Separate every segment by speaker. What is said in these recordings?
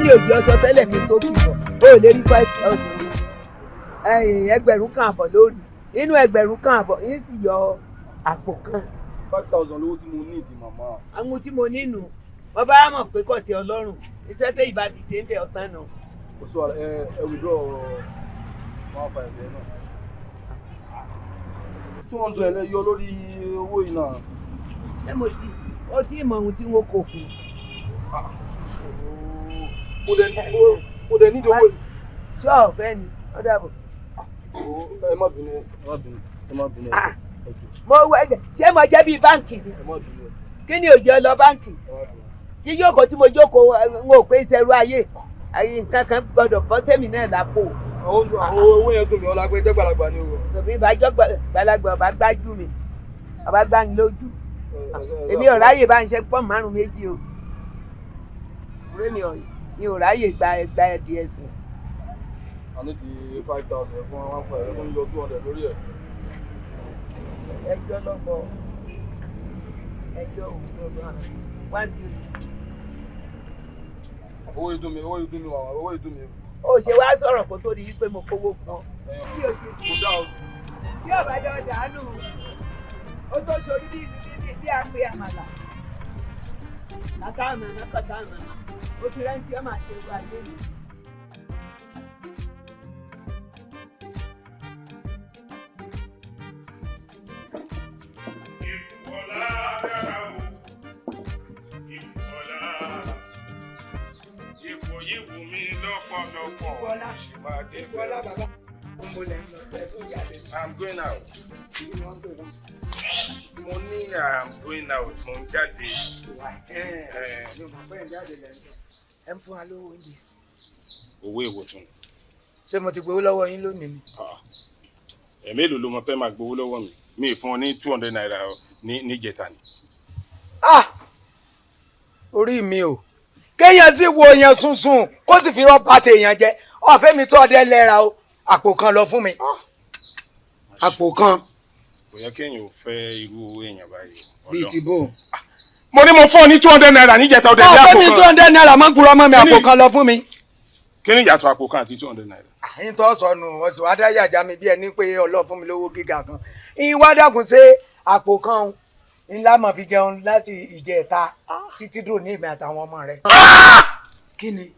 Speaker 1: Ni òjì ọsọ tẹ́lẹ̀ kí n tó kì bọ̀? O ò lè rí 5,000, ẹ̀yìn 1,500 lórí inú 1,500 yín sì yọ àpò kan.
Speaker 2: 5,000 lówó tí mo ní ìdí, màmá.
Speaker 1: Àwọn tí mo nínú wọ́n bá mọ̀ pé kò tẹ́ Ọlọ́run, iṣẹ́ tẹ́ ìbá ti ṣe ń bẹ̀ ọ̀tán nù.
Speaker 2: Kò sí wàhálà. Ẹ withdraw 1,500 ẹ náà. 200 lẹ yọ lórí owó yìí náà.
Speaker 1: Ṣé mo ti ó tí ì mọ ohun tí wọn kò fún?
Speaker 2: Mo dẹ̀ nídìí owó.
Speaker 1: Tí ò fẹ́ ni, ó dàbọ̀.
Speaker 2: Ẹ má bínú, ẹ má bínú, ẹ má bínú, ẹ jọ̀ọ́.
Speaker 1: Mo wẹ, ṣé mo jẹ́ bíi báǹkì ni?
Speaker 2: Ẹ má bínú.
Speaker 1: Kí ni òjò lọ báǹkì?
Speaker 2: Ẹ má bínú.
Speaker 1: Jíjókòó tí mo jókòó, n ò pé ìṣerú ayé ayé nǹkan kan gbọ́dọ̀ bọ́ sẹ́mi náà lápò.
Speaker 2: Owó yẹn dùn mí, ọlá pé jẹ́ gbàlagbà ni o.
Speaker 1: Tòbí ìbájọ́ gbàlagbà ọba gbájú mi, ọba gbá mi lójú. Èmi ò ráyè bá ń ṣe pọ́n márùn méjì o. Ọ̀rẹ́ mi ò ráyè gba ẹ̀dì ẹ̀sìn.
Speaker 2: I need the 5,000 fún 1,500, ẹ tún yọ 200 lórí ẹ̀.
Speaker 1: Ẹjọ́ lọ́gbọ̀, ẹjọ́ òun one three.
Speaker 2: Owó yìí dùn mí, owó yìí dùn mí màmá, owó yìí dùn mí.
Speaker 1: Ó ṣe wá sọ̀rọ̀ kó tó di wípé mo kówó fún ọ. Bí o ṣe
Speaker 2: Kò dá o.
Speaker 1: Bí ọ̀bá jọ dànù, ó tó ṣorí bí àpè àmàlà. Kàtà àmàlà, kàtà àmàlà. Ó ti rẹ́ǹtì ọ́ máa ṣe wá ayé mi.
Speaker 3: Ìfọ̀lá dára o, ìfọ̀lá. Ipò yìí wù mí lọ́pọ̀lọpọ̀.
Speaker 4: Ìfọ̀lá.
Speaker 3: Ṣì máa dé
Speaker 4: Bọ́lá
Speaker 3: bẹ́ẹ̀.
Speaker 4: bàbá. Mo lẹ̀ ń lọ sẹ́ tó jáde.
Speaker 3: I'm going out.
Speaker 4: Kí ni wọ́n ń pè wọ́n?
Speaker 3: Mo ní I'm going out, mo ń jáde.
Speaker 4: Wà ẹ̀ mi ò mọ̀ pé ẹ̀ ń jáde lẹ́ ń sọ. Ẹ ń fún wa lówó oúnjẹ.
Speaker 3: Owó èwo tún ni?
Speaker 4: Ṣé mo ti gbowó lọ́wọ́ yín lónìí ni?
Speaker 3: Ah. Ẹ̀ mélòó ló mọ fẹ́ máa gbowó lọ́wọ́ mi? Mi ì fún ọ ní ₦200 ní níjẹta ni.
Speaker 4: Ah! Orí mi o. Kéèyàn sì wo èèyàn sunsun kó sì fi rọ́pà tèèyàn jẹ. Ọ̀fẹ́ mi tó ọdẹ lẹ́ra o. Àpò kan lọ fún mi. Àpò kan.
Speaker 3: Kò yẹ kéèyàn ò fẹ́ irú èèyàn báyìí.
Speaker 4: Bíi ti bò.
Speaker 3: Mo ní mo fún ọ ní ₦200 níjẹta, ọdẹ ní
Speaker 4: Ọ̀fẹ́
Speaker 3: àpò
Speaker 4: mi
Speaker 3: kan.
Speaker 4: ₦200 máa ń kúrò ọmọ mi, àpò kan lọ fún mi.
Speaker 3: Kí ni ìyàtọ̀ àpò kan àti ₦200?
Speaker 4: Àyìn tó sọnù, ọ̀sùn wá dá yàjà mi bí ẹni pé ọlọ́ fún mi lówó gíga kan. Ìyìn wá dákun, ṣe àpò kan ńlá máa fi jẹun láti ìjẹta títí dùn ní ìmọ̀ àtàwọn ọmọ rẹ̀. Kí ni?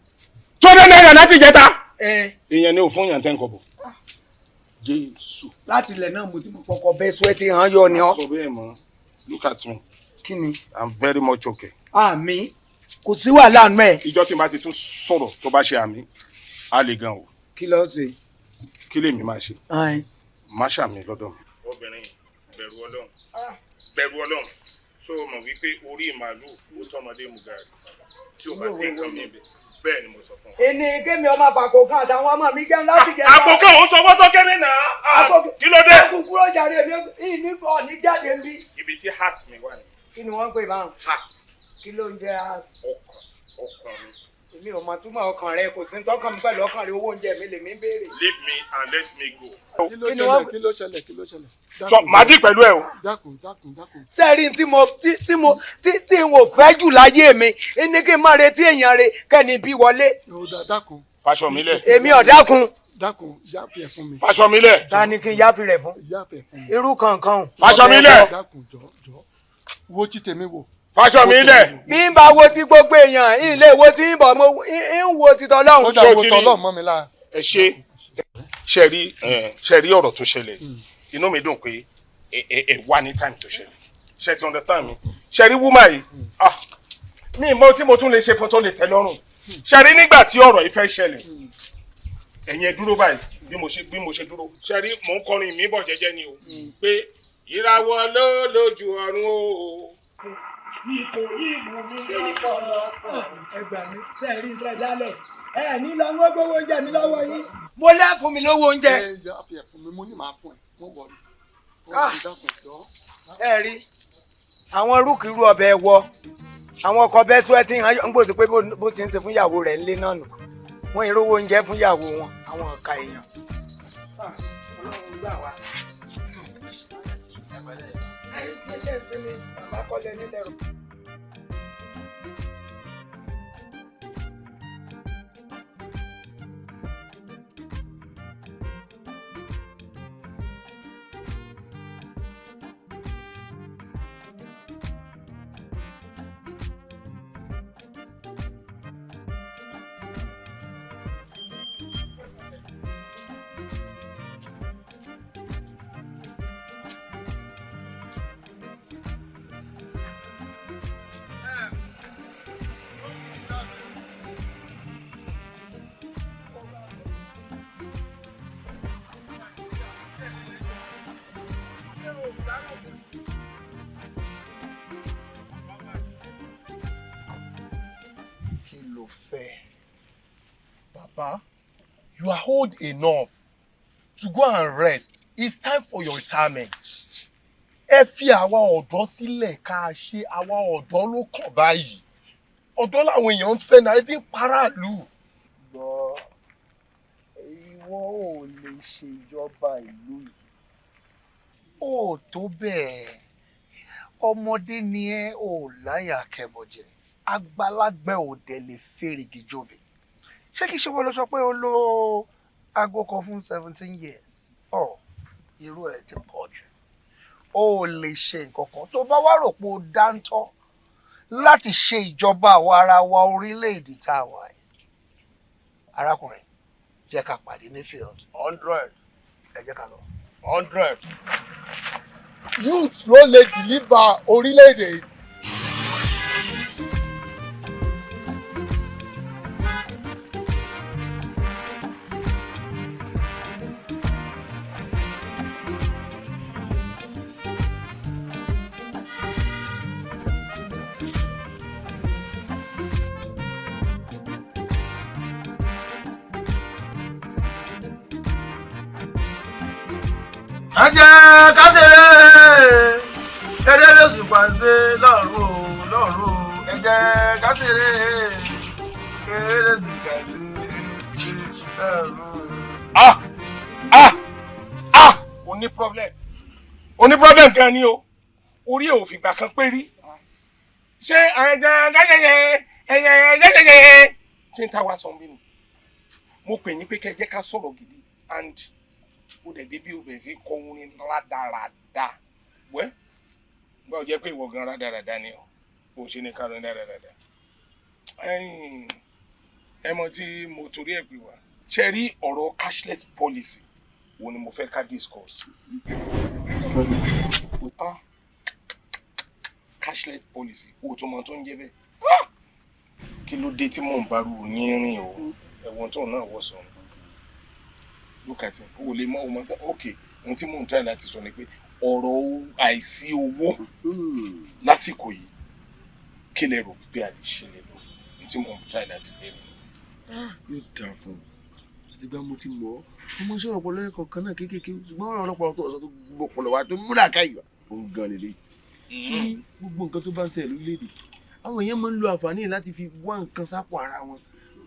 Speaker 3: ₦200 láti ìjẹta.
Speaker 4: Ẹ
Speaker 3: Ìyẹn ni ò fún yàn tẹ́ ń kọ̀bọ̀. Jésù.
Speaker 4: Láti ilẹ̀ náà mo ti mọ̀ pọkọ bẹ́ẹ̀ sweaty hàn yọ ni ọ́.
Speaker 3: Sọ bẹ́ẹ̀ mọ́. Look at me.
Speaker 4: Kí ni?
Speaker 3: I'm very much okay.
Speaker 4: Àmì kò sí wàhálà nù ẹ̀.
Speaker 3: Ìjọ tí n bá ti tún sọ̀rọ̀ tó bá ṣe àmì, á le gan o.
Speaker 4: Kí ló ṣe?
Speaker 3: Kí lèmi máa ṣe?
Speaker 4: Ayin.
Speaker 3: Má ṣàmì lọ́dọ̀ mi. Obìnrin, bẹ̀rù Ọlọ́run, bẹ̀rù Ọlọ́run. Ṣó o mọ̀ wípé orí màálù ó tọmọdé mu gàrí tí o bá sí nǹkan mi bẹ̀? Bẹ́ẹ̀ ni mo sọ fún ọ.
Speaker 4: Ẹni kémi ọmọ àpapọ̀ kan àtàwọn ọmọ mi jẹun láti jẹun.
Speaker 3: Àpò kan ò ń sọ fọ́tọ́ kéré náà.
Speaker 4: Àpò
Speaker 3: Kí ló dé?
Speaker 4: Kú kúrò jàre, mi ní ọ̀ ní jáde ń bí.
Speaker 3: Ibi tí heart mi wà ní.
Speaker 4: Kí ni wọ́n ń pè báwọn?
Speaker 3: Heart.
Speaker 4: Kí ló ń jẹ́ heart?
Speaker 3: Ọkàn, ọkàn mi.
Speaker 4: Èmi ò mọ túmọ̀ ọkàn rẹ, kò sí tọkàn mi pẹ̀lú ọkàn rẹ, owó oúnjẹ mi lèmi ń béèrè.
Speaker 3: Leave me and let me go.
Speaker 5: Kí ló
Speaker 4: Kí ni
Speaker 5: ṣẹlẹ̀?
Speaker 4: wọ́n-
Speaker 5: Kí ló ṣẹlẹ̀? Kí ló ṣẹlẹ̀?
Speaker 3: Sọ màá dì pẹ̀lú ẹ o.
Speaker 5: Dákun, dákun, dákun.
Speaker 4: Sẹ́ẹ̀rí tí mo tí tí mo tí tí n ò fẹ́ jù láyé mi ní kí n má retí èèyàn rẹ kẹ́ni bí wọlé.
Speaker 5: Ó dá, dákun.
Speaker 3: Faṣọ mi lẹ̀.
Speaker 4: Èmi ò dákun.
Speaker 5: Dákun, yáàfin ẹ̀ fún mi.
Speaker 3: Faṣọ mi lẹ̀.
Speaker 4: Ta ni kí n yáfi rẹ̀ fún?
Speaker 5: Yáàfin ẹ̀ fún mi.
Speaker 4: Irú kankan.
Speaker 3: Faṣọ mi lẹ̀.
Speaker 5: Dákun, jọ, jọ, wo tí tèmi wò.
Speaker 3: Faṣọ mi lẹ̀.
Speaker 4: Bí n bá wo ti gbogbo èèyàn ilé wo tí ń bọ̀, mo ń wo ti tọ́lọ́hún.
Speaker 5: Ó dà,
Speaker 3: Ṣé o
Speaker 5: wo
Speaker 3: ti rí?
Speaker 5: tọ́lọ́ mọ́ mi lára.
Speaker 3: Ẹ ṣe ṣe rí ẹ ṣe rí ọ̀rọ̀ tó ṣẹlẹ̀, inú mi dùn pé ẹ wá ní time tó ṣẹlẹ̀. Ṣe ti understand mi? Ṣe rí woman yìí, ah, mi mọ tí mo tún lè ṣe fún tó lè tẹ́ lọ́rùn. Ṣe rí nígbà tí ọ̀rọ̀ yìí fẹ́ ṣẹlẹ̀, ẹ̀yin ẹ dúró báyìí bí mo ṣe dúró. Ṣe rí, mò ń kọrin mi bọ̀ jẹ́jẹ́ ni o, pé ìràwọ̀ ló lójú ọ̀run o. Ipò ìlú mi.
Speaker 4: Ẹ gbà mí, sẹ́ẹ̀rí ń tẹ́ dálẹ̀ ẹ ní lọ ń gbówó oúnjẹ mi lọ́wọ́ yín. Mo lẹ́ fún mi lówó oúnjẹ.
Speaker 5: Ẹ yáàfin ẹ̀ fún mi, mo ní màá fún ẹ, mo wọlé.
Speaker 4: Ah.
Speaker 5: Dákun, jọ.
Speaker 4: Ẹ rí àwọn rúkìrú ọbẹ̀ wọ àwọn ọkọ̀ bẹ́ẹ̀ sweaty hàn ń gbòòsì pé bó ti ń ṣe fún ìyàwó rẹ̀ ńlé náà nù, wọ́n ìrówó oúnjẹ fún ìyàwó wọn, àwọn ọ̀ka èèyàn. Ọlọ́run gbà wá. Ẹ jẹ́ ìsinmi, bàbá kọ́lé nítẹ̀rù.
Speaker 6: ló fẹ́?
Speaker 7: Baba, you are old enough to go and rest. It's time for your retirement. Ẹ fi àwa ọ̀dọ́ sílẹ̀ ká ṣe. Àwa ọ̀dọ́ ló kàn báyìí. Ọ̀dọ́ làwọn èèyàn ń fẹ́ náà, ebi ń paráàlú.
Speaker 6: Gbọ́, ìwọ ò lè ṣe ìjọba ìlú yìí. Ó tó bẹ́ẹ̀. Ọmọdé ni ẹ́, ò láyà kẹbọjẹ. Àgbàlagbà ò dẹ̀ lè fèrègì jobi. Ṣé kìí ṣe wọ́n ló sọ pé ó lo aago kan fún 17 years? Ọ irú ẹ̀ ti pọ̀ jù. Ó lè ṣe nǹkan kan tó bá wá rò pé ó dáńtọ́ láti ṣe ìjọba àwa ara wa orílẹ̀-èdè tá a wà yìí. Arákùnrin, jẹ́ ká pàdé ní field.
Speaker 7: 100.
Speaker 6: Ẹ jẹ́ ká lọ.
Speaker 7: 100. Youth ló lè deliver orílẹ̀-èdè yìí.
Speaker 2: Ẹ jẹ́ ká ṣeré, eré lóṣùpá ń ṣe lọ́rùn o, lọ́rùn o. Ẹ jẹ́ ká ṣeré, eré lóṣùpá ń ṣe lọ́rùn o.
Speaker 3: Ah ah ah, o ní problem, o ní problem gan ni o. Orí ò fìgbà kan pé rí. Ṣé ẹ̀yẹ ṣé ń ta wá sọ bí ni mo pè yín pé kẹ́ ẹ jẹ́ ká sọ̀rọ̀ gidi, and ó dẹ̀ débi ó bẹ̀rẹ̀ sí kọ́ orin rádaràda. Wẹ́ gbọ́ jẹ́ pé ìwọ gan rádaràda ni o, bó ṣe ní kárọ̀ rádaràda. Ẹ mọ tí mo torí ẹ̀ pè wá, ṣe rí ọ̀rọ̀ cashless policy wo ni mo fẹ́ ká discuss. Ah, cashless policy o tó mọ tó ń jẹ́ bẹ́ẹ̀. Ah! Kí ló dé tí mò ń bá rú yín rìn o? Ẹ̀wọ̀n tóun náà wọ̀ sọ̀rọ̀, look at him. O lè mọ ọmọ tí. Ok, ohun tí mò ń try láti sọ ni pé ọ̀rọ̀ àìsí owó lásìkò yìí, kí lè rò pé a lè ṣe lè lò? Ohun tí mò ń try láti béèrè.
Speaker 8: Yóò dáa fún un. Àti gba mo ti mọ̀ ọ́, mo mọ sọ̀rọ̀ ọpọlọ ẹ̀kọ́ kan náà kéékèèké, ṣùgbọ́n ọ̀rọ̀ ọlọ́pàá tó ọ̀sán tó gbogbo ọpọlọ wa tó múlà káyọ̀ òun gan lélẹ̀. Sórí gbogbo nǹkan tó bá ń ṣẹlẹ̀ lórílẹ̀‐èdè, àwọn èèyàn máa ń lo àǹfààní láti fi wá nǹkan sápò ara wọn.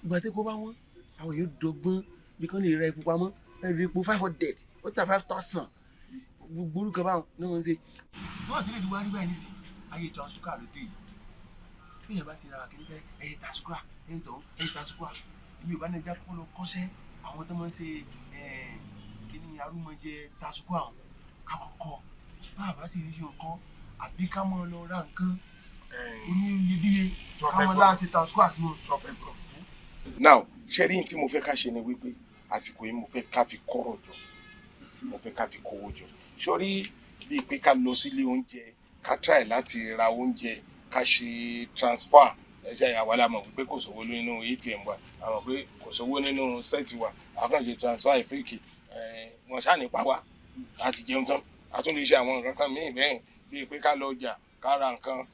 Speaker 8: Ìgbà tí kò bá wọn, àwọn èèyàn dọ́gbọ́n bí kán lè ra epo pamọ́, ẹ rí epo 500, ó ta 5,000, gbogbo orúkọ báwọn ní wọ́n ń ṣe. Bọ́ọ̀ tí lè ti wá rí báyìí nísìnyí, ayé ètò àsúkà ló dé yìí. Bí èèyàn bá ti ra kìnìún tẹ́ ẹyẹ tàṣúkà, ẹyẹ tọ̀hún, ẹyẹ tàṣúkà, èmi ò bá ní ẹja kó lọ kọ́ṣẹ́ àwọn tó máa ń ṣe kíní arúmọjẹ tàṣúkà, àwọn kakọ̀kọ̀ bá a bá sì rí nǹkan, àbí ká máa lọ ra nǹkan oníyebíye, ká máa láṣẹ tàṣúkà sí wọn.
Speaker 3: Now, ṣe rí tí mo fẹ́ ká ṣe ni wípé àsìkò yìí, mo fẹ́ ká fi kọ́rọ̀ jọ, mo fẹ́ ká fi kówó jọ. Sórí bíi pé ká lọ sílé oúnjẹ, ká try láti ra oúnjẹ, ká ṣe transfer. Ẹ ṣe àwa la mọ̀ wípé kò sówó nínú ATM wa, a mọ̀ pé kò sówó nínú set wa, a kàn ṣe transfer ìfíìkì wọn ṣáà nípa wa láti jẹun tán. A tún lè ṣe àwọn nǹkan kan míì bẹ́ẹ̀, bíi pé ká lọ ọjà, ká ra nǹkan.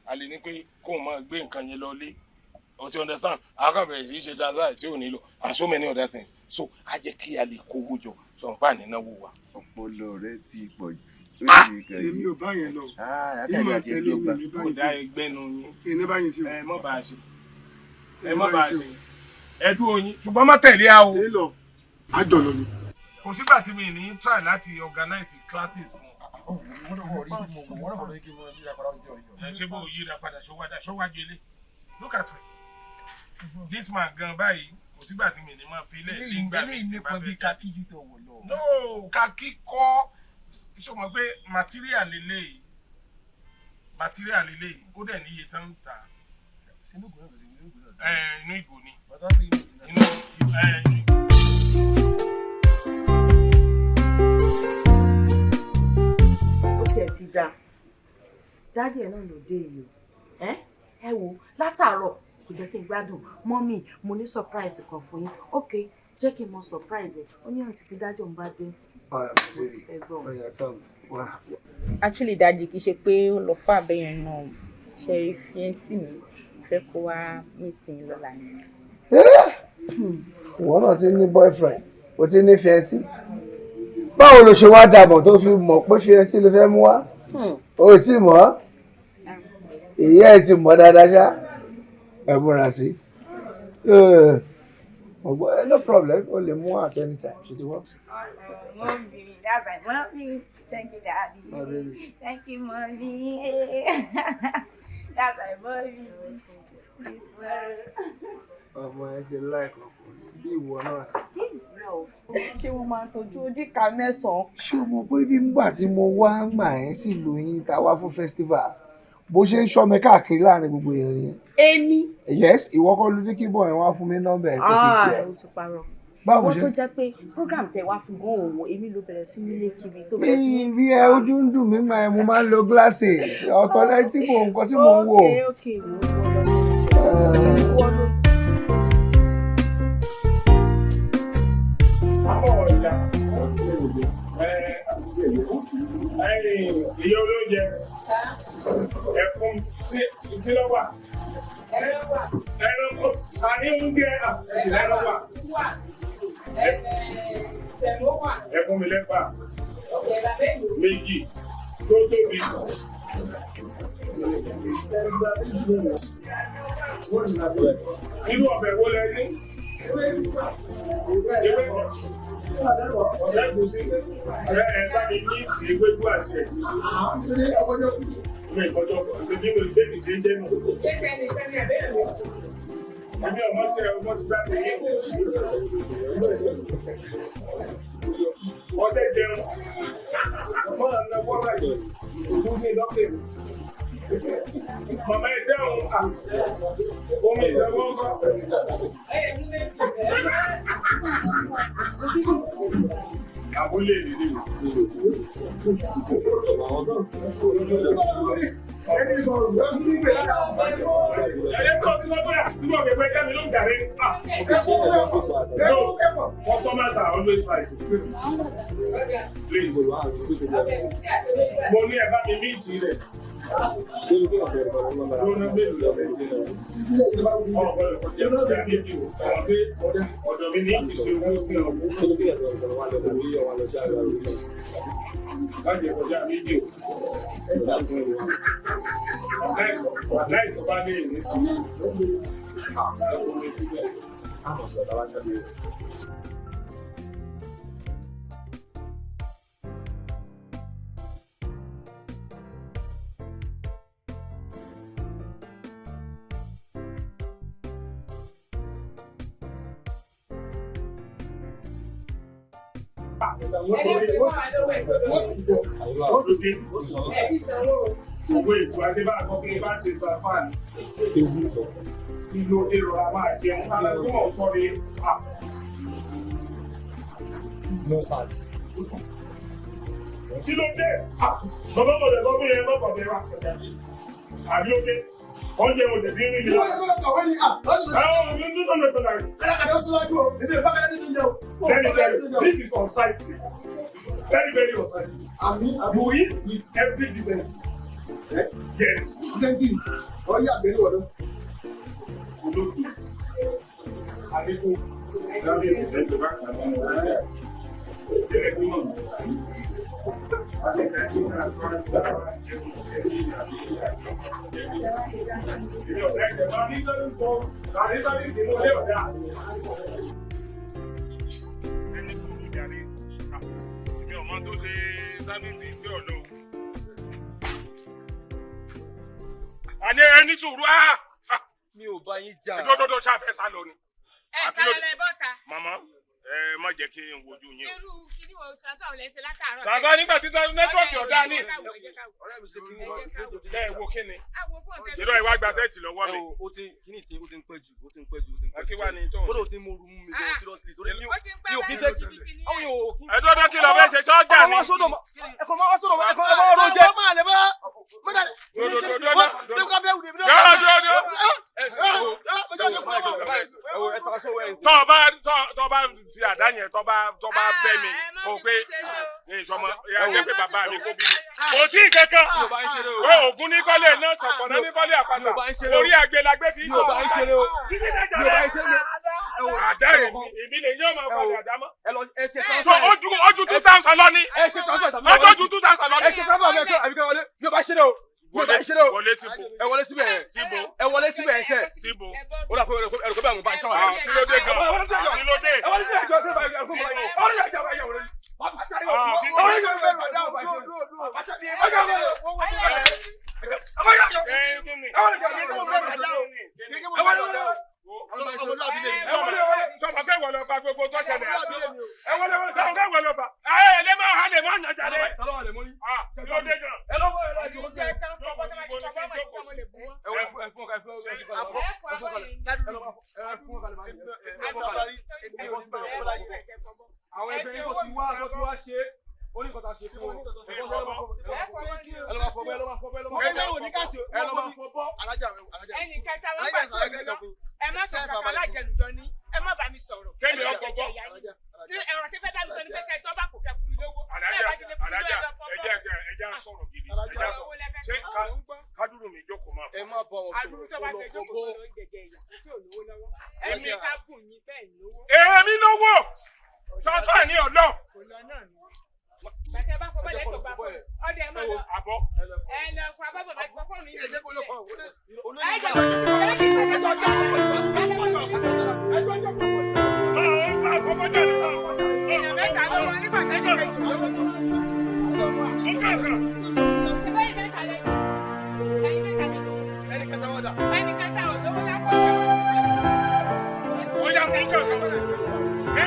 Speaker 3: A lè ní pé kóun máa gbé nǹkan yẹn lọ lé, o ti understand? A kàn bẹ̀rẹ̀ sí í ṣe transfer tí ò nílò and so many other things. So a jẹ́ kí a lè kówó jọ sọ̀rọ̀ pa nínáwó wa.
Speaker 8: Ọpọlọ rẹ ti pọ̀ jù. Ó sì kàn
Speaker 5: Èmi ò bá yẹn lọ.
Speaker 8: Látàrí
Speaker 5: Ìmọ̀
Speaker 8: àti
Speaker 5: tẹ̀lé
Speaker 8: ẹjọ́
Speaker 5: mi
Speaker 8: gbà.
Speaker 5: ní
Speaker 3: Kò
Speaker 5: báyìí
Speaker 3: dá
Speaker 5: sí.
Speaker 3: ẹgbẹ́ nu yín.
Speaker 5: Ìní báyìí sí o.
Speaker 3: Ẹ mọ̀ bá a ṣe, ẹ mọ̀ bá a ṣe, ẹ dúró yín, ṣùgbọ́n má tẹ̀lé a o.
Speaker 5: Èyí lọ àjọlọ ni.
Speaker 3: Kò sígbà tí mi ní try láti organize classes fún ọ. Ẹ ṣe bó yíra padà, ṣọwájú ilé. Look at me, this man gan báyìí, kò sígbà tí mi ní máa fi ilé nígbà mi
Speaker 8: Eléyìí
Speaker 3: tí bá
Speaker 8: nípa bí
Speaker 3: fẹ́.
Speaker 8: kakí ju tó wọ̀ lọ.
Speaker 3: No, kakí kọ́. Ṣó mọ̀ pé material lélẹ́yìí, material lélẹ́yìí, ó dẹ̀ níye tán ń tà.
Speaker 8: Sínú ìgò náà ló ṣe, inú ìgò náà.
Speaker 3: Ẹ inú ìgò ni.
Speaker 8: Bàtà pé inú ìgò náà.
Speaker 3: Inú ẹ inú ìgò.
Speaker 1: Ó tiẹ̀ ti dáa, daddy ẹ̀ náà ló dé yìí o. Ẹ ẹ wo, látàárọ̀ kò jẹ́ kí n gbádùn. Mummy, mo ní surprise kan fún yín. Ok, jẹ́ kí n mọ surprise ẹ̀. Ó ní àǹtí tí daddy òun bá dé, mo ti fẹ́ gbọ́.
Speaker 9: Actually, daddy, kì í ṣe pé ó lọ fún abẹ́yẹn náà. Ṣe rí fiancé mi, Fẹ́ kó wá meeting lọ́la ni.
Speaker 2: Ìwọ náà ti ní boyfriend, o ti ní fiancé. Báwo ló ṣe wá dàbọ̀ tó fi mọ̀ pé fiancé ló fẹ́ mú wá? O ò tí mọ̀ ọ́? Ìyá ẹ̀ ti mọ̀ dáadáa ṣá. Ẹ múra sí i. Ọgbọ́n, no problem, o lè mú at any time, ṣe ti wọ́n.
Speaker 9: Mommy, that's my mommy. Thank you, Daddy.
Speaker 2: My baby.
Speaker 9: Thank you, Mommy. That's my mommy.
Speaker 2: Ọmọ ẹ ti láìkọ̀ ọkùnrin bí ìwọ náà.
Speaker 10: Ṣé wọ́n máa ń tọ́jú oníkà mẹ́sàn-án?
Speaker 2: Ṣé o mọ̀ pé bí ngbà tí mo wá ń gbà ẹ́ sì lù yín tá a wá fún festival, bó ṣe ń ṣọ́ mi káàkiri láàrin gbogbo èèyàn nìyẹn?
Speaker 10: Èmi.
Speaker 2: Yes, ìwọ kọ́ ló ní kí bọ̀ ẹ̀ wá fún mi nọ́mbà ẹ̀ pé kí n pè ẹ́.
Speaker 10: Ó ti parọ́.
Speaker 2: Báwo
Speaker 10: Wọ́n
Speaker 2: ṣe?
Speaker 10: tó jẹ́ pé program tẹ wá fún gan òwò, èmi ló bẹ̀rẹ̀ sí nílé kiri tó
Speaker 2: Mi
Speaker 10: bẹ̀rẹ̀ sí ní.
Speaker 2: rí ẹ, ojú ń dùn mí gbà ẹ, mo máa ń lo glasses, ọ̀tọ̀ lẹ́yìn tí mò ń nǹkan tí mò ń wò.
Speaker 10: Okay, wò ó lọ.
Speaker 3: Ìyá olóúnjẹ, ẹfun sí kí ló wà? Ẹran àní oúnjẹ ẹran wà. Ẹ fún mi lẹ́fà méjì tó tóbi. Irú ọbẹ̀ wo lẹ ní? Ewé ẹ̀gúsí. Ẹ bá mi ní ìsìn ewédú àti ẹ̀gúsí. Mi ìkọjọ́ bí mo lè bẹ́ẹ̀ ṣe ń jẹ́ nù. Èmi ọmọ tí ẹ ọmọ ti bá mi yé. Ọdẹ jẹun. Ọmọ náà wọ́n bàjẹ́. Òkú sí dọ́kítà. Màmá ẹ dáhùn à. Omi ìdáwọ́ ń kọ́. Abúlé ìdílé. No, customers are always right. Please. Mo ní ẹ bá mi mí sí rẹ̀. Ọ̀dọ̀ mi ní ìṣe owó sí ọ̀gbọ́n. Láti ẹ̀kọ́jà méjì o. Láì tó bá ní ìrísí. Owó ètò adébá àkọ́kọ́ bá ṣe transfer ni. Kí ló dé rọra máa jẹun? Ara tí mò ń sọ ni à. Kí ló dé? Bàbá mo lè gbọ́ bí ẹ lọ́kọ̀ bẹ́ẹ̀ wá. Àbí ó dé? Oúnjẹ mo tẹ̀sí ní ìlú. Very, very, this is unsightly. Very, very unsightly. You eat with every decency. Yes. Olóòtú. Adékun. Lábẹ́ ìfẹ́ tó bá kà á lọ. Ìbéèrè tó mọ̀. Èmi ò mọ tó ṣe sáfíìsì tí ò lò. Àní ẹni sùúrù á.
Speaker 11: Mi ò bá yín jà.
Speaker 3: Dọ́dọ́dọ́ ṣáfẹ́ sá lọ ni.
Speaker 12: Ẹ sáré lọ bọ́ta.
Speaker 3: Màmá, ẹ má jẹ́ kí n wojú yín o.
Speaker 12: Irú kíní wo transfer ò lè ṣe látàárọ̀?
Speaker 3: Transfer nígbà tí nẹ́tíwọ̀kì ọ̀dá ní.
Speaker 11: Ọ̀rẹ́ mi ṣe kíní.
Speaker 3: Ẹ wo kíni? Ìrọ̀ ìwà gba sẹ́ẹ̀tì lọ́wọ́ mi.
Speaker 11: Ó ti kíní tí ó ti ń pẹ́ jù, ó ti ń pẹ́ jù, ó ti ń pẹ́ jù.
Speaker 3: Kí wá ní tó ń
Speaker 11: Ó lóò ti ń móru mú mi gan seriously torí mi ò kí fẹ́ kí àwọn yóò kí.
Speaker 3: Ẹ dọ́dọ́ kí lọ fẹ́ ṣe sọ́jà ni.
Speaker 11: Ọmọ wa sódò mọ́, ẹ̀kọ́ máa wá sódò mọ́, ẹ̀kọ́ máa wá jẹ.
Speaker 3: Tọ́ bá ti àdá yẹn tọ́ bá bẹ́ mi kò pé ní ìsọmọ ìyá jẹ́ pé bàbá mi kó bí mi. Kò sí kankan. Ògùn ní kọ́lé náà, ṣọ̀pọ̀nà ní kọ́lé àpáta. Orí àgbẹ̀ la gbé fi.
Speaker 11: Mi ò bá ń ṣeré o. Mi ò bá ń ṣeré o.
Speaker 3: Àdá èmi lè yán máa padà àdá mọ́.
Speaker 11: Ẹ lọ ẹ ṣe
Speaker 3: So ojú 2,000 lọ ni.
Speaker 11: Ẹ ṣe transfer tàbí
Speaker 3: Ojú 2,000 lọ ni.
Speaker 11: Ẹ ṣe transfer àbí kẹ́ wọlé. Mi ò bá ṣeré o. Mi ò bá ṣeré o.
Speaker 3: Wọlé síbo.
Speaker 11: Ẹ wọlé síbẹ̀ yẹn.
Speaker 3: Síbo.
Speaker 11: Ẹ wọlé síbẹ̀ yẹn sẹ́.
Speaker 3: Síbo.
Speaker 11: Ó dà pé ẹrù kó bẹ́ẹ̀ mo bá ń sọ̀rọ̀.
Speaker 3: Kí ló dé gan? Kí ló dé?
Speaker 11: Ẹ wọlé síbẹ̀ jọ ẹ wọlé síbẹ̀ jọ ẹ wọlé.
Speaker 3: Sọmọ kẹ́ wọ̀ lọ fa gbogbo tó ṣẹlẹ̀. Sọmọ kẹ́ wọ̀ lọ fa. Ẹ lè máa halẹ̀ máa nà jáde. Kí ló dé gan?
Speaker 11: Àwọn ẹgbẹ́ yìí tó ti wá ṣe ó ní nǹkan tá a ṣe fún wọn. Ẹ lọ máa fọ bọ́, ẹ lọ máa fọ bọ́, ẹ lọ máa fọ bọ́, ẹ lọ máa fọ bọ́.
Speaker 12: Ẹnì kẹta wọn gbà sí òní lọ. Ẹ má sọ kankan alájẹnujọ ní. Ẹ má bá mi sọ̀rọ̀.
Speaker 3: Kẹ́mi ọkọ̀ bọ́.
Speaker 12: Ẹ̀rọ tí fẹ́ bá mi sọ ní pé kẹ́ ẹ tọ́ bá kò kẹ́ fún mi lówó.
Speaker 3: Alájà, alájà, ẹjẹ ẹjẹ sọ̀rọ̀ gidi. Ẹjẹ sọ̀rọ̀. Ṣé kádùrù mi jókòó máa fọ?
Speaker 11: Ẹ má bọ̀ wọ́n
Speaker 12: Àdúrú tó bá fẹ́ jókòó tó ló ń jẹjẹ ìyà tí ò lówó lọ́wọ́. Ẹni ká bùn yín bẹ́ẹ̀ lówó.
Speaker 3: Èmi lówó. Transfer ní ọ̀lọ́.
Speaker 12: Kò lọ náà ni. Bàtẹ́ bá fọ bọ́lẹ̀ tó bá fọ. Ọdẹ ẹ má lọ.
Speaker 3: Àbọ̀.
Speaker 12: Ẹ lọ fọ abọ́ bàbá ti fọ fóònù yìí.
Speaker 2: Ẹ jẹ́ kó lọ fọ.
Speaker 12: Ẹ jẹ́ kó Èèyàn mẹ́ta ló wọ nígbà tẹ́lẹ̀ kejì lówó. Ṣé bẹ́ẹ̀ mẹ́ta lẹ́yìn? Ẹyin mẹ́ta lẹ́yìn.
Speaker 11: Ẹni kẹta wọ́n dà.
Speaker 12: Ẹni kẹta ò lówó lápò jù.
Speaker 3: Ó yà fún kankan.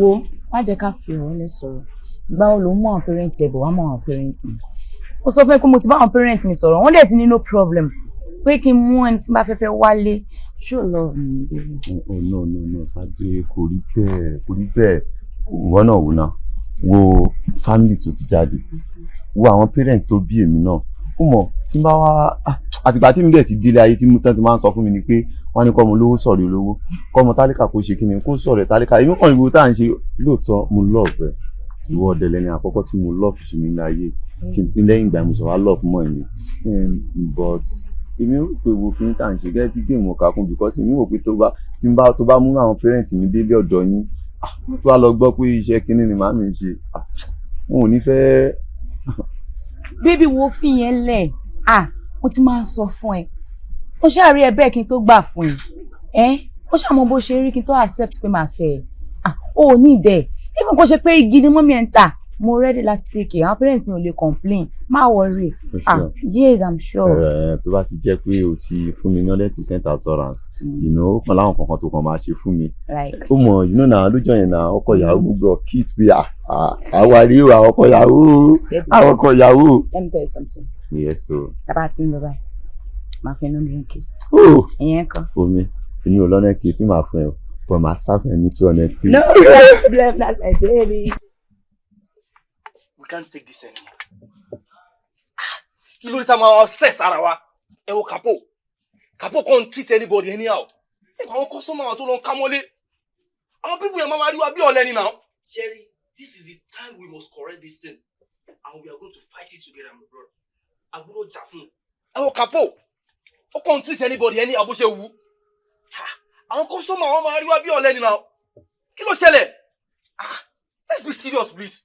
Speaker 10: Wo, má jẹ́ ká fi ọ̀rọ̀ lẹ̀ sọ̀rọ̀. Ìgbà wo ló ń mọ àwọn parents ẹ̀ bọ̀ wá mọ àwọn parents mi? Ó sọ fún mi pé mo ti bá àwọn parents mi sọ̀rọ̀, wọ́n dẹ̀ ti ní no problem pé kí n mú ẹni tí n bá fẹ́ fẹ́ wálé. Show love me, baby.
Speaker 8: Oh, no, no, no, Sade, kò rí bẹ́ẹ̀, kò rí bẹ́ẹ̀. Ìwọ náà wò náà, wo family tó ti jáde, wo àwọn parents tó bí èmi náà. Ó mọ̀ tí n bá wá, àtìgbà tí mi dẹ̀ ti délé ayé tí mo tán ti máa ń sọ fún mi ni pé wọ́n ní kọ́mọ olówó sọ̀rọ̀ olówó, kọ́mọ tálíkà kó ṣe kíni kó sọ̀rọ̀ tálíkà. Èmi kàn ìwò tá à ń ṣe lóòótọ́, mo love ẹ̀. Ìwọ ọ̀dẹ̀ lẹni àkọ́kọ́ tí mo love jù nínú ayé. Kí n lẹ́yìn ìgbà mo sọ wá love mọ́ èmi. But èmi rò pé wo kí n tà ń ṣe gẹ́gẹ́ bí géèmù ọ̀kà kún, because èmi rò pé tó bá tí n bá tó bá mú àwọn parents mi délé ọ̀dọ̀ yín, wọ́n tún wá lọ gbọ́ pé iṣẹ́ kinní ni màmí ń ṣe, wọn ò ní fẹ́.
Speaker 10: Baby, wo fi yẹn lẹ̀. Ah, mo ti máa ń sọ fún ẹ. Mo ṣáà rí ẹ bẹ́ẹ̀ kí n tó gbà fún ẹ. Ẹ ó ṣàmọ bó ṣe rí kí n tó accept pé màá fẹ́ ẹ. Ah, o ò ní ìdẹ. Even kó ṣe pé igi ni mummy ẹ̀ ń tà, mo ready láti take care. Àwọn parents mi ò lè complain. Má worry. Ah, yes, I'm sure.
Speaker 8: Ẹ tó bá ti jẹ́ pé o ti fún mi ní 100% assurance, ó kàn láwọn kankan tó kàn máa ṣe fún mi.
Speaker 10: Like?
Speaker 8: Ó mọ̀, na lójó yẹn na ọkọ ìyàwó gbogbo kit bí àwa rí o, àwọn ọkọ ìyàwó, àwọn ọkọ ìyàwó.
Speaker 10: Let me tell you something.
Speaker 8: Yes o.
Speaker 10: Tábà tí ń lọ báyìí, màá fẹ́ lórí nkè.
Speaker 8: Oh.
Speaker 10: Ìyẹn kan.
Speaker 8: Omi, èmi ò lọ́nà kì í tí màá fún ẹ o, but màá sáfẹ́ ní 200K.
Speaker 10: No problem, that's my baby.
Speaker 11: We can't take this anymore. Kí ló dé tá a máa stress ara wa? Ẹ wo Capo. Capo can't treat anybody anyhow. Ẹ kọ àwọn customer wa tó lọ ń ká mọ́lé. Àwọn people yẹn máa ma rí wa bí ọ̀lẹ ni now. Jerry, this is the time we must correct this thing and we are going to fight it together, my brother. A gbọ́dọ̀ jà fún un. Ẹ wo Capo. Ó kàn treat anybody anyhow bó ṣe wù. Àwọn customer wọn máa rí wa bí ọ̀lẹ ni now. Kí ló ṣẹlẹ̀? Ah, let's be serious, please.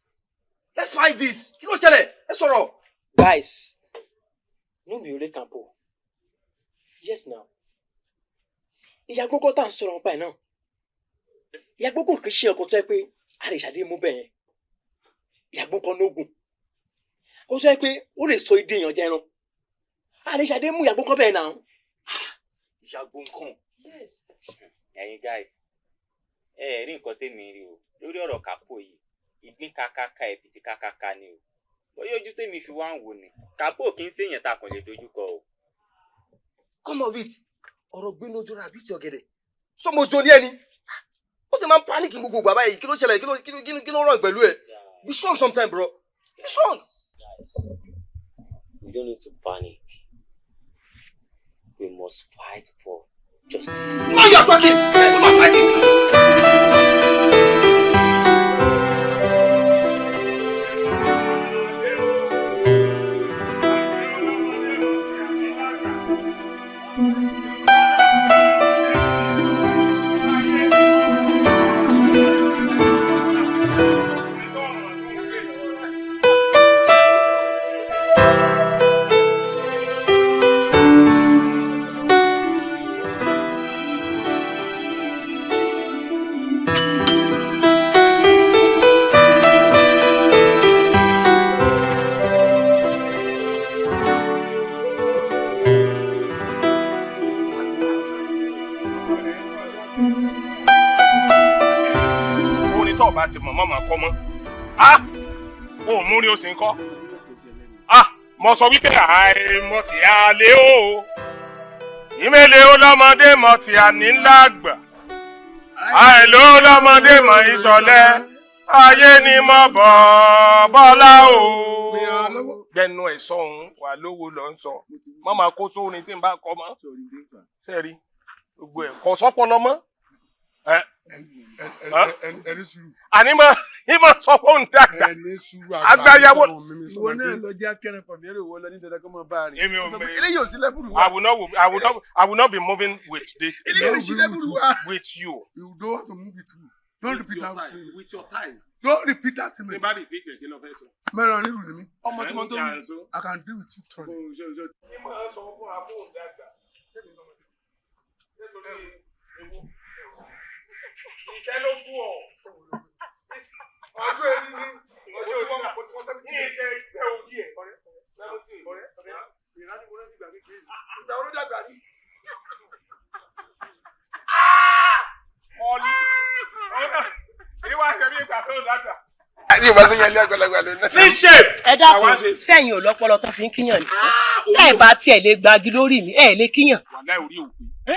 Speaker 11: Let's fight this. Kí ló ṣẹlẹ̀? Ẹ sọ̀rọ̀.
Speaker 13: Guys, no be only Campo. Yes now. Ìyá gógó tá à ń sọ̀rọ̀ nípa ẹ̀ náà.
Speaker 11: Ìyàgbó kò kì í ṣe ọkọ tó yẹ pé a lè ṣàdé mú bẹ́ẹ̀ yẹn. Ìyàgbó kan lóògùn. Ó sọ pé ó lè sọ ìdí èèyàn jẹran. A lè ṣàdé mú ìyàgbó kan bẹ́ẹ̀ náà.
Speaker 13: Ìyàgbó nǹkan.
Speaker 14: Ẹ̀yin guys, ẹ ẹ rí nǹkan tèmi rí o lórí ọ̀rọ̀ Kápò yìí. Ìgbín kakaka, ẹ̀bìtì kakaka ni o. Bóyá ojú tèmi fi wá ń wò ni, Kápò kì í fèèyàn tá a kàn lè dojúkọ o.
Speaker 11: Come of it, ọ̀rọ̀ gbénu ojú ra bíi ti ọ̀gẹ̀dẹ̀. Sọmọ ojú ni ẹni. Ó sì máa ń panic gbogbo ìgbà báyìí. Kí ló ṣẹlẹ̀? Kí ló rán pẹ̀lú ẹ̀? Be strong sometime, bro. Be strong.
Speaker 13: Guys, we don't need to panic. We must fight for justice.
Speaker 11: Now you are talking. We must fight it.
Speaker 3: Orin tó o bá ti mọ̀ mọ́ máa kọ́ mọ́. Ah, o ò múrin o sì ń kọ́. Ah, mo sọ wípé àìmọ̀ tí a lé o, ìmẹ̀lẹ̀ ó lọ́mọdé mọ̀ tí a ní lágbà, àìló lọ́mọdé mọ̀ ìṣọ̀lẹ̀ ayé ni mo bọ̀ bọ́lá o. Gbẹnu ẹ̀ sọ̀hún wà lówó lọ ń sọ, mọ́ máa kó sórin tí n bá kọ́ mọ́. Sẹ́ẹ̀rí gbogbo ẹ̀ kò sọ́pọlọ mọ́. Ẹ
Speaker 5: Ẹni sùúrù.
Speaker 3: Àní mọ ìmọ̀ sọ fóun dàgbà.
Speaker 5: Ẹni sùúrù.
Speaker 3: Àgbàyàwó.
Speaker 2: Ìwọ náà lọ jẹ́ akẹ́rẹ́ pọ̀ mí, èrò ìwọ lọ ní dandan kó mọ bá a rìn.
Speaker 3: Èmi ò mẹ.
Speaker 2: Eléyìí ò sí lẹ́bùrú wa.
Speaker 3: I will not be moving with this.
Speaker 2: Eléyìí ò sí lẹ́bùrú wa.
Speaker 3: With you.
Speaker 5: You don't want to move with me. Don't repeat that to me.
Speaker 3: With your time.
Speaker 5: Don't repeat that to me.
Speaker 3: Tí n bá repeat ẹ̀, kí ló fẹ́ sọ?
Speaker 5: Mẹ́rin nílùú ni mí.
Speaker 2: Ọmọ tí mo tó wù.
Speaker 5: I can deal with you thoroughly.
Speaker 3: Ìmọ̀ sọ fún àbóhùn dàgbà. Nítorí ewu. Ìṣẹ́ ló kú ọ̀.
Speaker 5: Ọjọ́ èrí ni.
Speaker 3: Ọjọ́ orí ní iṣẹ́ ìgbẹ́ orí ẹ̀.
Speaker 2: Ìgbà wo ló dàgbà rí?
Speaker 3: Ọ̀lú. Ìwà ṣe bí ìgbà tó dàgbà.
Speaker 8: Àti ìbá sí yẹn lé àgbàlagbà lónìí.
Speaker 3: Ní ṣe.
Speaker 15: Ẹ dákun, sẹ́yìn ò lọ́pọlọ tó fi ń kíyàn ni? Tẹ́ ẹ bá tiẹ̀ lè gbági lórí mi, ẹ lè kíyàn.
Speaker 3: Wàláì, orí òpè.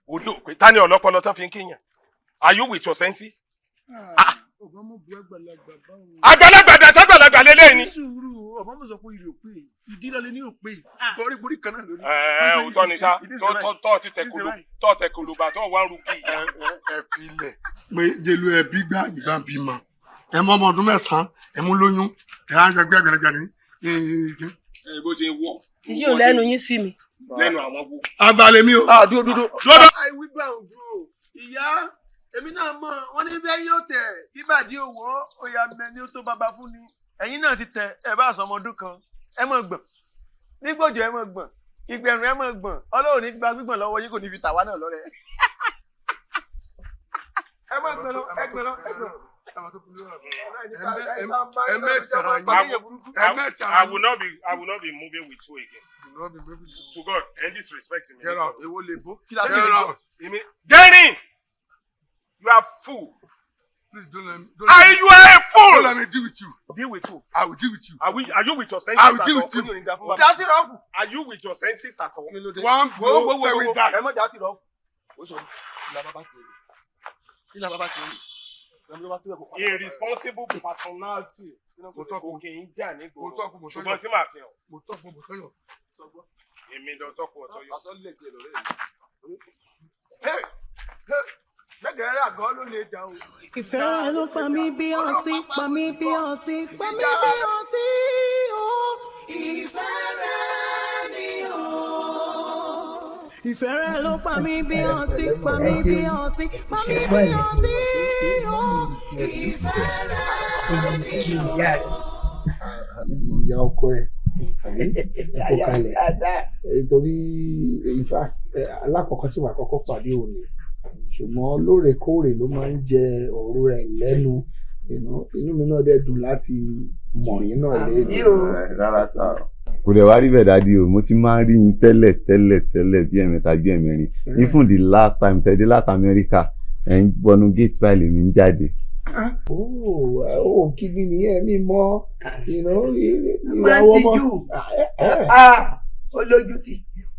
Speaker 3: Orí òpè. Ta ni ọlọ́pọlọ tó fi ń kíyàn? Are you with your senses?
Speaker 2: Ọba mọ̀ bu àgbàlagbà báwo.
Speaker 3: Àgbàlagbà dàtí àgbàlagbà lélẹ́yìn ni.
Speaker 2: Ní sùúrù, ọba mọ̀ sọ pé ìrì òpè, ìdílọ́lẹ̀ ní òpè, borí borí kan náà lórí.
Speaker 3: Ẹ ẹ, òótọ́ ni sá, tọ́ ti tẹ kolo, tọ́ tẹ koloba, tọ́ wá ń rugi ìyá.
Speaker 5: Ẹ fi ilẹ̀. Pé jelu ẹbí gbá ìgbà bímọ. Ẹ mọ ọmọ ọdún 9, ẹ mú lóyún, ẹ á jẹ gbé àgbàlagbà ní.
Speaker 3: Ẹ bó ṣe wọ.
Speaker 15: Ìyí ò lẹ́nu yín sí mi.
Speaker 3: Lẹ́nu àwọn wo.
Speaker 5: Agbalẹ̀ mi o.
Speaker 2: Ah, dúró dúró.
Speaker 3: Lọ́dọ̀.
Speaker 2: Àìwí bá òun dúró. Ìyá, èmi náà mọ̀, wọ́n ní bẹ́ẹ̀ yóò tẹ̀, bíbàdí òwò, òyà mẹ́ni ó tó bàbá fún ni. Ẹ̀yin náà ti tẹ, ẹ bá àṣọ ọmọ ọdún kan, ẹ mọ̀ gbọ̀n. Nígbòjò ẹ mọ̀ gbọ̀n, ìgbẹ̀rún ẹ mọ̀ gbọ̀n, Ọlọ́run ní gba gbígbọ̀n lọ́wọ́ yín, kò ní fi tàwa náà lọ́rẹ. Ẹ mọ̀ gbọ̀n lọ, ẹ gbọ̀n lọ, ẹ gbọ̀n.
Speaker 5: Ẹ mẹ́sàrà yín. Ẹ mẹ́sàrà
Speaker 3: I
Speaker 5: yín.
Speaker 3: will not be moving with you again. To God, and disrespect me.
Speaker 5: Get out.
Speaker 2: Èwo lè bó? Kí la
Speaker 5: Get
Speaker 2: fi lè bó?
Speaker 5: out.
Speaker 3: Jerry, you are fool.
Speaker 5: Please don't let me.
Speaker 3: Are you are a fool?
Speaker 5: Don't let me deal with you.
Speaker 3: Deal with who?
Speaker 5: I will deal with you.
Speaker 3: Are you with your senses
Speaker 5: I will
Speaker 3: at
Speaker 5: deal
Speaker 3: all?
Speaker 5: with you.
Speaker 2: Dá sí rọ́ọ̀fù.
Speaker 3: Are you with your senses at all?
Speaker 5: One
Speaker 2: Wo wo
Speaker 5: blow,
Speaker 2: wo
Speaker 5: seven
Speaker 2: wo,
Speaker 5: die.
Speaker 2: ẹ mọ̀ dá sí rọ́ọ̀fù. Ó sọ ìlà bàbá tiẹ̀ rí. Ìlà bàbá tiẹ̀ rí.
Speaker 3: Irresponsible personality.
Speaker 5: Mo tọ́
Speaker 3: Kò kì í jà ní
Speaker 5: Mo tọ́ kú, mo
Speaker 3: gbòòrò.
Speaker 5: tọ́
Speaker 3: Ṣùgbọ́n
Speaker 5: yọ.
Speaker 3: tí màá fi hàn.
Speaker 5: Mo tọ́ kú, mo tọ́ yọ.
Speaker 3: Èmi lọ tọ́kù ọ̀tọ̀ yọ.
Speaker 2: Àsọlẹ̀ tiẹ̀ lọ́rẹ́ mi. Gbẹ̀gẹ̀rẹ̀ àgọ́ ló lè jà o.
Speaker 16: Ìfẹ́ rẹ ló pa mí bí ọtí, pa mí bí ọtí, pa mí bí ọtí o. Ìfẹ́ rẹ ni o. Ìfẹ́ rẹ ló pa mí bí ọtí, pa mí bí ọtí, pa mí bí ọtí o. Ìfẹ́ rẹ ni o.
Speaker 8: Ìyá ọkọ ẹ àbí kó kalẹ̀. Torí in fact, alákọ̀ọ́kọ́ tí màá kọ́kọ́ pàdé òun ni,
Speaker 6: Ṣùgbọ́n lóòrèkóòrè ló máa ń jẹ ọ̀rọ̀ ẹ̀ lẹ́nu. Inú mi náà dẹ̀ dùn láti mọ̀ yín náà lẹ́nu.
Speaker 17: Rárá sá, kò dẹ̀ wá rí bẹ́ẹ̀, daddy o. Mo ti máa ń rí yín tẹ́lẹ̀ tẹ́lẹ̀ tẹ́lẹ̀, bí ẹ̀mẹ́ta, bí ẹ̀mẹ́rin. Even the last time tẹ́ dé láti Amẹ́ríkà, ẹ̀ ń wọnú gate báyìí lèmi ń jáde.
Speaker 6: Oh, kí mi nìyẹn, mi mọ
Speaker 1: Máa
Speaker 6: ìyàwó
Speaker 1: ń
Speaker 6: ọmọ.
Speaker 1: tijú. Ah, ó lójú tì.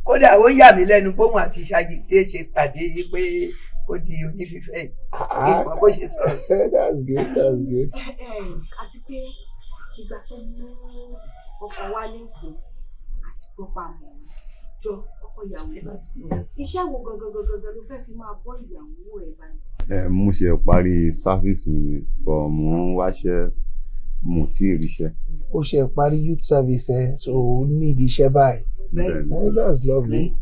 Speaker 1: Kódà ó yà mí lẹ́nu bóun àti Ṣàgídé ṣe pàdé yìí pé ó di onífífẹ́ yìí. Ìmọ̀ bó ṣe sọ̀rọ̀.
Speaker 6: That's good, that's good.
Speaker 12: Àti pé ìgbà tó mú ọkọ wálé ìsìn àti pọpa mọ̀ ọ́n jọ ọkọ ìyàwó, iṣẹ́ wo gangan gangan ló fẹ́ fi máa bọ́ ìyàwó ẹ̀ báyìí?
Speaker 17: Ẹ mo ṣe parí service mi ni, but mo ń wáṣẹ́, mo tí ì ríṣẹ́.
Speaker 6: Ó ṣe parí youth service ẹ, so ó need iṣẹ́ báyìí.
Speaker 17: Bẹ́ẹ̀ni.
Speaker 6: Eh, that's lovely.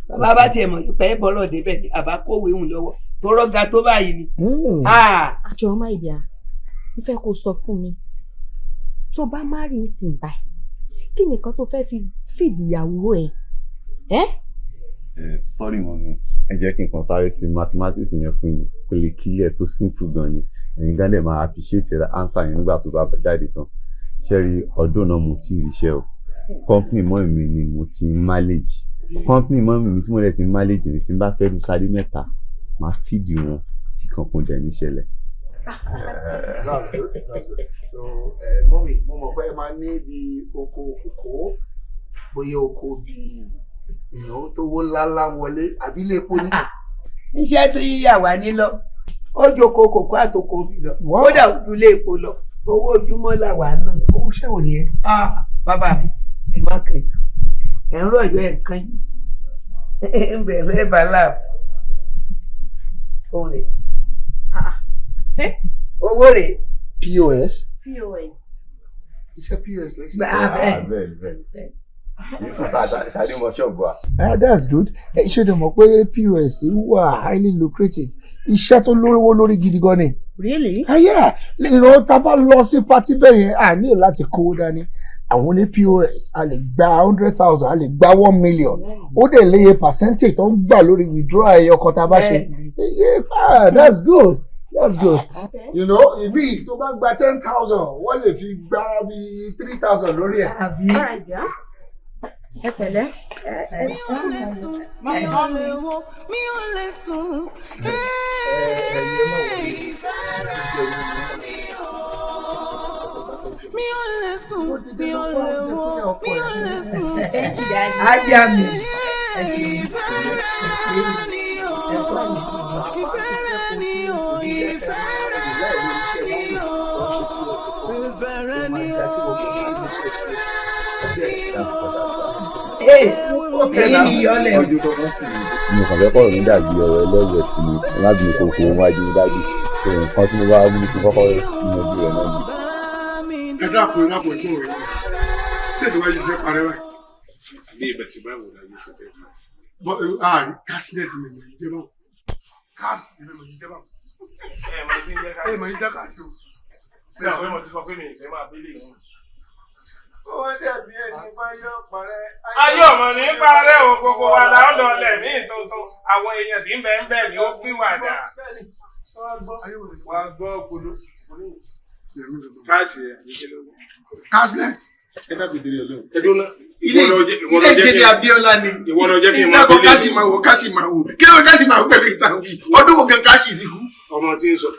Speaker 1: Bàbá bá tiẹ̀ mọ̀ pé bọ́rọ̀ débẹ̀ ni, àbá kówé òun lọ́wọ́ tó rọ́gà tó báyìí ni. Ah!
Speaker 12: Jọ, my dear, mo fẹ́ kó sọ fún mi, tó bá má rí nsìn báyìí, kí nìkan tó fẹ́ fi fìdí ìyàwó ẹ̀ ẹ́?
Speaker 17: Ẹ sorry mummy, ẹ jẹ́ kí n kàn sáré sí mathematics yẹn fún yín, kó lè clear, tó simple gan ni. Ẹ̀yin gan dẹ̀ máa appreciate answer yẹn nígbà tó bá jáde tán. Ṣé rí ọdún náà, mo tí ì ríṣẹ́ o. Company mummy mi ni mo ti ń manage. Company mummy mi tí mo dẹ̀ ti ń manage ni, tí n bá fẹ́ lu sáré mẹ́ta, máa fìdí wọn tí kankan dẹ̀ ní ṣẹlẹ̀.
Speaker 6: That's good, that's good. So, mummy, mo mọ̀ pé ẹ máa ní bí oko kòkó, bóyá oko bíi ìyàwó tó wó ńláńlá wọlé, àbí ilé epo ní.
Speaker 1: Iṣẹ́ tí àwa ní lọ, ó jókòó kòkó àtòkò mi lọ, kódà ó ju ilé epo lọ. Owó ojúmọ́ làwa náà.
Speaker 6: Owó ṣẹ́ wò nìyẹn?
Speaker 1: Ah, bàbá mi, ẹ má kẹjù, ẹ ń rọ̀jò, ẹ kánjú, ń bẹ̀rẹ̀ bàálà òun rè, owó rè.
Speaker 6: POS.
Speaker 12: POS.
Speaker 6: Iṣẹ́ POS lẹ́sìn.
Speaker 1: Gbà bẹ́ẹ̀.
Speaker 17: Bẹ́ẹ̀ bẹ́ẹ̀, ṣáde mọ ṣọ́ọ̀bù wa.
Speaker 6: Ah, that's good. Ẹ ṣe dẹ̀ mọ̀ pé POS wà highly lucrative. Iṣẹ́ tó lówó lórí gidi gan ni.
Speaker 15: Really?
Speaker 6: Ah, yeah. Tá a bá lọ sí party bẹ́ẹ̀ yẹn, a ní láti kówó dání. Àwọn ní POS, a lè gba 100,000, a lè gba 1 million. Ó dẹ̀ léye percentage tó ń gbà lórí withdrawal ẹyọ kan tá a bá ṣe. Yeah, ah, that's good. That's good. Ìbí tó bá gba 10,000, wọ́n lè fi gba bí 3,000 lórí ẹ̀.
Speaker 12: All right, dear. Ẹ pẹ̀lẹ́.
Speaker 16: Mi ò lè sùn, mi ò lè wo, mi ò lè sùn. Ìfẹ́ rẹ ni o. Mi ò lè sùn, mi ò lè wo, mi ò lè sùn.
Speaker 1: Ajá mi.
Speaker 16: Ìfẹ́ rẹ ni o. Ìfẹ́ rẹ ni o. Ìfẹ́ rẹ ni o. Ìfẹ́ rẹ ni o. Ìfẹ́ rẹ ni o.
Speaker 1: Èyí ni yọlẹ̀.
Speaker 17: Mo kàn fẹ́ kọ̀rọ̀ mi dàbí ọ̀rọ̀ ẹlẹ́wẹ̀ẹ́ sí mi lábìlú kòkó wájú mi dájú tó nǹkan tí mo bá mú kí n kọ́kọ́ yanjú rẹ̀ náà ni.
Speaker 5: Ẹ dákun, ẹ dákun, ẹ kúrò rẹ. Ṣé ètò wáyé ti fẹ́ parẹ́ báyìí?
Speaker 3: Ní ibẹ̀ tí báwo la yóò ṣe fẹ́ parẹ́?
Speaker 5: Bọ́ ààrí kásídẹ̀ẹ̀tì mi mọ̀ yìí jẹ́ báwọn. Káàsì mi mọ̀ yìí jẹ́ báwọn.
Speaker 3: Ẹ mọ̀ tí ń jẹ́
Speaker 5: Ẹ mọ̀ yìí jẹ́ káàsì o.
Speaker 3: Bí àwọn ọmọ ti sọ pé mi ìfẹ́ máa bílẹ̀ yìí.
Speaker 2: Ó dàbí ẹni bá yọ parẹ́.
Speaker 3: Ayé ọmọ ní parẹ́ o, gbogbo wa la ó lọ lẹ̀ ní ìtuntun. Àwọn èèyàn tí ń bẹ ń bẹ ni ó pìwàdà.
Speaker 2: Wàá gbọ́ kolo.
Speaker 3: Káàsì ẹ̀ ní kí ló wí.
Speaker 5: Casnet.
Speaker 7: Ẹ dábìí torí Ọlọ́run.
Speaker 2: Ilé ilé ìjẹni Abíọ́lá ni.
Speaker 3: Ìwọ ló jẹ́ kí n máa
Speaker 2: Ìdákọ̀
Speaker 3: bílẹ̀.
Speaker 2: káṣí máa wò, káṣí máa wò. Kí ló káṣí máa wò pẹ̀lú ìtàn wí? Ọdún wo gan káṣí ti kú?
Speaker 3: Ọmọ tí ń sọ.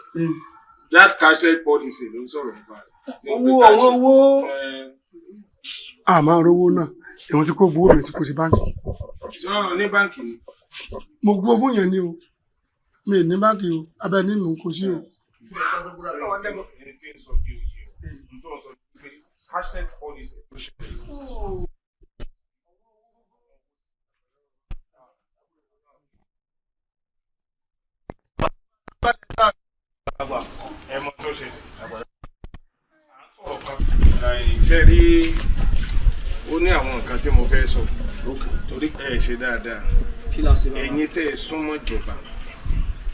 Speaker 3: That cashless policy ló ń sọ̀rọ̀ nípa rẹ̀.
Speaker 2: Owó àwọn owó.
Speaker 5: A máa rówó náà. Ìwọ̀n tí kò gbowó mi ti kó sí báńkì.
Speaker 3: Sọ̀rọ̀ ní báńkì ni.
Speaker 5: Mo gbowó fún yẹn ni o. Mi ì ní báńkì o. Abẹ́ nínú kò sí o.
Speaker 3: Ẹni tí ń sọ bí òye o. N tó ń sọ pé cashless policy ló ṣe. Ẹ mọ tó ṣe. À ń sọ̀rọ̀ kan. Ṣé rí, ó ní àwọn nǹkan tí mo fẹ́ sọ torí ẹ ṣe dáadáa.
Speaker 11: Kí la ṣe, bàbá?
Speaker 3: Ẹ̀yin tẹ́ ẹ súnmọ́ ìjọba,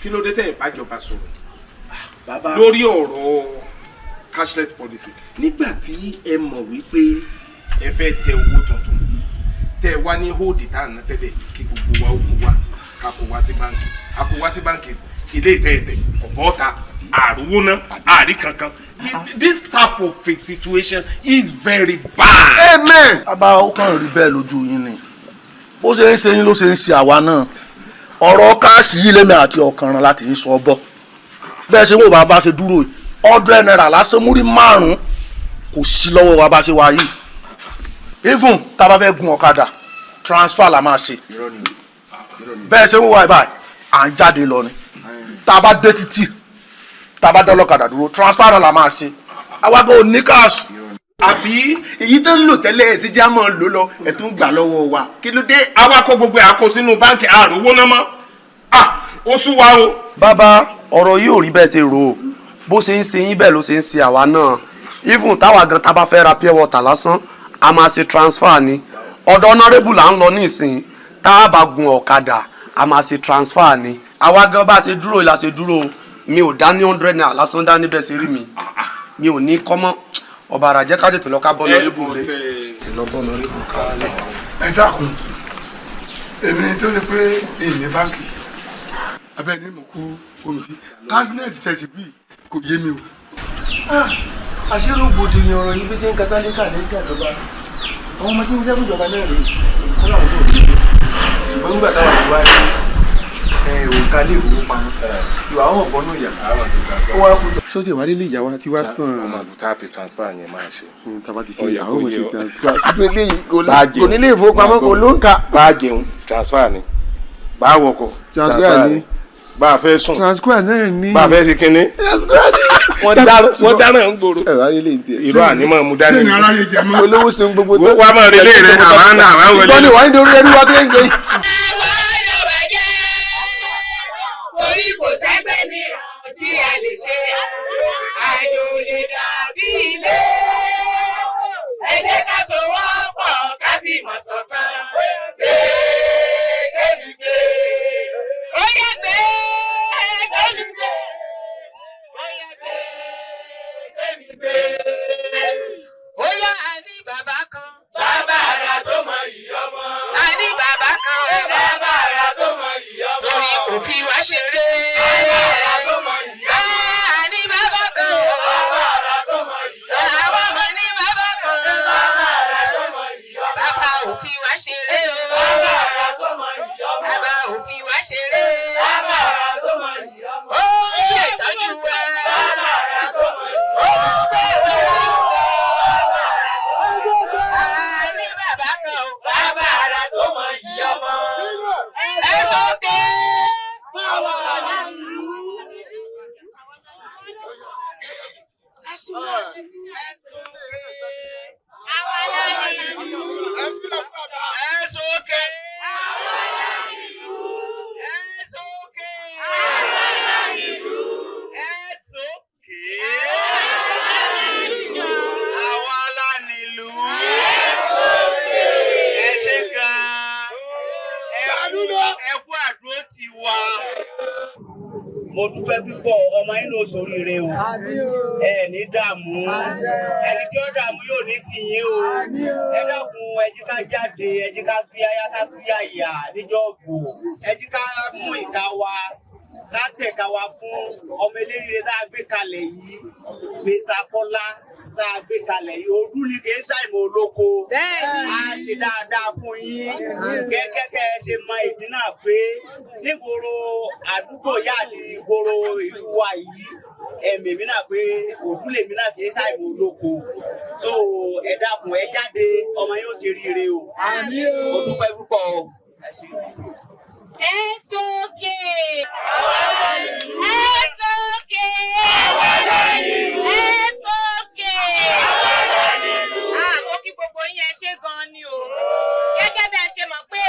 Speaker 3: kí ló dé tẹ́ ẹ bá jọba sọ̀rọ̀
Speaker 11: Bàbá.
Speaker 3: lórí ọ̀rọ̀ cashless policy, nígbà tí ẹ mọ̀ wípé ẹ fẹ́ tẹ owó tuntun, tẹ́ ẹ wá ní hold tá à ń ná tẹ́lẹ̀, kí gbogbo wa ó kó wá, ká kó wá sí báńkì, a kó wá sí báńkì? Ilé ìtẹ̀ẹ̀tẹ̀ ọ̀bọ̀ta àrùwó ná àrí kankan. This type of a situation is very bad.
Speaker 2: Amen.
Speaker 7: Bàbá, ó kàn rí bẹ́ẹ̀ lójú yín ni. Bó ṣe ń ṣe yín ló ṣe ń ṣe àwa náà. Ọ̀rọ̀ cash yìí lèmi àti ọ̀kànràn láti ń sọ bọ́. Bẹ́ẹ̀ ṣe wò, bàbá ṣe dúró yìí, 100 naira lásán, múrí márùn-ún kò sí lọ́wọ́ wa bá ṣe wá yìí. Even tá a bá fẹ́ gun ọ̀kadà, transfer la máa ṣe. Bẹ́ẹ̀ ṣe wò wá báyìí, à ń jáde lọ ni. Tá a bá dé títì, tá a bá dá ọlọ́kadà dúró, transfer náà la máa ṣe. Àwa kò ní cash.
Speaker 3: Àbí.
Speaker 8: Èyí tó ń lò tẹ́lẹ̀ ẹ̀ ti já mọ́ lò lọ, ẹ̀ tún gbà lọ́wọ́ wa, kí ló dé?
Speaker 3: Àwa kó gbogbo ẹ̀ àkó sínú báńkì, àròwó náà mọ́. Ah, ó sú wa o.
Speaker 11: Bàbá, ọ̀rọ̀ yìí ò rí bẹ́ẹ̀ ṣe rò ó. Bó ṣe ń ṣe yín bẹ́ẹ̀ ló ṣe ń ṣe àwa náà. Even táwa gan tá bá fẹ́ ra pure water lásán, a máa ṣe transfer ni. Ọ̀dọ̀ honourable là ń lọ nísìnyí. Tá a bá gun ọ̀kadà, a máa ṣe transfer ni. Àwa gan bá ṣe dúró la ṣe dúró o. Mi ò dá ní 100 naira lásán dání. Bẹ́ẹ̀ ṣe rí mi, mi ò ní kọ́mọ́ ọba àrà. Jẹ́ ká tètè lọ ká bọ́ honourable lé. Lọ bọ́ honourable ká lọ.
Speaker 5: Ẹ dákun, èmi tó ṣe pé èyí ní báńkì abẹ́ ní mo kú omi sí casnet thirty bíi kò yé mi o.
Speaker 8: Àṣírògbòdìyàn ọ̀rọ̀ yìí bí ṣe ń kata lẹ́kà lẹ́kà ìjọba, àwọn ọmọ tí ń jẹ́ fún ìjọba náà rèé, wọ́n làwọn náà ní ìlú. Ṣùgbọ́n nígbà táwọn ti wá ní òǹkà ilé ìfowópamọ́ tiwa, àwọn ọ̀bọ̀n náà yà ó wá kú.
Speaker 18: Ṣé ó ti wá nílé ìyá wa tí wá sàn.
Speaker 3: Ọmọ àlùtá fi transfer yẹn máa ṣe.
Speaker 18: Tàbá ti ṣe, àwọn ọmọ ṣe transfer sípò eléyìí
Speaker 8: kò ní ilé ìfowópamọ́, kò ló ń kà.
Speaker 3: Bá a jẹun, transfer ni. Bá a wọkọ̀,
Speaker 18: transfer ni.
Speaker 3: Bá a fẹ́ sùn,
Speaker 18: transfer náà ni.
Speaker 3: Bá a fẹ́ ṣe kínní.
Speaker 18: Transfer ni.
Speaker 3: Wọ́n dáná ń gbòòrò.
Speaker 18: Ẹ wá nílé ìtì.
Speaker 3: Irú ànímọ̀ mu dání.
Speaker 5: Ṣé ní aráyé jẹ mọ́?
Speaker 18: Olówó ṣe ń gbogbo
Speaker 3: tó. Wọ́n máa relé rẹ̀ àmà àmà wọlé.
Speaker 18: Ìbọn ni wàá ní orí ẹni wá tó ń gbé.
Speaker 16: Orí kò sẹ́gbẹ́ mìíràn tí a lè ṣe. Àjò lè dàbí ilé. Ẹ jẹ́ ká sowọ́pọ̀, ká fìmọ̀ ṣọ̀kan. Gbé kémi gbé. Ó yá, gbé kémi gbé. Ó yá, gbé kémi gbé. Ó yá, a ní bàbá kan. Bàbá ara tó mọ iyì ọmọ. A ní bàbá kan. Bàbá ara tó mọ iyì ọmọ. Torí kò fi wá ṣeré. Bàbá ara tó mọ iyì ọmọ. A ní bàbá kan. Bàbá ara tó mọ iyì ọmọ. Àwa mọ̀ ní bàbá kan. Bàbá ara tó mọ iyì ọmọ. Bàbá ò fi wá ṣeré o. Bàbá ara tó mọ iyì ọmọ. Bàbá ò fi wá ṣeré. Bàbá ara tó mọ iyì ọmọ. Ó ń ṣètọ́jú wa. Bàbá ara tó mọ iyì ọmọ. Ó ń gbé wa. A ní bàbá kan o. Bàbá ara tó mọ iyì ọmọ. Ẹ sókè. Àwa ìlú. Àwa ìlú.
Speaker 2: Ẹ sókè. Ẹ sókè. Ẹ sókè. Àwa la nílùú. Ẹ ṣé gan-an. Ẹ kú àdúró ti wa. Mo dúpẹ́ púpọ̀. Ọmọ yín ló ṣoríire o. Ẹ ní dààmú. Ẹni tí ó dààmú yóò ní tìyín o. Ẹ dákun, ẹ jí ká jáde, ẹ jí ká fi aya ká tún yàyà níjọ́ gbò. Ẹ jí ká mú ìka wa, ká tẹ̀ka wa fún ọmọ eléríire tá a gbé kalẹ̀ yìí, Mr. Kọ́lá tá a gbé kalẹ̀ yìí. Ọdún ni kì í ṣàìmọ̀ olóko. A ṣe dáadáa fún yín gẹ́gẹ́ kẹ́ ẹ ṣe mọ ìdí náà pé nígboro àdúgbò yá àti ìgboro ìlú wa yìí, ẹ̀mí mi náà pé òdú lèmi náà kì í ṣàìmọ̀ olóko. So ẹ dákun, ẹ jáde, ọmọ yóò ṣe ríire o. Mo dúpẹ́ púpọ̀ o. Ẹ ṣé.
Speaker 16: Ẹ sókè. Ẹ sókè. Ẹ sókè. Ah, mo kí gbogbo yín, ẹ ṣé gan-an ni o. Gẹ́gẹ́ bí ẹ ṣe mọ̀ pé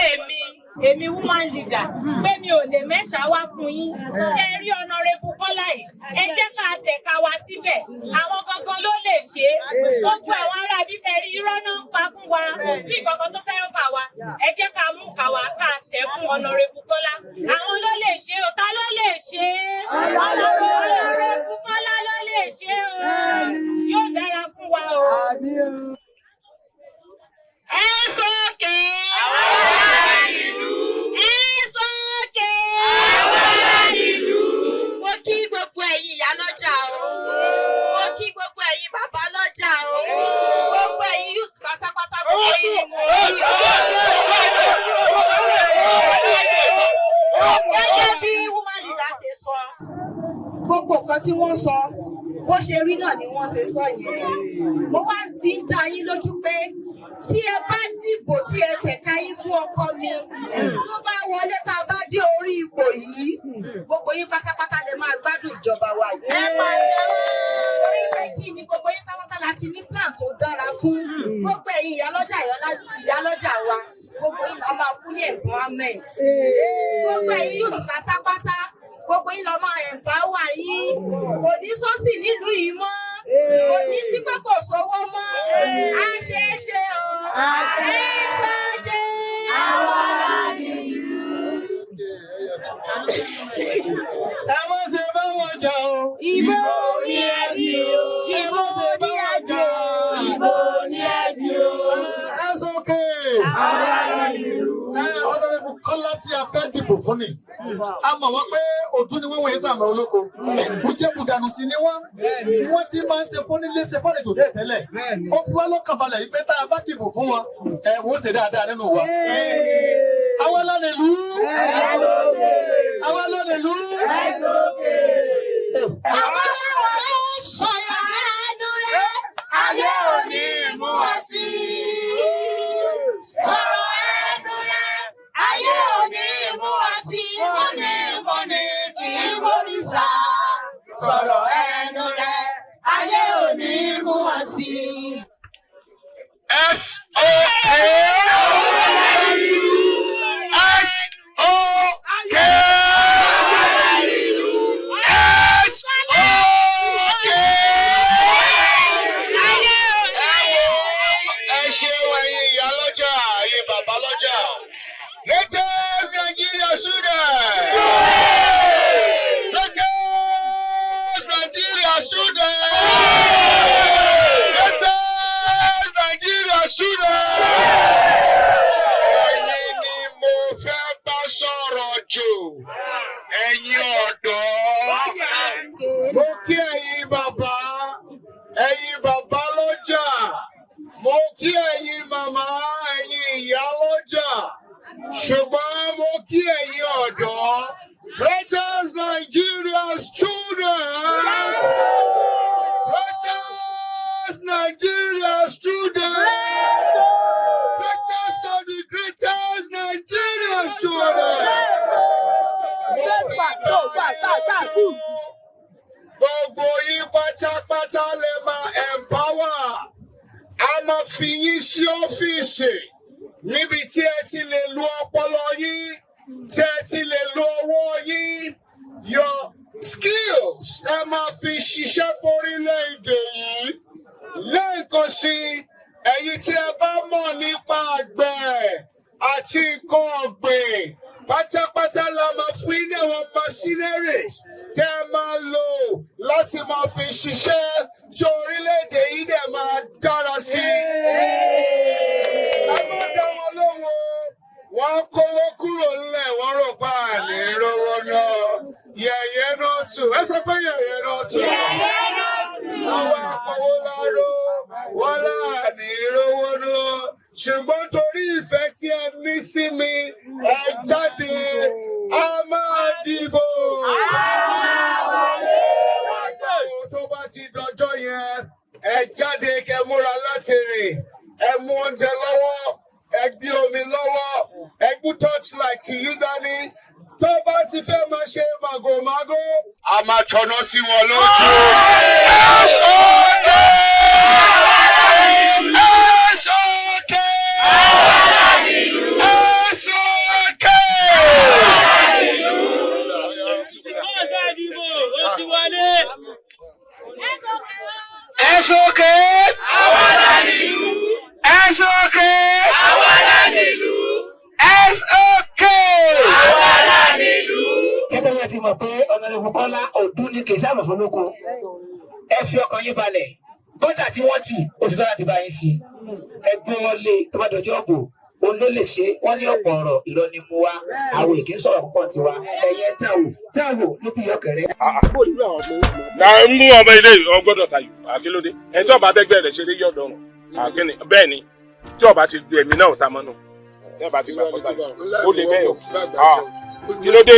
Speaker 16: èmi woman leader, pé mi ò lè mẹ́sà wá fún yín. Ṣé ẹ rí Honourable Kọ́lá yìí? Ẹ jẹ́ ká tẹ̀ka wa síbẹ̀. Àwọn gangan ló lè ṣe é. Sójú àwọn ará bí tẹ̀rí, irọ́ náà ń pa fún wa. Kò sí nǹkan tó fẹ́ fà wá. Ẹ jẹ́ ká mú ká wa ká tẹ̀ fún Honourable Kọ́lá. Àwọn ló lè ṣe o. Ta ló lè ṣe é? Honourable Kọ́lá ló lè ṣe o. Yóò dára fún wa o. Ẹ sókè. Ẹ sókè.
Speaker 12: tí wọ́n sọ, bó ṣe rí náà ni wọ́n ṣe sọ yẹn. Mo wá ti ń dá yín lójú pé tí ẹ bá dìbò, tí ẹ tẹ̀ka yín fún ọkọ mi, tó bá wọlé, tá a bá dé orí ipò yìí, gbogbo yín pátápátá lè máa gbádùn ìjọba wa yìí. Torí pé kí ni, gbogbo yín pátápátá la ti ní plan tó dára fún gbogbo ẹ̀yin ìyálọ́jà, ìyálọ́jà wa. Gbogbo yín la máa fún ní empowerment. Gbogbo ẹ̀yin youth pátápátá, gbogbo yín la máa empower yín. Kò ní sọ́sì nílùú yìí mọ́, kò ní sí pé kò sówó mọ́. Á ṣe é ṣe o, ẹ sọ́jẹ́.
Speaker 6: Ẹ má ṣe bá wọn jà o.
Speaker 16: Ìbò ní ẹbí o.
Speaker 6: Ẹ má ṣe bá wọn jà o.
Speaker 16: Ìbò ní ẹbí o.
Speaker 6: Ẹ sókè. Ẹ Honourable Kọ́lá tí a fẹ́ dìbò fún ni. A mọ̀ wọ́n pé òdú ni wọ́n, wọ̀nyí sàmì olóko. Bùjẹ́bùdànù sí ni wọ́n. Wọ́n ti máa ń ṣe fún nílé, ṣe fún àlejò bẹ́ẹ̀ tẹ́lẹ̀. Ó fi wá lọ́kàn balẹ̀ yìí pé tá a bá dìbò fún wọn, ẹ wọ́n ṣe dáadáa nínú wa. Àwa la nílùú. Àwa la nílùú.
Speaker 16: Sọ̀rọ̀ ẹnu rẹ̀, ayé ò ní mú wa sí. Sọ̀rọ̀ ẹnu rẹ̀, ayé ò ní mú wa sí. Mọ́ni mọ́ni kì í mórìṣà. Sọ̀rọ̀ ẹnu rẹ̀, ayé ò ní mú wa sí.
Speaker 6: S O K S O K S O K. Ẹ ṣeun, ẹ̀yin ìyá lọ́jà, ẹ̀yin bàbá lọ́jà. Latest Nigeria student. Latest Nigeria student. Latest Nigeria student. Ẹ̀yin ni mo fẹ́ bá sọ̀rọ̀ jù. Ẹ̀yin ọ̀dọ́. Mo kí ẹ̀yin bàbá lọ́jà. Mo kí ẹ̀yin màmá, ẹ̀yin ìyá lọ́jà. Ṣùgbọ́n mo kí ẹ̀yin ọ̀dọ́. Greatest Nigeria's children. Greatest Nigeria's children. Greatest of the greatest Nigeria's children. Gbogbo yín pátápátá lè máa empower. A máa fi yín sí ọ́fíìsì níbi tí ẹ ti lè lo ọpọlọ yín, tí ẹ ti lè lo ọwọ́ yín, your skills, ẹ máa fi ṣiṣẹ́ fórílẹ̀-èdè yìí. Lẹ́ẹ̀kan sí, ẹ̀yin tí ẹ bá mọ̀ nípa àgbẹ̀ àti nǹkan ọ̀gbìn pátápátá, la máa fún yín ní àwọn machineries tẹ́ ẹ máa lò láti máa fi ṣiṣẹ́, tí orílẹ̀-èdè yìí dẹ̀ máa dára sí i. Ẹ má dá wọn lóhùn o. Wọ́n kówó kúrò ńlẹ̀, wọ́n rò pa àní rówó náà. Yẹ̀yẹ́ náà tù. Ẹ sọ pé yẹ̀yẹ́ náà tù.
Speaker 16: Yẹ̀yẹ́ náà tù.
Speaker 6: Wọ́n wá pọ̀wó láró. Wọ́n láàní rówó náà. Ṣùgbọ́n torí ìfẹ́ tí ẹ ní sí mi, ẹ jáde, a máa dìbò. Tó bá ti dọjọ́ yẹn, ẹ jáde, kẹ́ múra láti rìn. Ẹ mú oúnjẹ lọ́wọ́, ẹ gbé omi lọ́wọ́, ẹ gbé torchlight yín dání. Tó bá ti fẹ́ máa ṣe màgòmágó, a máa tọ̀nà sí wọn lójú. S.O.K. S.O.K. S.O.K.
Speaker 16: Ọ̀sẹ̀ ìdìbò ó ti wọlé.
Speaker 6: S.O.K.
Speaker 16: Àwa la nílùú.
Speaker 6: S.O.K.
Speaker 16: Àwa la nílùú.
Speaker 6: S.O.K.
Speaker 16: Àwa la nílùú.
Speaker 19: Gẹ́gẹ́ bí ẹ ti mọ̀ pé Honourable Kọ́lá Òdú ní kì í sábà fọlọ́kọ, ẹ fi ọkàn yín balẹ̀. Bọ́dà tí wọ́n tì ó ti tọ́ láti bá yín sí. Ẹ gbé wọn lé, tó bá dọjọ́ ọ̀bù, òun ló lè ṣe. Wọ́n ní ọ̀pọ̀ ọ̀rọ̀ ìrọ̀ ni mu wa, àwọn èké ń sọ̀rọ̀ púpọ̀ tiwa. Ẹ̀yẹ táwò táwò ló bí ọkẹrẹ.
Speaker 3: Na mú ọmọ ilé yìí, ọ gbọ́dọ̀ tayò àkílódé. Ẹni tí ọba bẹgbẹ rẹ ṣeré yọdọ ọrùn àkíní. Bẹ́ẹ̀ ni, tí ọba ti du èmi náà ò ta mọ́nù, tí ọba ti gbà kọ́ tayò, ó lè bẹ́ẹ̀ o. Ah, kí ló dé?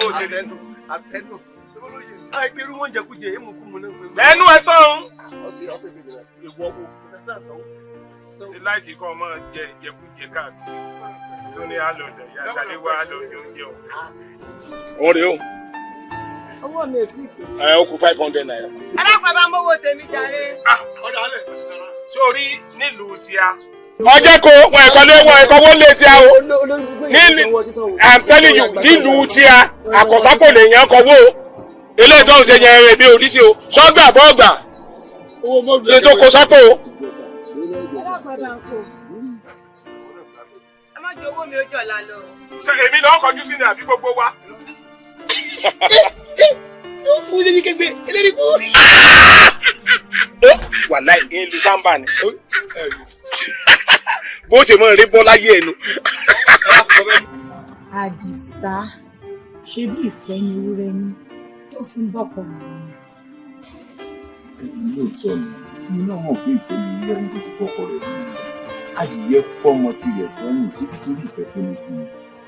Speaker 3: bó ṣe lè.
Speaker 8: Àtẹnu. Àìpé irú wọn jẹkújẹ èémú kú mu náà.
Speaker 3: Lẹ́nu ẹ sọ̀hún. Ìwọ wo ti láìkí kọ́ ọmọ jẹ ìjẹkújẹ káàkiri tó ní àlọ́dọ̀ ìyá Ṣadé wá àlọ́dọ̀ oúnjẹ o. Òun rèé o.
Speaker 12: Owó mi ò tí ì pè.
Speaker 3: Ẹ ó kù ₦500.
Speaker 12: Ẹ dákun, ẹ bá ń mówó tèmi jàre.
Speaker 3: Ọ̀dà alẹ̀ sórí nílùú tíá. Ọjọ́ ko wọn ẹ̀kọ́ lé wọn ẹ̀kọ́ wọ́n lé tíá o. Nílùú, I'm telling you, nílùú tíá àkọ́sápò lè yàn kọ́wó o. Eléyìí tó ń ṣe yẹn rẹ̀ bí oríṣi o. Sọ́gbà bọ́ọ̀gbà ní tó kó sápò o.
Speaker 12: Ẹ dákun, ẹ bá ń kó. Ẹ má jẹ owó mi ó jọ̀la lọ.
Speaker 3: Ṣé èmi lọ́ọ́ kọjú sí ni àbí gbogbo wa?
Speaker 5: Mo ṣe ní kégbé eléyìí kú.
Speaker 3: Wàláì ìlú sáńbà ni. Bó ṣe mọ̀ rí bọ́ láyé ẹnu.
Speaker 10: Àdìsá, ṣe bí ìfẹ́ ni ewúrẹ́ ní tó fi ń bọ̀pọ̀ rẹ̀.
Speaker 17: Lóòótọ́ ni, mi náà mọ̀ pé ìfẹ́ ni ewúrẹ́ ní tó fi bọ́kọ rẹ̀ ní. Adìyẹ kọ́ ọmọ tirẹ̀ sẹ́yìn ṣé nítorí ìfẹ́ tó ní sí i.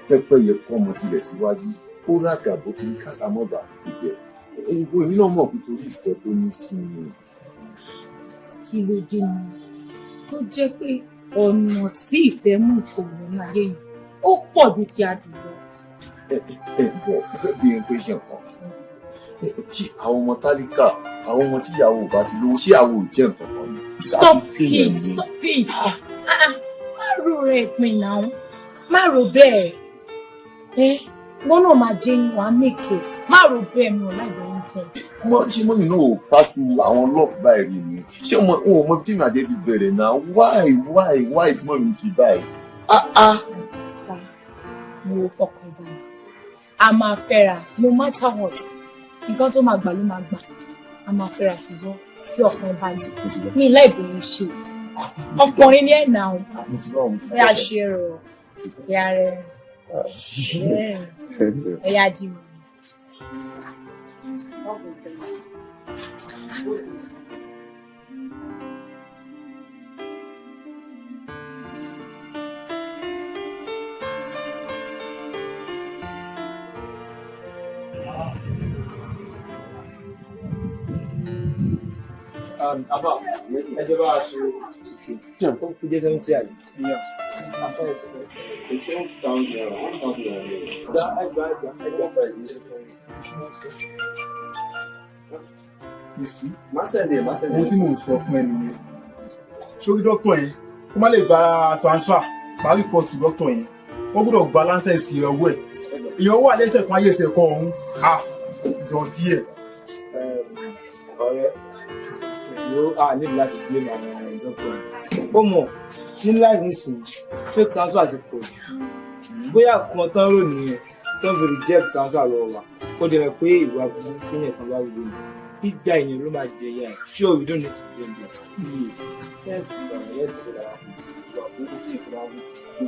Speaker 17: Pẹ́pẹ́yẹ kọ́ ọmọ tirẹ̀ síwájú, ó ràgà bó kiri kásámọ́bà kò jẹ. Èmi náà mọ̀ pé torí ìfẹ́ tó ní sí i.
Speaker 10: Kí ló dé ni tó jẹ́ pé ọ̀nà tí ìfẹ́ mú ìkorò nínú ayé yìí ó pọ̀ ju ti adùn lọ.
Speaker 17: Ẹ bọ̀, mo fẹ́ bí ẹn question kan. Ṣé àwọn ọmọ tálíkà, àwọn ọmọ tí ìyàwó ò bá ti lówó, ṣé àwọn ò jẹ́ nǹkan kan ni?
Speaker 10: Stop it, stop it. Má ro rẹ̀ pin náà, má ro bẹ́ẹ̀. Wọ́n náà máa jẹ́ yín, wàá mèkè. Má ro bẹ́ẹ̀, mi ò láìpẹ́ yín tẹ̀.
Speaker 17: Mọ ṣé mọ́mì náà ò pàṣẹ àwọn love báyìí rí mi? Ṣé wọn ò mọ tí ìrìnàjò ti bẹ̀rẹ̀ náà? Why tí mọ́mì ń ṣe báyìí?
Speaker 10: Sá, mo fọkàn balẹ̀. A máa fẹ́ra no matter what. Nǹkan tó máa gbà ló máa gbà. A máa fẹ́ra, ṣùgbọ́n fi ọkàn balẹ̀. Ní ilé ìbòyìn ṣe. Ọkùnrin ni ẹ̀ nà ó. Ó yà ṣe rọ̀. Ìyá rẹ̀. Ẹ̀yà dì mí.
Speaker 13: Àbá, ẹ jẹ́ bá a ṣe cheesecake. Ó kú jẹ́ 70 àyè. Gba ẹgbàá ẹgbàá ẹgbàá price ní ṣe fún mi.
Speaker 5: You see?
Speaker 8: Má send ẹ̀, má send ẹ̀.
Speaker 5: Mo tí mò ń sọ fún ẹ nìyẹn. Sórí dọ́kítọ̀ yẹn, kó má lè gba transfer, bá rìpọ́tù dọ́kítọ̀ yẹn. Wọ́n gbọ́dọ̀ gba láńsẹ̀sì ọwọ́ ẹ̀. Èèyàn wà lẹ́sẹ̀ kan ayé ẹsẹ̀ kan ọ̀hún. Ha! Ìzọ̀ díẹ̀.
Speaker 13: Ọ̀rẹ́, yóò a ní láti blame àwọn dọ́kítọ̀ yẹn. Ó mọ̀ ní láì nísìnyí, fake transfer ti pọ̀ jù. Bóyá kan tán rò nìyẹn tó ń fi reject transfer lọ́wọ́ wa. Ó dẹ̀ mọ̀ pé ìwà burúkú kéèyàn kan bá wúlò ní. Gbígba èèyàn ló máa jẹ ìyá ẹ̀. Sure, we don't need to blame them. Please, let's let's forget about it. Ìwà burúkú kéèyàn kan bá wúlò.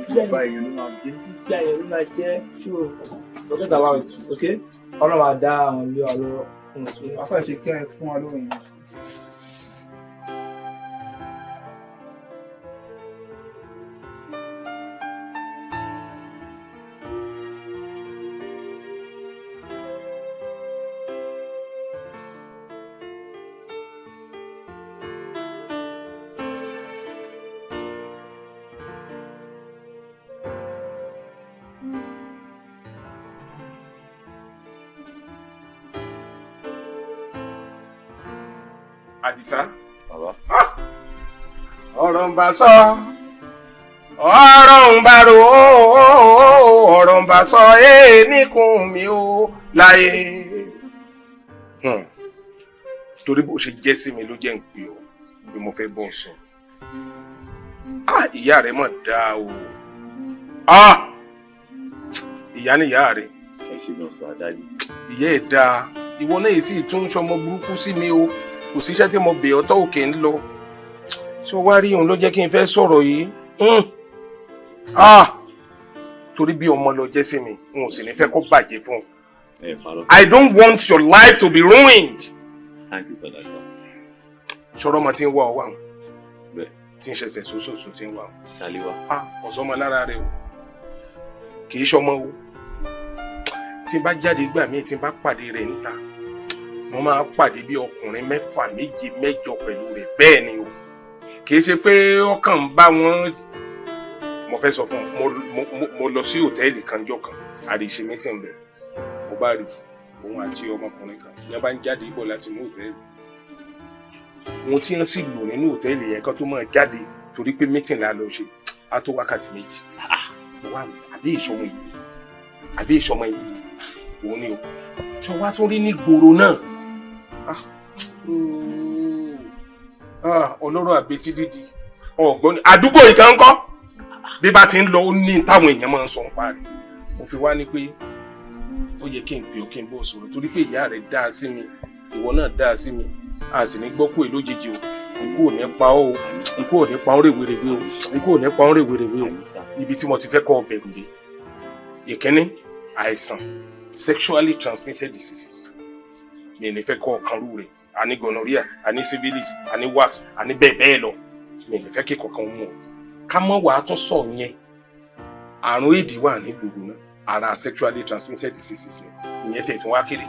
Speaker 8: Gbígba èèyàn ló máa jẹ.
Speaker 13: Gbígba èèyàn ló máa jẹ. Sure, forget about it, okay? Ọlọ́run á dá àwọn ilé wa lọ́wọ́.
Speaker 5: Afẹ́ ṣe kí ẹ fún wa lóyún.
Speaker 3: Àdìsá. Ọ̀rọ̀ ń bá sọ, ọ̀rọ̀ ń bá ro, ọ̀rọ̀ ń bá sọ, ee níkùn mi ó láyé. Torí bó ṣe jẹ́ sí mi ló jẹ́ ń pè ọ́ bí mo fẹ́ bọ́ sọ. Ìyá rẹ̀ mọ̀ dáa o. Ìyá ni ìyá rẹ̀.
Speaker 17: Ẹ ṣe gan sọ àdáyé.
Speaker 3: Ìyá ẹ̀ dáa, ìwọ náà sì tún ṣọmọ burúkú sí mi o. Kò síṣẹ́ tí mo bẹ̀ ọ́ tọ́ òkè ń lọ. Ṣé o wá rí òun ló jẹ́ kí n fẹ́ sọ̀rọ̀ yìí? Torí bí ọmọ lọ jẹ́ sí mi, n ò sì ní fẹ́ kó bàjẹ́ fún un. I don't want your life to be ruined.
Speaker 17: Thank you for that, sir.
Speaker 3: Ṣọ́rọ́ ọmọ tí ń wá ọ wá wọn. Tí ń ṣẹ̀ṣẹ̀ sóṣooṣù tí ń wá wọn.
Speaker 17: Ṣàlíwá.
Speaker 3: Ọ̀sọ́mọ lára rẹ o. Kì í ṣọmọ o. Tí n bá jáde gbà míì, tí n bá pàdé rẹ̀ níta, mo máa pàdé bí ọkùnrin 6, 7, 8 pẹ̀lú rẹ̀. Bẹ́ẹ̀ ni o. Kì í ṣe pé ọkàn ń bá wọn. Mo fẹ́ sọ fún ọ, mo lọ sí hòtẹ́ẹ̀lì kan jọ́ kan, àríṣe mítìn bẹ̀. Mo bá rí òun àti ọmọkùnrin kan, ní wọ́n bá ń jáde bọ̀ láti mú hòtẹ́ẹ̀lì. Ohun tí wọ́n sì lò nínú hòtẹ́ẹ̀lì yẹn kan tó máa jáde torí pé mítìn la lọ ṣe, á tó wákàtí 2. Wà mí, àbí ìṣọmọ yìí, àbí ìṣọmọ yìí, òun ni o. Ṣé wàá tún rí ní gbòòrò náà? Ọlọ́rọ̀ àbetí dídì ọ̀gbọ́n àdúgbò ìkan ń kọ́ bí bá ti ń lọ, ó ní táwọn èèyàn máa ń sọ nípa rẹ̀. Mo fi wá ní pé ó yẹ kí n pè ọ́ kí n bọ́ sọ̀rọ̀ torí pé ìyá rẹ̀ dáa sí mi, ìwọ náà dáa sí mi, a sì ní gbọ́ kú è lójijì o. Ikú ò ní pa ọ́ o, ikú ò ní pa ọ́ rèwerèwe o, ikú ò ní pa ọ́ rèwerèwe o. Ibi tí mo ti fẹ́ kọ́ ọ bẹ̀rù dé, Ìkíní, àìsàn sexually transmitted diseases, mi ní fẹ́ kọ́ ọ̀kan rú rẹ̀. Àní gonorrhea, àní syphilis, àní wax, àní bẹ́ẹ̀ bẹ́ẹ̀ lọ. Mi ní fẹ́ kí kankan mú ọ. Ká mọ́ wàá tún sọ yẹn, àrùn éèdì wà ní gbogbo náà, ara sexually transmitted diseases ni. Ìyẹn tiẹ̀ tún wá kéré.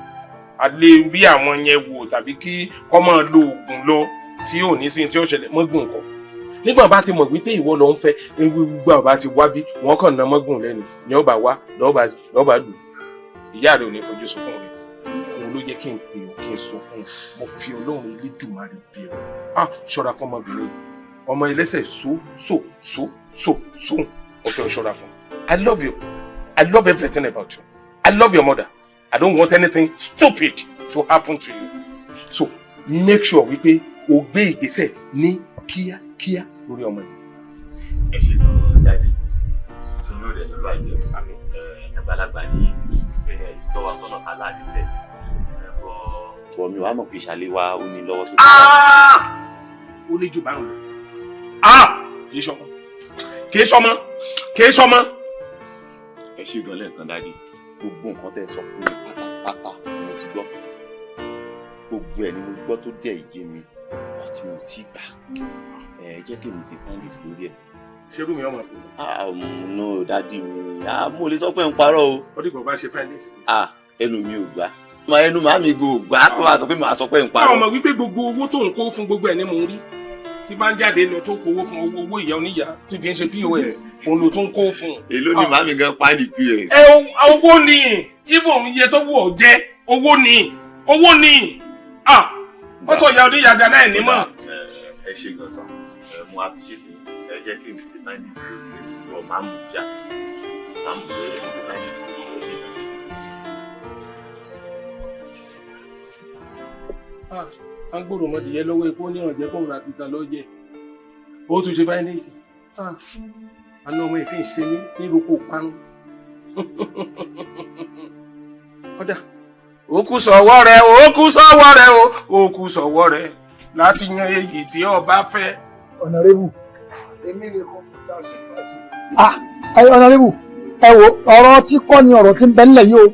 Speaker 3: A lè rí àwọn yẹn wò tàbí kí kọ́ máa lo oògùn lọ tí ò ní sí tí ó ṣẹlẹ̀ mọ́gùn nǹkan. Nígbà bá ti mọ̀ wípé ìwọ ló ń fẹ́, gbogbo àbá ti wá bí wọ́n kàn ná mọ́gùn lẹ́nu ní ọba wá lọ́ọ̀bá lù, ìyá rẹ̀ ò ní fojú sunkún rẹ̀. Òun ló jẹ́ kí n pè ọ́, kí n sọ fún un. Mo fi Ọlọ́run Elédùmarè bẹ̀ ọ́, ah, ṣọ́ra fún ọmọbìnrin yìí, ọmọ ẹlẹ́sẹ̀ so so so so so. Mo fẹ́ ọ ṣọ́ra fún. I love you, I love everything about you, I love your mother. I don't want anything stupid to happen to you, so make sure wípé o gbé ìgbésẹ̀ ní kíákíá lórí ọmọ yìí.
Speaker 17: Ẹ ṣe gan-an, Daddy. Tí yóò rẹ̀ ló bàjẹ́, àgbàlagbà ní ìtọ́wà sọ́nà kálá níbẹ̀ bọ̀. Mi ò wá mọ̀ pé ìṣàlẹ̀ wa ó ní lọ́wọ́ tó.
Speaker 3: Ó ní jù báwọn lọ. Kì í ṣọmọ, kì í ṣọmọ, kì í ṣọmọ.
Speaker 17: Ẹ ṣe gan lẹ́ẹ̀kan, Daddy. Gbogbo nǹkan tẹ́ ẹ sọ fún mi pátápátá ni mo ti gbọ́. Gbogbo ẹ̀ ni mo gbọ́ tó dẹ̀ yé mi, ọtí mo ti gbà. Ẹ jẹ́ kí èmi ṣe findings lórí ẹ̀.
Speaker 3: Ṣerú mi ọmọ àpò.
Speaker 17: Ah, no, Daddy mi, ah, mo lè sọ pé ń parọ́ o.
Speaker 3: Ó dìgbò bá ṣe findings.
Speaker 17: Ah, ẹnu mi ò gbà, máa ẹnu màá mi go gbà kó máa sọ pé màá sọ pé ń parọ́.
Speaker 3: Báwo mọ̀ wípé gbogbo owó tó ń kó fún, gbogbo ẹ̀ ni mò ń rí tí bá ń jáde lọ, tó kówó fún, owó owó ìyá oníyà tí fi ń ṣe POS, òun ló tún kó fún.
Speaker 17: Èló ni màmí gan pa ní POS?
Speaker 3: Ẹ owó ni, even iye tó wù ọ́ jẹ́, owó ni, owó ni. Ah, wọ́n sọ ìyá oníyà dáná ẹ̀ nímọ̀.
Speaker 17: Ẹ ṣe gan sir, mo appreciate yín. Ẹ jẹ́ kí n ṣe findings lórí ẹ̀. Máa mú jà, máa mú lórí ẹ̀ ṣe findings lórí ẹ̀. Ṣe gan.
Speaker 3: À ń gbòòrò mọ́dìyẹ lọ́wọ́ epo ní ọ̀jẹ̀ kóun ra tìta lọ́jẹ̀, ó tún ṣe findings. Àná ọmọ yìí sì ń ṣe mí ní ìrókò parun. Kódà ó kú sọ̀wọ́ rẹ̀, ó kú sọ̀wọ́ rẹ̀, ó kú sọ̀wọ́ rẹ̀ láti yan èyí tí ọba fẹ́.
Speaker 20: Honourable.
Speaker 6: Èmi nìkan mo dá ṣe fàájì.
Speaker 20: Ah, Honourable, ẹ wo, ọ̀rọ̀ ọtí kọ́ ni ọ̀rọ̀ tí ń bẹ nílẹ̀ yìí o.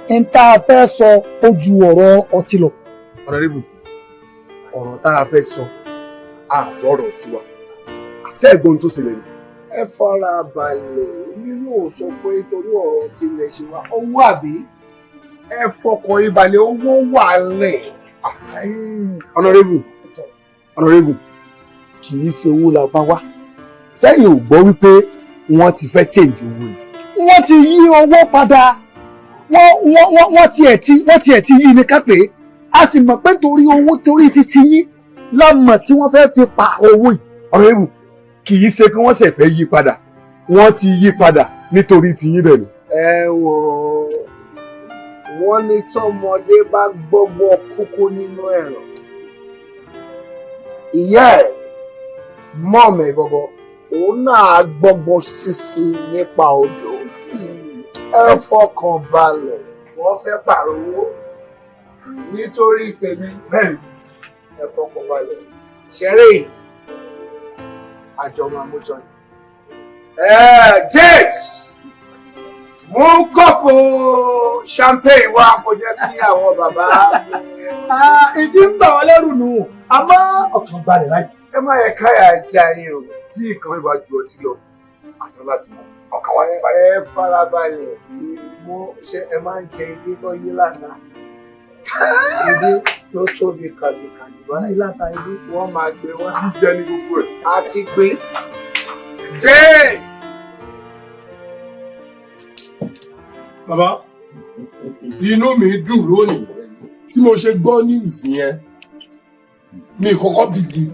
Speaker 20: N tá a fẹ́ sọ ó ju ọ̀rọ̀ ọtí lọ.
Speaker 7: Honourable, ọ̀rọ̀ tá a fẹ́ sọ àbọ̀rọ̀ tiwa ṣé ẹ̀gbọ́n tó ṣẹlẹ̀ ni.
Speaker 6: Ẹ fara balẹ̀, èmi yóò sọ pé torí ọ̀rọ̀ tilẹ̀ ṣe wá owó àbí ẹ fọkàn yín balẹ̀, owó wà lẹ̀.
Speaker 7: Honourable, Honourable, kì í ṣe owó la bá wá. Sẹ́yìn ò gbọ́ wípé wọ́n ti fẹ́ change owó ni?
Speaker 20: Wọ́n ti yí owó padà. Wọ́n tiẹ̀ ti yí ní kápẹ́. A sì mọ̀ pé torí owó, torí títí yín lọ́mọ̀ tí wọ́n fẹ́ fi pààrọ̀ owó yìí.
Speaker 7: Honourable, kì í ṣe pé wọ́n ṣẹ̀ fẹ́ yí padà, wọ́n ti yí padà nítorí tiyín bẹ́ẹ̀ ni.
Speaker 6: Ẹ wò, wọ́n ní tọ́mọdé bá gbọ́gbọ́ kókó nínú ẹ̀rọ, ìyá ẹ̀ mọ̀mẹ́ gbọ́gbọ́, òun náà gbọ́gbọ́ sísí nípa odò. Ẹ fọkàn balẹ̀, wọ́n fẹ́ pààrọ̀ owó nítorí tèmi. Ẹ fọkàn balẹ̀, ṣeré àjọ máa mú tọ́ ni. James, mú kọ́pù champagne wá kó jẹ́ kí àwọn bàbá.
Speaker 20: Ìdí ń bà wọ́n lẹ́rù nù, àmọ́ ọkàn balẹ̀ láì.
Speaker 6: Ẹ má yẹ káyà já yín o.
Speaker 7: Tí nǹkan mi bá ju ọtí lọ, àṣà láti mọ ọkàn wa ti balẹ̀.
Speaker 6: Ẹ farabalẹ̀, mo ṣe ẹ máa ń jẹ edé tó yí láta, edé tó tóbi kàlùkàlù báyìí.
Speaker 20: Yí láta edé.
Speaker 6: Wọ́n máa gbé wá.
Speaker 7: Jíjẹ ní gbogbo ẹ̀.
Speaker 6: Àti gbé. Jane.
Speaker 7: Bàbá, inú mi dùn lónìí tí mo ṣe gbọ́ news yẹn. Mi kọ́kọ́ believe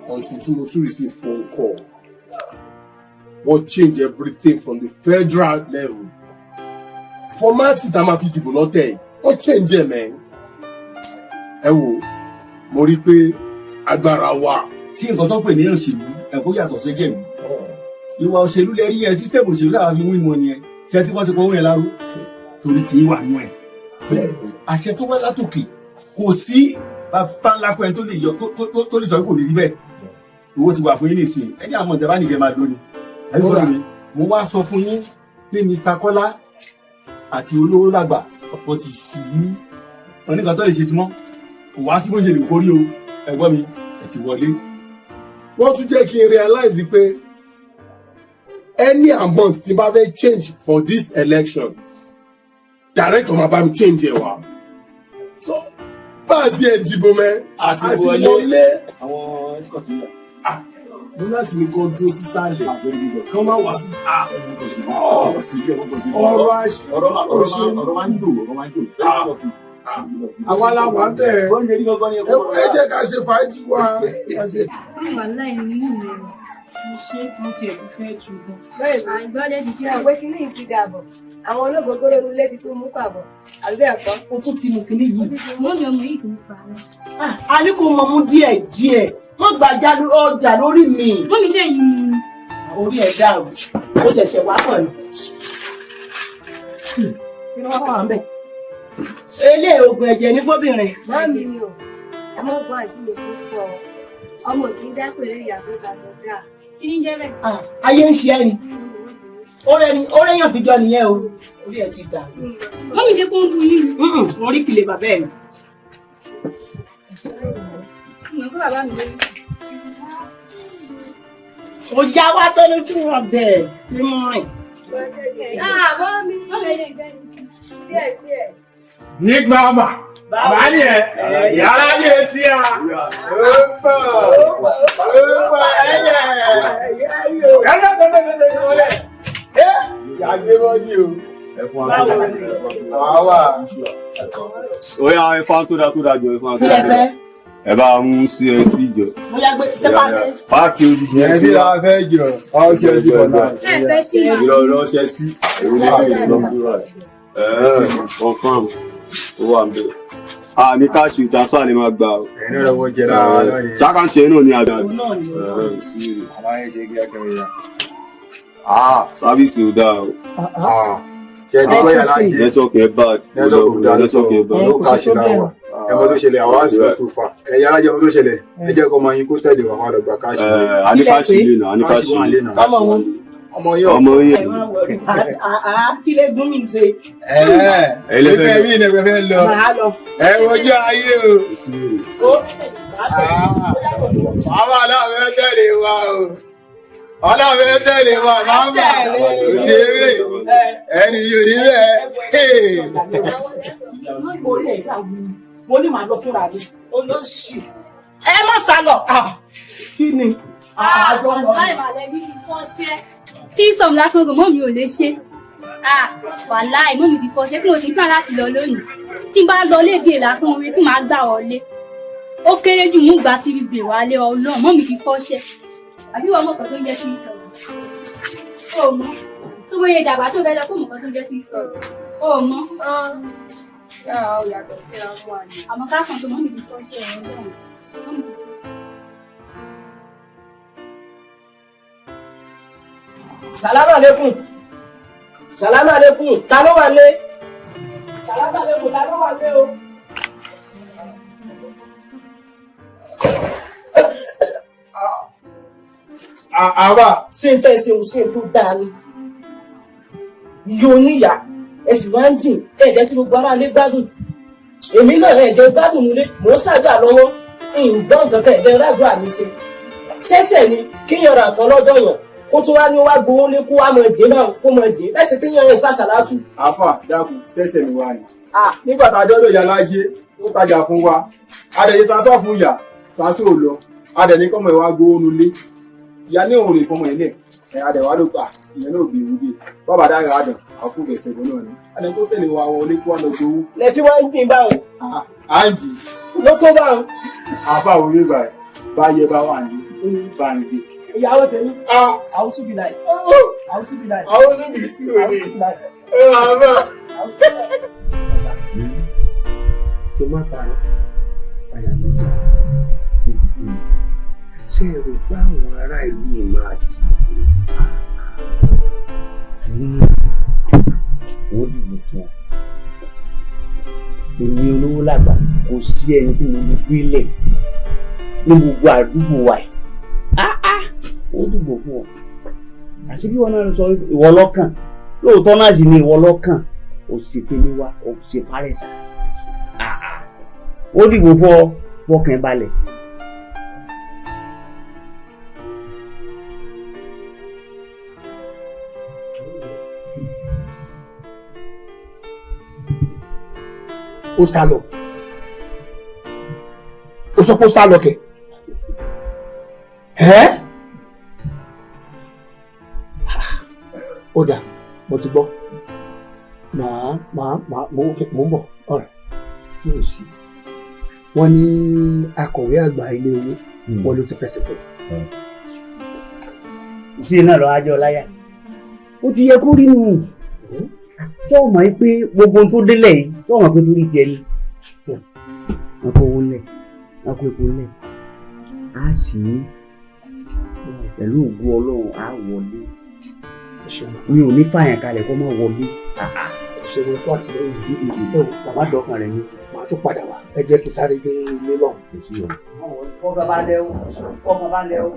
Speaker 7: until tí mo tún receive phone call. Wọ́n change everything from the federal level. Format tá a máa fi dìbò lọ́tẹ̀ yìí, wọ́n change ẹ̀ mẹ́. Ẹ wo, mo rí i pé agbára wà.
Speaker 5: Tí nǹkan tó pè ní òṣèlú ẹ̀kọ́ yàtọ̀ sí gẹ̀mí ìwà òṣèlú lẹ rí yẹn, system òṣèlú làwọn fi wí wọn nìyẹn. Ṣé tí wọ́n ti pọ̀ wọ́n yẹn láró torí tí wà nú ẹ̀ àṣẹ tó wá látòkè, kò sí bàbá ńlá kan tó lè yọ tó lè sọ pé kò ní rí bẹ́ẹ̀. Owó ti wà fún yín nìsín, ẹni àwọn ìjọba nìkẹ́ máa lóni àbí fọ́nà mi. Mo wá sọ fún yín Bí Mr. Kọ́lá àti olówó làgbà wọ́n ti ṣubú. Oníkan tó lè ṣe sí mọ́. Kò wá sí bó ṣe lè kórí o. Ẹ̀gbọ́n mi, ẹ ti wọlé.
Speaker 7: Wọ́n tún jẹ́ kí n realize pé any amount tí n bá fẹ́ change for this election, director máa bá mi change ẹ̀ wá. So bá a ti ẹ̀ dìbò mẹ́,
Speaker 5: àti
Speaker 7: àti
Speaker 5: wọlé.
Speaker 7: Wọlé.
Speaker 5: Àwọn escort ń bọ̀.
Speaker 7: Mo láti ní kó dúró sísàlẹ̀ kán má wá sí. Ọ̀rọ̀
Speaker 5: ọ̀rọ̀ máa ń dò, ọ̀rọ̀ máa ń dò.
Speaker 7: Àwa la wà bẹ́ẹ̀. Ẹ jẹ́ ká ṣe fàájì wa.
Speaker 4: Wàhálà inú mi ò mo ṣe mo tiẹ̀ tún fẹ́ tu gan.
Speaker 21: Àìgbọ́dé ti ṣe àwé kínní ti dàbọ̀. Àwọn ológógóró nulé ti tún mú pàbọ̀. Àbí bẹ́ẹ̀ kọ́?
Speaker 15: O tún ti mú kinní yìí.
Speaker 4: Mọ́mí, ọmọ yìí ti ń pa á.
Speaker 15: A ní kó mọ mú díẹ̀ díẹ̀. Wọ́n gbàjà ọjà lórí mi.
Speaker 4: Mọ́mí, ṣe yìí mu ni.
Speaker 15: Orí ẹ̀ dàrú. Ó ṣẹ̀ṣẹ̀ wá pọ̀ ni. Kí ló wá wà ń bẹ̀? Eléyìí oògùn ẹ̀jẹ̀ ní fóbìnrin.
Speaker 21: Mọ́mí mi ò, ẹ mọ́ gbọ́n àǹtí mi púpọ̀. Ọmọ kì í dá pẹ̀lú ìyá tó ṣaṣọ dáa.
Speaker 4: Kí ni jẹ́ bẹ́ẹ̀?
Speaker 15: Ayé ń ṣe ẹ́ ni. Ó rẹ́yàn fìjọ nìyẹn o. Orí ẹ̀ ti dàrú.
Speaker 4: Mọ́mí, ṣe kó ń bu yín ni.
Speaker 15: Orí kìlẹ̀ bàbá ẹ̀ ni.
Speaker 4: Mo kó bàbá mi lórí.
Speaker 15: Ó já wá tó ní sùn ọ̀dẹ̀ mímú rìn.
Speaker 21: Ah, mọ́mí.
Speaker 4: Mọ́mí, ẹ̀yẹ ìgbẹ́ mi sí.
Speaker 21: Díẹ̀ díẹ̀.
Speaker 7: Big Mama, bàbá ni ẹ, yàrá yé tí a. Ó pọ̀, ó pọ̀ ẹ̀yẹ. Ẹ̀yẹ tó tó tó tó wọlé. Ẹ yàgbé bọ́dí o. Àwa wà.
Speaker 17: Ó yá, ẹ fáwọn tó dáa tó dáa jọ, ẹ fáwọn tó dáa jọ. Ẹ bá mú sí ẹ sí jọ.
Speaker 15: Mo yá gbé sẹ́pà.
Speaker 17: Páàkì odidi.
Speaker 5: Ẹ sí la fẹ́ jọ, all Chelsea for life.
Speaker 17: Ìrọ̀ ìrọ̀ ṣe sí. Èwo ni kí n sọ fún wa? Confirm. Ó wà ń bẹ̀. A ní káàṣì transfer lè máa gbà o.
Speaker 5: Ẹ̀yin náà lọ́wọ́ jẹ lára náà ni.
Speaker 17: Ṣákàǹṣe náà ni àgbà.
Speaker 15: Òun náà ni, òun náà.
Speaker 5: Àwọn ayé ṣe kíákíá ya.
Speaker 17: Sáfíìsì ò dáa o.
Speaker 5: Ṣé ẹ ti gbọ́ yàrá jẹ?
Speaker 17: Nẹ́tíwọ̀kì ẹ bad.
Speaker 5: Nẹ́tíwọ̀kì ò dáa.
Speaker 17: Nẹ́tíwọ̀kì ẹ bad.
Speaker 5: Ló káàṣì náà wà. Ẹ mọ tó ṣẹlẹ̀, àwa sì lọ tún fà. Ẹ yàrá jẹ mọ tó ṣẹlẹ̀. Ẹ jẹ́ kọ́ ọmọ yín kó tẹ̀lé wa wá lọ gba káàṣì.
Speaker 17: A ní káàṣì lè nà, a ní káàṣì
Speaker 5: wà lè nà.
Speaker 15: Ọmọ wọn.
Speaker 5: Ọmọ yín.
Speaker 17: Ọmọ yín.
Speaker 15: Ẹ má wọrí. Kí lè gún mi ṣe?
Speaker 5: Ẹ ẹ fẹ́ rí ilẹ̀ fẹ́ lọ.
Speaker 15: Màá lọ.
Speaker 5: Ẹ wojú ayé o. Àwọn aláwọ̀ tẹ̀lé wa o. Ọlọ́run tẹ̀lé wa máma. Kò sí eré. Ẹni yóò ní bẹ́ẹ̀.
Speaker 15: Orí ẹ̀ dàrú. Mo ní màá lọ fúnra mi. Olóṣì. Ẹ má sá lọ. Kí ni? Àjọ lọ.
Speaker 4: Wàláì màlẹ́bí ti fọ́ṣẹ́. Tí sọ̀m lásán gan, mọ́mí ò lè ṣe. Wàláì mọ́mí ti fọ́ṣẹ́ kí ló ti plan láti lọ lónìí. Tí n bá lọ léde lásán oore tí màá gbà wọlé. Ó kéré jù mú gbà tí ibè wálé Ọlọ́run, mọ́mí ti fọ́ṣẹ́. Àbí wọ́n mọ̀ kan tó ń jẹ́ tí ń sọ̀rọ̀? O mọ̀. Tó bóyá ìdàgbà tó fẹ́ lọ kó mọ̀ kan tó ń jẹ́ tí ń sọ̀rọ̀. O mọ̀.
Speaker 21: Yàrá ò yàtọ̀ síra wọn àná.
Speaker 4: Àmọ́ ká sàn tó mọ́mí ti fọ́ṣẹ́ Ọlọ́run. Mọ́mí ti fọ́ṣẹ́.
Speaker 15: Sàlámà lékún. Sàlámà lékún. Ta ló wà lé? Sàlámà lékún. Ta ló wà lé o?
Speaker 5: Àwa.
Speaker 15: Ṣé n tẹ́ ṣe òun ṣe tó dáa ni? Iye oníyà ẹ sì máa ń jìn ẹ jẹ́ kí gbogbo ara lé gbádùn. Èmi náà ẹ jẹ́ gbádùn nílé, mò ń ṣàdúrà lọ́wọ́, ìgbọ́n nǹkan kan ẹ̀jẹ̀ rádùá mi ṣe. Ṣẹ́ṣẹ̀ ni kíyàn ra nǹkan lọ́dọ̀ yàn kó tún wá ní wá gbowó lé kó wá mọ̀ jẹ́ náà kó mọ̀ jẹ́ lẹ́sìn kíyàn yẹn ṣàṣàlátù.
Speaker 5: Àfà dákun sẹ́sẹ̀ mi wá ni. Nígbà tá a dọ́dọ̀ ìyá lájé, ó tajà fún wa. A dẹ̀ ṣe transfer fún ìyá, transfer ò lọ. A dẹ̀ ní kọ́mọ ìwà gbowó nulẹ̀. Ìyá ní òun lè fọmọ ẹ̀ lẹ̀. Ẹ̀ a dẹ̀ wá ló gbà, ìyẹn náà gbé ìwúgbé. Bàbá dára àdàn, àfún ìgbẹ̀sẹ̀ gan náà ni. A dẹ̀ tó tẹ̀lé wa wọlé kó wá lọ gbowó.
Speaker 15: Lẹ fi wá ń jìn báwọn.
Speaker 5: À ń jì.
Speaker 15: Ló tó báwọn.
Speaker 5: Àfà òwe báyìí, báyẹ bá wà ní bá ń gbé.
Speaker 15: Ìyàwó tèmi. Àwùsù bí láì. Àwùsù bí láì.
Speaker 5: Àwùsù bí tí o ní. Ẹ máa bá.
Speaker 22: Ṣe má parọ́, àyà mi jà níbi tí ṣé ẹ rò pé àwọn ará ìlú yìí máa dìbò fún
Speaker 23: Ó dìbò fún ọ. Èmi olówó làgbà, kò sí ẹni tí mo lè gbélé ní gbogbo àdúgbò wa yìí. Ó dìbò fún ọ. Àṣé bí wọn náà sọ ìwọ lọ́kàn. Lóòótọ́ náà sì ni ìwọ lọ́kàn ò sì tẹ́lẹ̀ wá ò sì fárẹ̀sà. Ó dìbò fọ fọkàn balẹ̀.
Speaker 20: Ó sá lọ, ó sọ pé ó sá lọ kẹ ẹ. Ó dà, mo ti gbọ́, màá màá màá mo ń bọ̀. Ọ̀rẹ́ yóò sí wọ́n ní akọ̀wé àgbà ilé owó wọn ló ti fẹsẹ̀ fẹ́.
Speaker 23: Sí náà lọ ajọ láyà, ó ti yẹ kó rí nù. Tó mọ̀ yìí pé gbogbo ohun tó délẹ̀ yìí, tó mọ̀ pé torí tiẹ̀ ni. Wọ́n kó owó lẹ̀, wọ́n kó epo lẹ̀, á sì í pẹ̀lú ògùn Ọlọ́run á wọlé. Mi ò ní fàyàn kalẹ̀ kó má wọlé.
Speaker 20: Ṣèwé kó àtìlẹ́yìn
Speaker 23: ẹ wò bàbá dọ́kàn rẹ̀ ni.
Speaker 20: Màá tún padà wá, ẹ jẹ́ kí sáré dé ilé lọ́hùn.
Speaker 23: Fọkàn balẹ̀ o, fọkàn balẹ̀ o.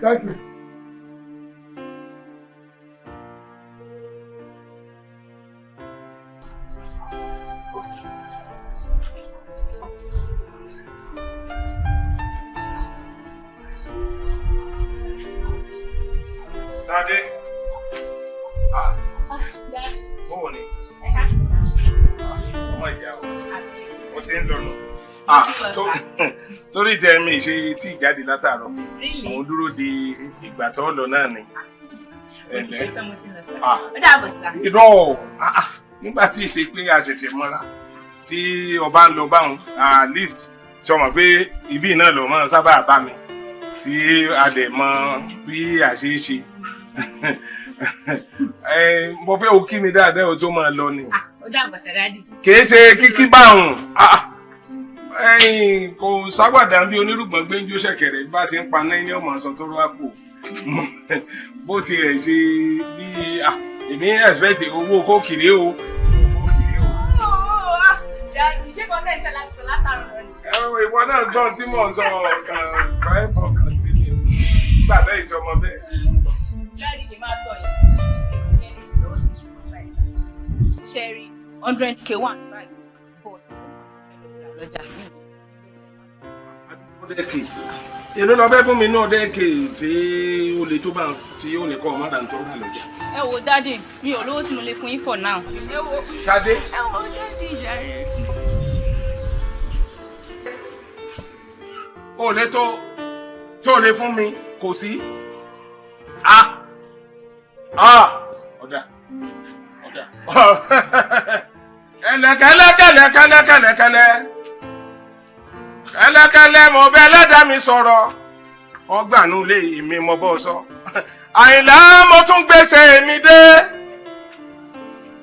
Speaker 20: Thank you.
Speaker 3: Tade. Ah. Báwo ni? Ọmọ ìyá o. Mo ti ń lọ nù. Ah, torí tẹ mi ṣe tí ìjáde látàárọ̀. Mo ń dúró de ìgbà tó lọ náà ni.
Speaker 10: Mo ti ṣe tán, mo ti lọ sá. Ó dàbọ̀ sá.
Speaker 3: Irọ́ o. Nígbà tí ìṣe pé a ṣẹ̀ṣẹ̀ mọ́ra tí ọba ń lọ báwọn, at least ṣe mọ̀ pé ibi náà lọ mọ́ sábà bá mi tí a dẹ̀ mọ bí a ṣe é ṣe. Mo fẹ́ o kí mi dáadáa o tó máa lọ ni.
Speaker 10: Ó dàbọ̀ sá dádì.
Speaker 3: Kìí ṣe kíkí báwọn, kò ságbàdà bí onírùgbọ̀n gbẹ́njó ṣẹ̀kẹ̀rẹ̀ bá ti ń paná ní ọmọ sọ tó rọ́pò bó tilẹ̀ ṣe bí èmi expect owó kókìrì o.
Speaker 10: Ṣé kò tẹ̀ ń tẹ̀ láti sọ látàrọ̀ ni?
Speaker 3: Ìwọ náà gbọ́n tí mò ń sọ kàn fẹ́ fọkàn sí mi nígbà tẹ́ ìṣọmọ bẹ́ẹ̀.
Speaker 10: Dáàdì kì í máa tọ̀ yín. Ṣẹ́rí 100k wà ní báyìí but lọ́jà mi.
Speaker 3: 100k èló lọ fẹ́ fún mi ní 100k tí ó le tó bá tí ó ní kọ́ ọmọ dàńtọ́ rà lọ́jà.
Speaker 4: Ẹ wo dáàdì, mi ò lówó tí mo lè fún yín for now.
Speaker 3: Ṣadé.
Speaker 4: Ẹ wo dáàdì jàre.
Speaker 3: Ó lè tó tó lè fún mi kò sí. Ah ah ọ̀dà ọ̀dà ẹlẹ́kẹ́lẹ́kẹ́lẹ́kẹ́lẹ́kẹ́lẹ́ kẹ́lẹ́kẹ́lẹ́ mo bẹ ẹlẹ́dàá mi sọ̀rọ̀ ọgbàánu lé mi mo bọ́ sọ Àyìnlá mo tún gbèsè mi dé.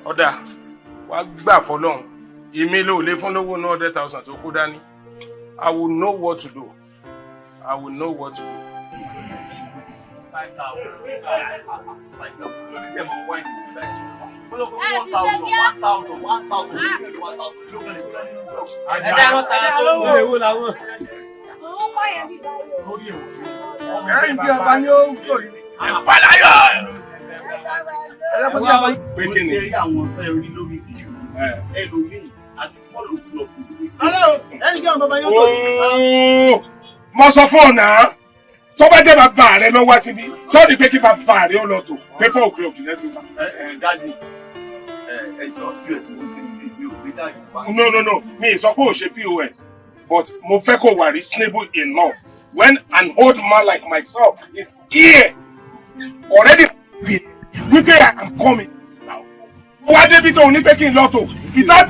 Speaker 3: Ọ̀dà wàá gbà fọlọ́hún èmi ló lè fún lówó ní 100,000 tó kó dání. I will know what to do. I will know what to do.
Speaker 2: Ẹ̀yin bí ọba ni ó ń kò yìí.
Speaker 3: Ìpàláyọ̀!
Speaker 8: Pé kí ni? Àwọn ọ̀fẹ́ orí lórí ìdíjú ẹlòmíì àti fọ́ọ̀lù kúlọ̀kù.
Speaker 2: Ẹni kí àwọn bàbá yóò tó yìí.
Speaker 3: Mo sọ fún ọ̀nà tó bá jẹ́ bàbá rẹ lọ wá síbí sọ́ọ́dì pé kí bàbá rẹ ó lọ tò pé 4 o'clock náà ti wá.
Speaker 8: Dádì, ẹ jọ POS mo ṣe nílé mi ò gbé dádì wá.
Speaker 3: No no no, mi ì sọ pé ò ṣe POS but mo fẹ́ kó wà reasonable enough when an old man like myself is here already wípé I am coming. Wá débi tó ní pé kí n lọ tò is that.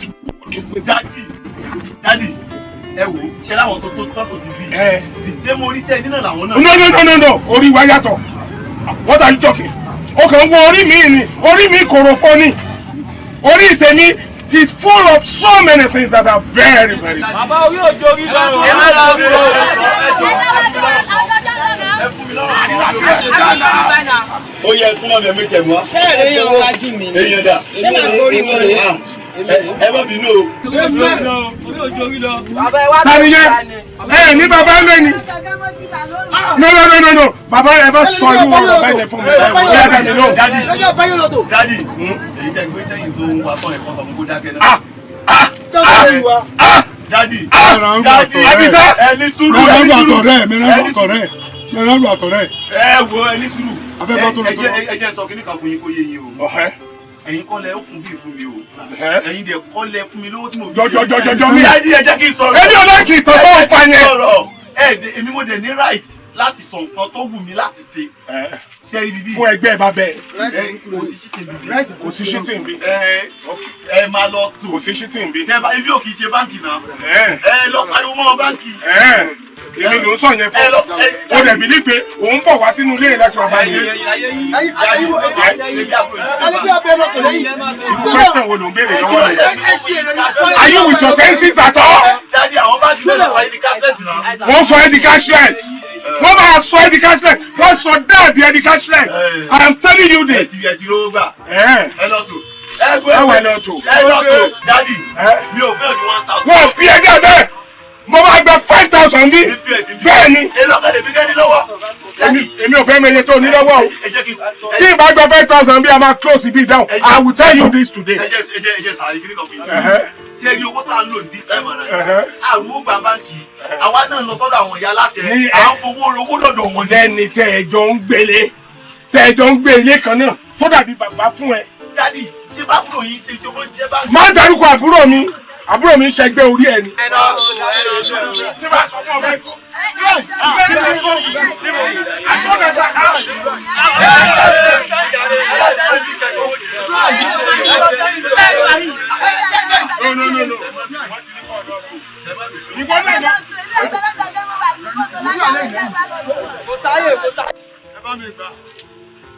Speaker 8: Dádì, dádì, ẹ wò ṣe láwọn tó tó tọ́kù sí bí. The same orí tẹ nínú làwọn náà.
Speaker 3: No no no no no, orí wa yàtọ̀. What are you talking? O kàn ń wo orí mi ni, orí mi kòròfo ni. Orí tèmi is full of so many things that are very very.
Speaker 15: Bàbá orí òjò orí lọ.
Speaker 8: Ẹ má lọ bí o. Ó yẹ súnmọ́ mi ẹ̀mí tẹ̀mọ́.
Speaker 15: Ṣé èrè yẹn wájú mi?
Speaker 8: Èèyàn dà.
Speaker 15: Ṣé màá gorí mi rè?
Speaker 8: Ẹ má bínú o.
Speaker 15: Orí òjò orí lọ.
Speaker 3: Sàríyẹ ẹ ní bàbá lẹ́ni. No, no, no, no, no. Bàbá ẹ bá sọ irú ọ̀rọ̀ bẹ́ẹ̀ yẹn fún mi. Ó yá, dá mi lóhùn.
Speaker 5: Daddy, daddy, èyí tẹ́ gbé sẹ́yìn tó ń wá tán ẹ̀kọ́ sọ fún kó dákẹ́ náà. Daddy, daddy,
Speaker 3: Àdìsá.
Speaker 5: Ẹ ní sùúrù, ẹ ní sùúrù.
Speaker 9: Mẹ́rànlú àtọ̀rẹ́.
Speaker 5: Ẹ wo, ẹ ní sùúrù.
Speaker 9: Afẹ́fẹ́ tó lọ tó lọ.
Speaker 5: Ẹ jẹ́ sọ kíní kan fún yín kó yé yín o. Ẹ̀yin kọ́ lẹ ó kún bíi fún mi o. Ẹ̀yin dẹ̀ kọ́ lẹ fún mi lówó tí mo fi.
Speaker 3: Jọjọjọjọjọ mi.
Speaker 5: Daddy, ẹ jẹ́ kí n sọ̀rọ̀.
Speaker 3: Èmi ò like ìtàn tó ń pa yẹn.
Speaker 5: Ẹ jẹ́ kí n sọ̀rọ̀. Ẹ èmi mo dẹ̀ ní right láti sọ nǹkan tó wù mí láti ṣe. Ṣé rí bíbí?
Speaker 3: Fún ẹgbẹ́ bàbá ẹ̀.
Speaker 5: Kò sí cheating bíbí.
Speaker 3: Kò sí cheating bí.
Speaker 5: Ẹ máa lọ tò.
Speaker 3: Kò sí cheating bí.
Speaker 5: Tẹ bá ibi ò kì í ṣe báǹkì náà. Ẹ lọ pariwo mọ́ báǹkì.
Speaker 3: Èmi ló ń sọ yẹn fún. O dẹ̀ bí ní pé òun bọ̀ wá sínú ilé láti wá bá mi. Question wo ló ń béèrè lọ́wọ́ rẹ̀? Are you with your senses at all?
Speaker 5: Daddy, àwọn báńkì náà sọ ẹ́ di cashless náà.
Speaker 3: Wọ́n sọ ẹ́ di cashless. Wọ́n máa sọ ẹ́ di cashless. Wọ́n sọ dáàbì ẹ́ di cashless. I am telling you this.
Speaker 5: Ẹ ti rówó gbà. Ẹ lọ tò.
Speaker 3: Ẹ wẹ̀ lọ tò.
Speaker 5: Ẹ lọ tò. Daddy, mi ò fẹ́ ju 1,000.
Speaker 3: Wọ́n bí ẹgbẹ́ bẹ́ẹ̀. Mo máa gba 5,000 bí. Bẹ́ẹ̀ ni.
Speaker 5: Èló kan lè fi dání lọ́wọ́.
Speaker 3: Èmi ò fẹ́ mọ iye tó ní lọ́wọ́ o. Tí ì bá gba 5,000 bí, a máa close ibi down. I will tell you this today.
Speaker 5: Ẹ jẹ́ sàárè kí ni kan fún yín. Ṣé rí owó tá à ń lò ní this time around? Àrùn ó gbà báńkì. Àwa náà lọ sọ́dọ̀ àwọn ìyá alátẹ. À ń fowó owó lọ́dọ̀ wọn.
Speaker 3: Lẹ́ni tẹ́ ẹ jọ ń gbélé. Tẹ́ ẹ jọ ń gbé ilé kan náà tó dàbí bàbá fún ẹ.
Speaker 5: Daddy, ṣé bá kúrò yín ṣe bó ṣe báńkì?
Speaker 3: Má dárúkọ àbúrò mi. Àbúrò mi ń ṣẹgbẹ́ orí ẹ ni. Tí bá sọ fún ọ bẹ́ẹ̀ kọ́. No, no, no, no. Ìwọ náà lọ.
Speaker 2: Kò sáyè, kò sáyè.
Speaker 9: Ẹ bá mi gbà.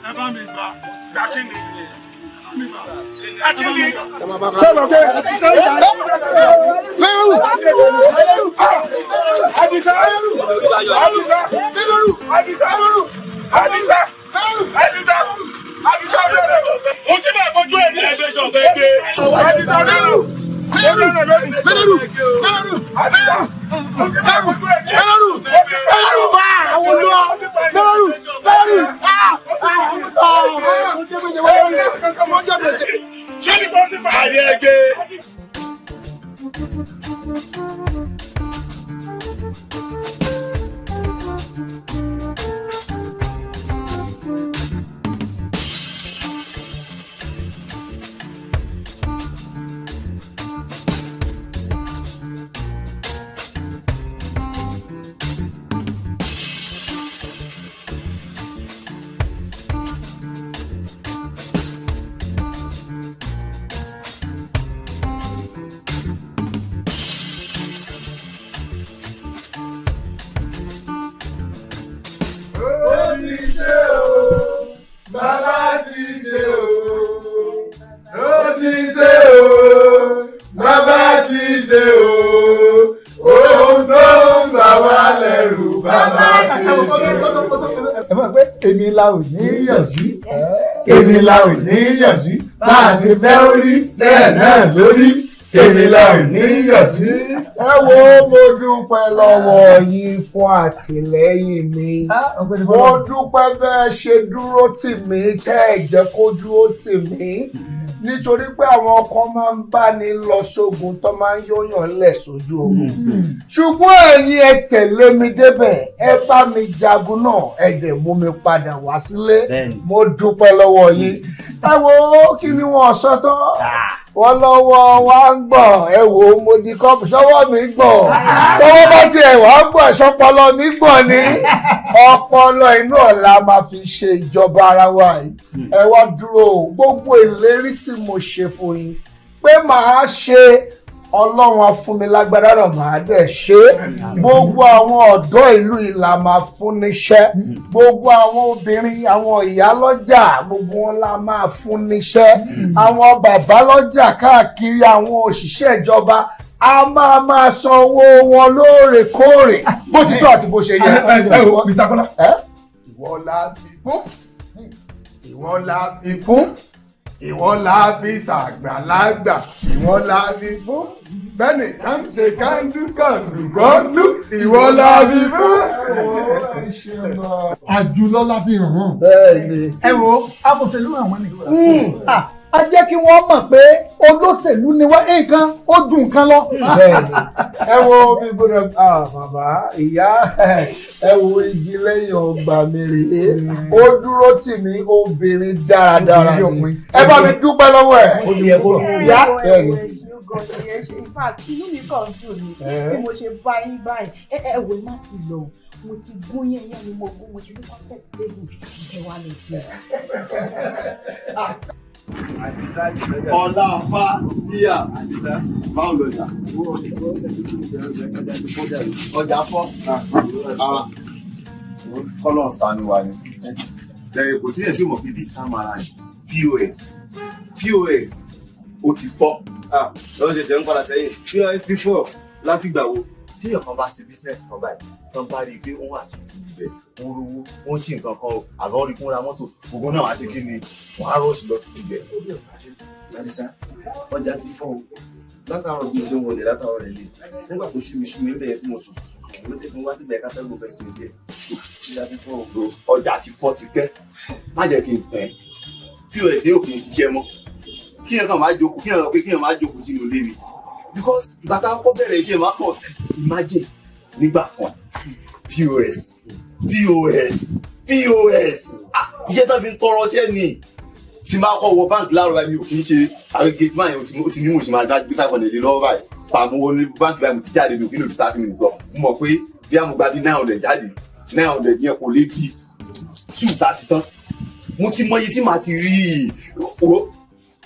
Speaker 9: Ẹ bá mi gbà.
Speaker 3: Gbà kí ni? Gbà kí ni?
Speaker 9: Sọ̀rọ̀ pé.
Speaker 3: Àdìsá! Àdìsá! Àdìsá! Àdìsá! Àdìsá! Àdìsá! Mo ti máa kojú ẹ̀ ní ẹgbẹ́ sọ̀fẹ́ gbé. Àdìsá lẹ́rù! Lẹ́rù! Lẹ́rù! Lẹ́rù! Àdìsá! Mo ti máa kojú ẹ̀ ní
Speaker 2: Lẹ́rù! Lẹ́rù! Àwọn olùwà! Lẹ́rù! Lẹ́rù!
Speaker 3: Ṣé ní kò ní máa rí ẹgbẹ́?
Speaker 2: Ó ti ṣe o, bàbá ti ṣe o. Ó ti ṣe o, bàbá ti ṣe o. Ohun tó ń bà wá lẹ́rù, bàbá ti ṣe o.
Speaker 6: Ẹ mọ̀ pé èmi la ò ní yọ̀ sí, èmi la ò ní yọ̀ sí, bá a ṣe fẹ́ ó rí bẹ́ẹ̀ náà lórí, èmi la ò ní yọ̀ sí.
Speaker 11: Ẹ wo, mo dúpẹ́ lọ́wọ́ yín fún àtìlẹ́yìn mi. Mo dúpẹ́ bẹ́ẹ̀ ṣe dúró tì mí, tẹ́ ẹ jẹ́ kó dúró tì mí, nítorí pé àwọn kan máa ń bá ní lọ sógun tó máa ń yóyàn lẹ̀ sójú ogun, ṣùgbọ́n ẹ̀yin ẹ tẹ̀lé mi débẹ̀, ẹ bá mi jagun náà, ẹ dẹ̀ mú mi padà wá sílé. Mo dúpẹ́ lọ́wọ́ yín. Ẹ wo, kí ni wọ́n sọ tán? Wọ́n lọ́wọ́ wa ń gbọ̀n. Ẹ wo, mo di kọ́ọ̀pù sọ́wọ́ mi gbọ̀n. Tọwọ́ bá tiẹ̀ wá gbọ̀n, ṣọpọlọ mi gbọ̀n ni. Ọpọlọ inú ọ̀la máa fi ṣe ìjọba ara wa yìí. Ẹ wá dúró o, gbogbo ìlérí tí mo ṣe fún yín pé màá ṣe, Ọlọ́run á fún mi lágbára náà, màá dẹ̀ ṣe é. Gbogbo àwọn ọ̀dọ́ ìlú yìí la máa fún níṣẹ́. Gbogbo àwọn obìnrin, àwọn ìyá lọ́jà, gbogbo wọn la máa fún níṣẹ́. Àwọn bàbá lọ́jà káàkiri, àwọn òṣìṣẹ́ ìjọba, a máa máa san owó wọn lóòrèkóòrè bó ti tó àti bó ṣe yẹ.
Speaker 6: Mr. Kola, ìwọ la fi fún, ìwọ la fi fún,
Speaker 11: Ìwọ la fi ṣàgbàlagbà, ìwọ la fi fún. Bẹ́ẹ̀ni ká ń ṣe kándú kàndú kọ́ndú, ìwọ la fi fún.
Speaker 9: Àjùlọ la fi hàn wọ́n.
Speaker 11: Bẹ́ẹ̀ni.
Speaker 6: Ẹ wo, afòṣèlú àwọn ni. A jẹ́ kí wọ́n mọ̀ pé olóṣèlú ni wọ́n, nǹkan ó dùn nǹkan lọ.
Speaker 11: Bẹ́ẹ̀ni, ẹ wo bí gbọ́dọ̀, bàbá ìyá, ẹ wo igi lẹ́yìn ọgbà mi rèé, ó dúró tì mí, obìnrin dáradára ni. Ẹ bá mi dúpẹ́ lọ́wọ́ ẹ̀. Ìyá, bẹ́ẹ̀ni.
Speaker 12: In fact, inú mi kàn dùn ni bí mo ṣe bá yín báyìí. Ẹ wò, má ti lọ, mo ti gún yẹn yẹn ni mo gún, mo ti ní concept table ẹ wá lè jẹ.
Speaker 17: Ọlá fa tíyà, báwo lọjà? Ọjà fọ́. Kọ́lọ̀ sanu wa ni. Kò sí ẹ̀ tí mo fi this time around, POS POS ó ti fọ́.
Speaker 8: Lọ́wọ́ ṣẹ̀ṣẹ̀ ń padà sẹ́yìn, POS ti fọ́ láti gbà wo?
Speaker 17: Tí èèyàn bá ṣe business kan báyìí, tán bá rí i pé ó wà ibẹ̀, ó ń rówó, ó ń ṣe nǹkan kan o, àbọ̀ rí kún ra mọ́tò, gbogbo náà wá ṣe kí ni, wọ́n á rush lọ sí ibẹ̀.
Speaker 8: Ládísá, ọjà ti fọ́ o. Látàárọ̀ bí mo ṣe ń wọlé, látàárọ̀ rẹ̀ lè nígbà tó ṣú mi ṣú mi ń bẹ̀rẹ̀ tí mo sùn sùn sùn ló dé fún wá síbẹ̀ kátàgò fẹ́ sinmi díẹ̀. Ọjà ti fọ́ o.
Speaker 17: Ọjà ti fọ́ tipẹ́, má jẹ́ kí n tẹ̀. POS yóò kì í ṣiṣẹ́ mọ́. Kí èèyàn kàn máa jókòó, kí èèyàn pé kí èèyàn máa jókòó sínú ilé mi. Because ìgbà tá a kọ́kọ́ bẹ̀rẹ̀ iṣẹ́ máa kàn imagine nígbà kan, POS POS POS, iṣẹ́ tó fi ń tọrọ ṣẹ́ ni. Tí máa kọ́ wọ báńkì láàárọ̀ báyìí, mi ò kì í ṣe àwọn gate man yẹn, ó ti ní mo ṣe máa dá gbé 500 lé lọ́wọ́ báyìí. Pàmò wọ ní báńkì báyìí, mo ti jáde, mi ò kí ní òbí 30 minutes lọ. Mo mọ̀ pé bí a mo gba bí 900 jáde, 900 yẹn kò lè di 230 tán. Mo ti mọ iye tí màá ti rí i o.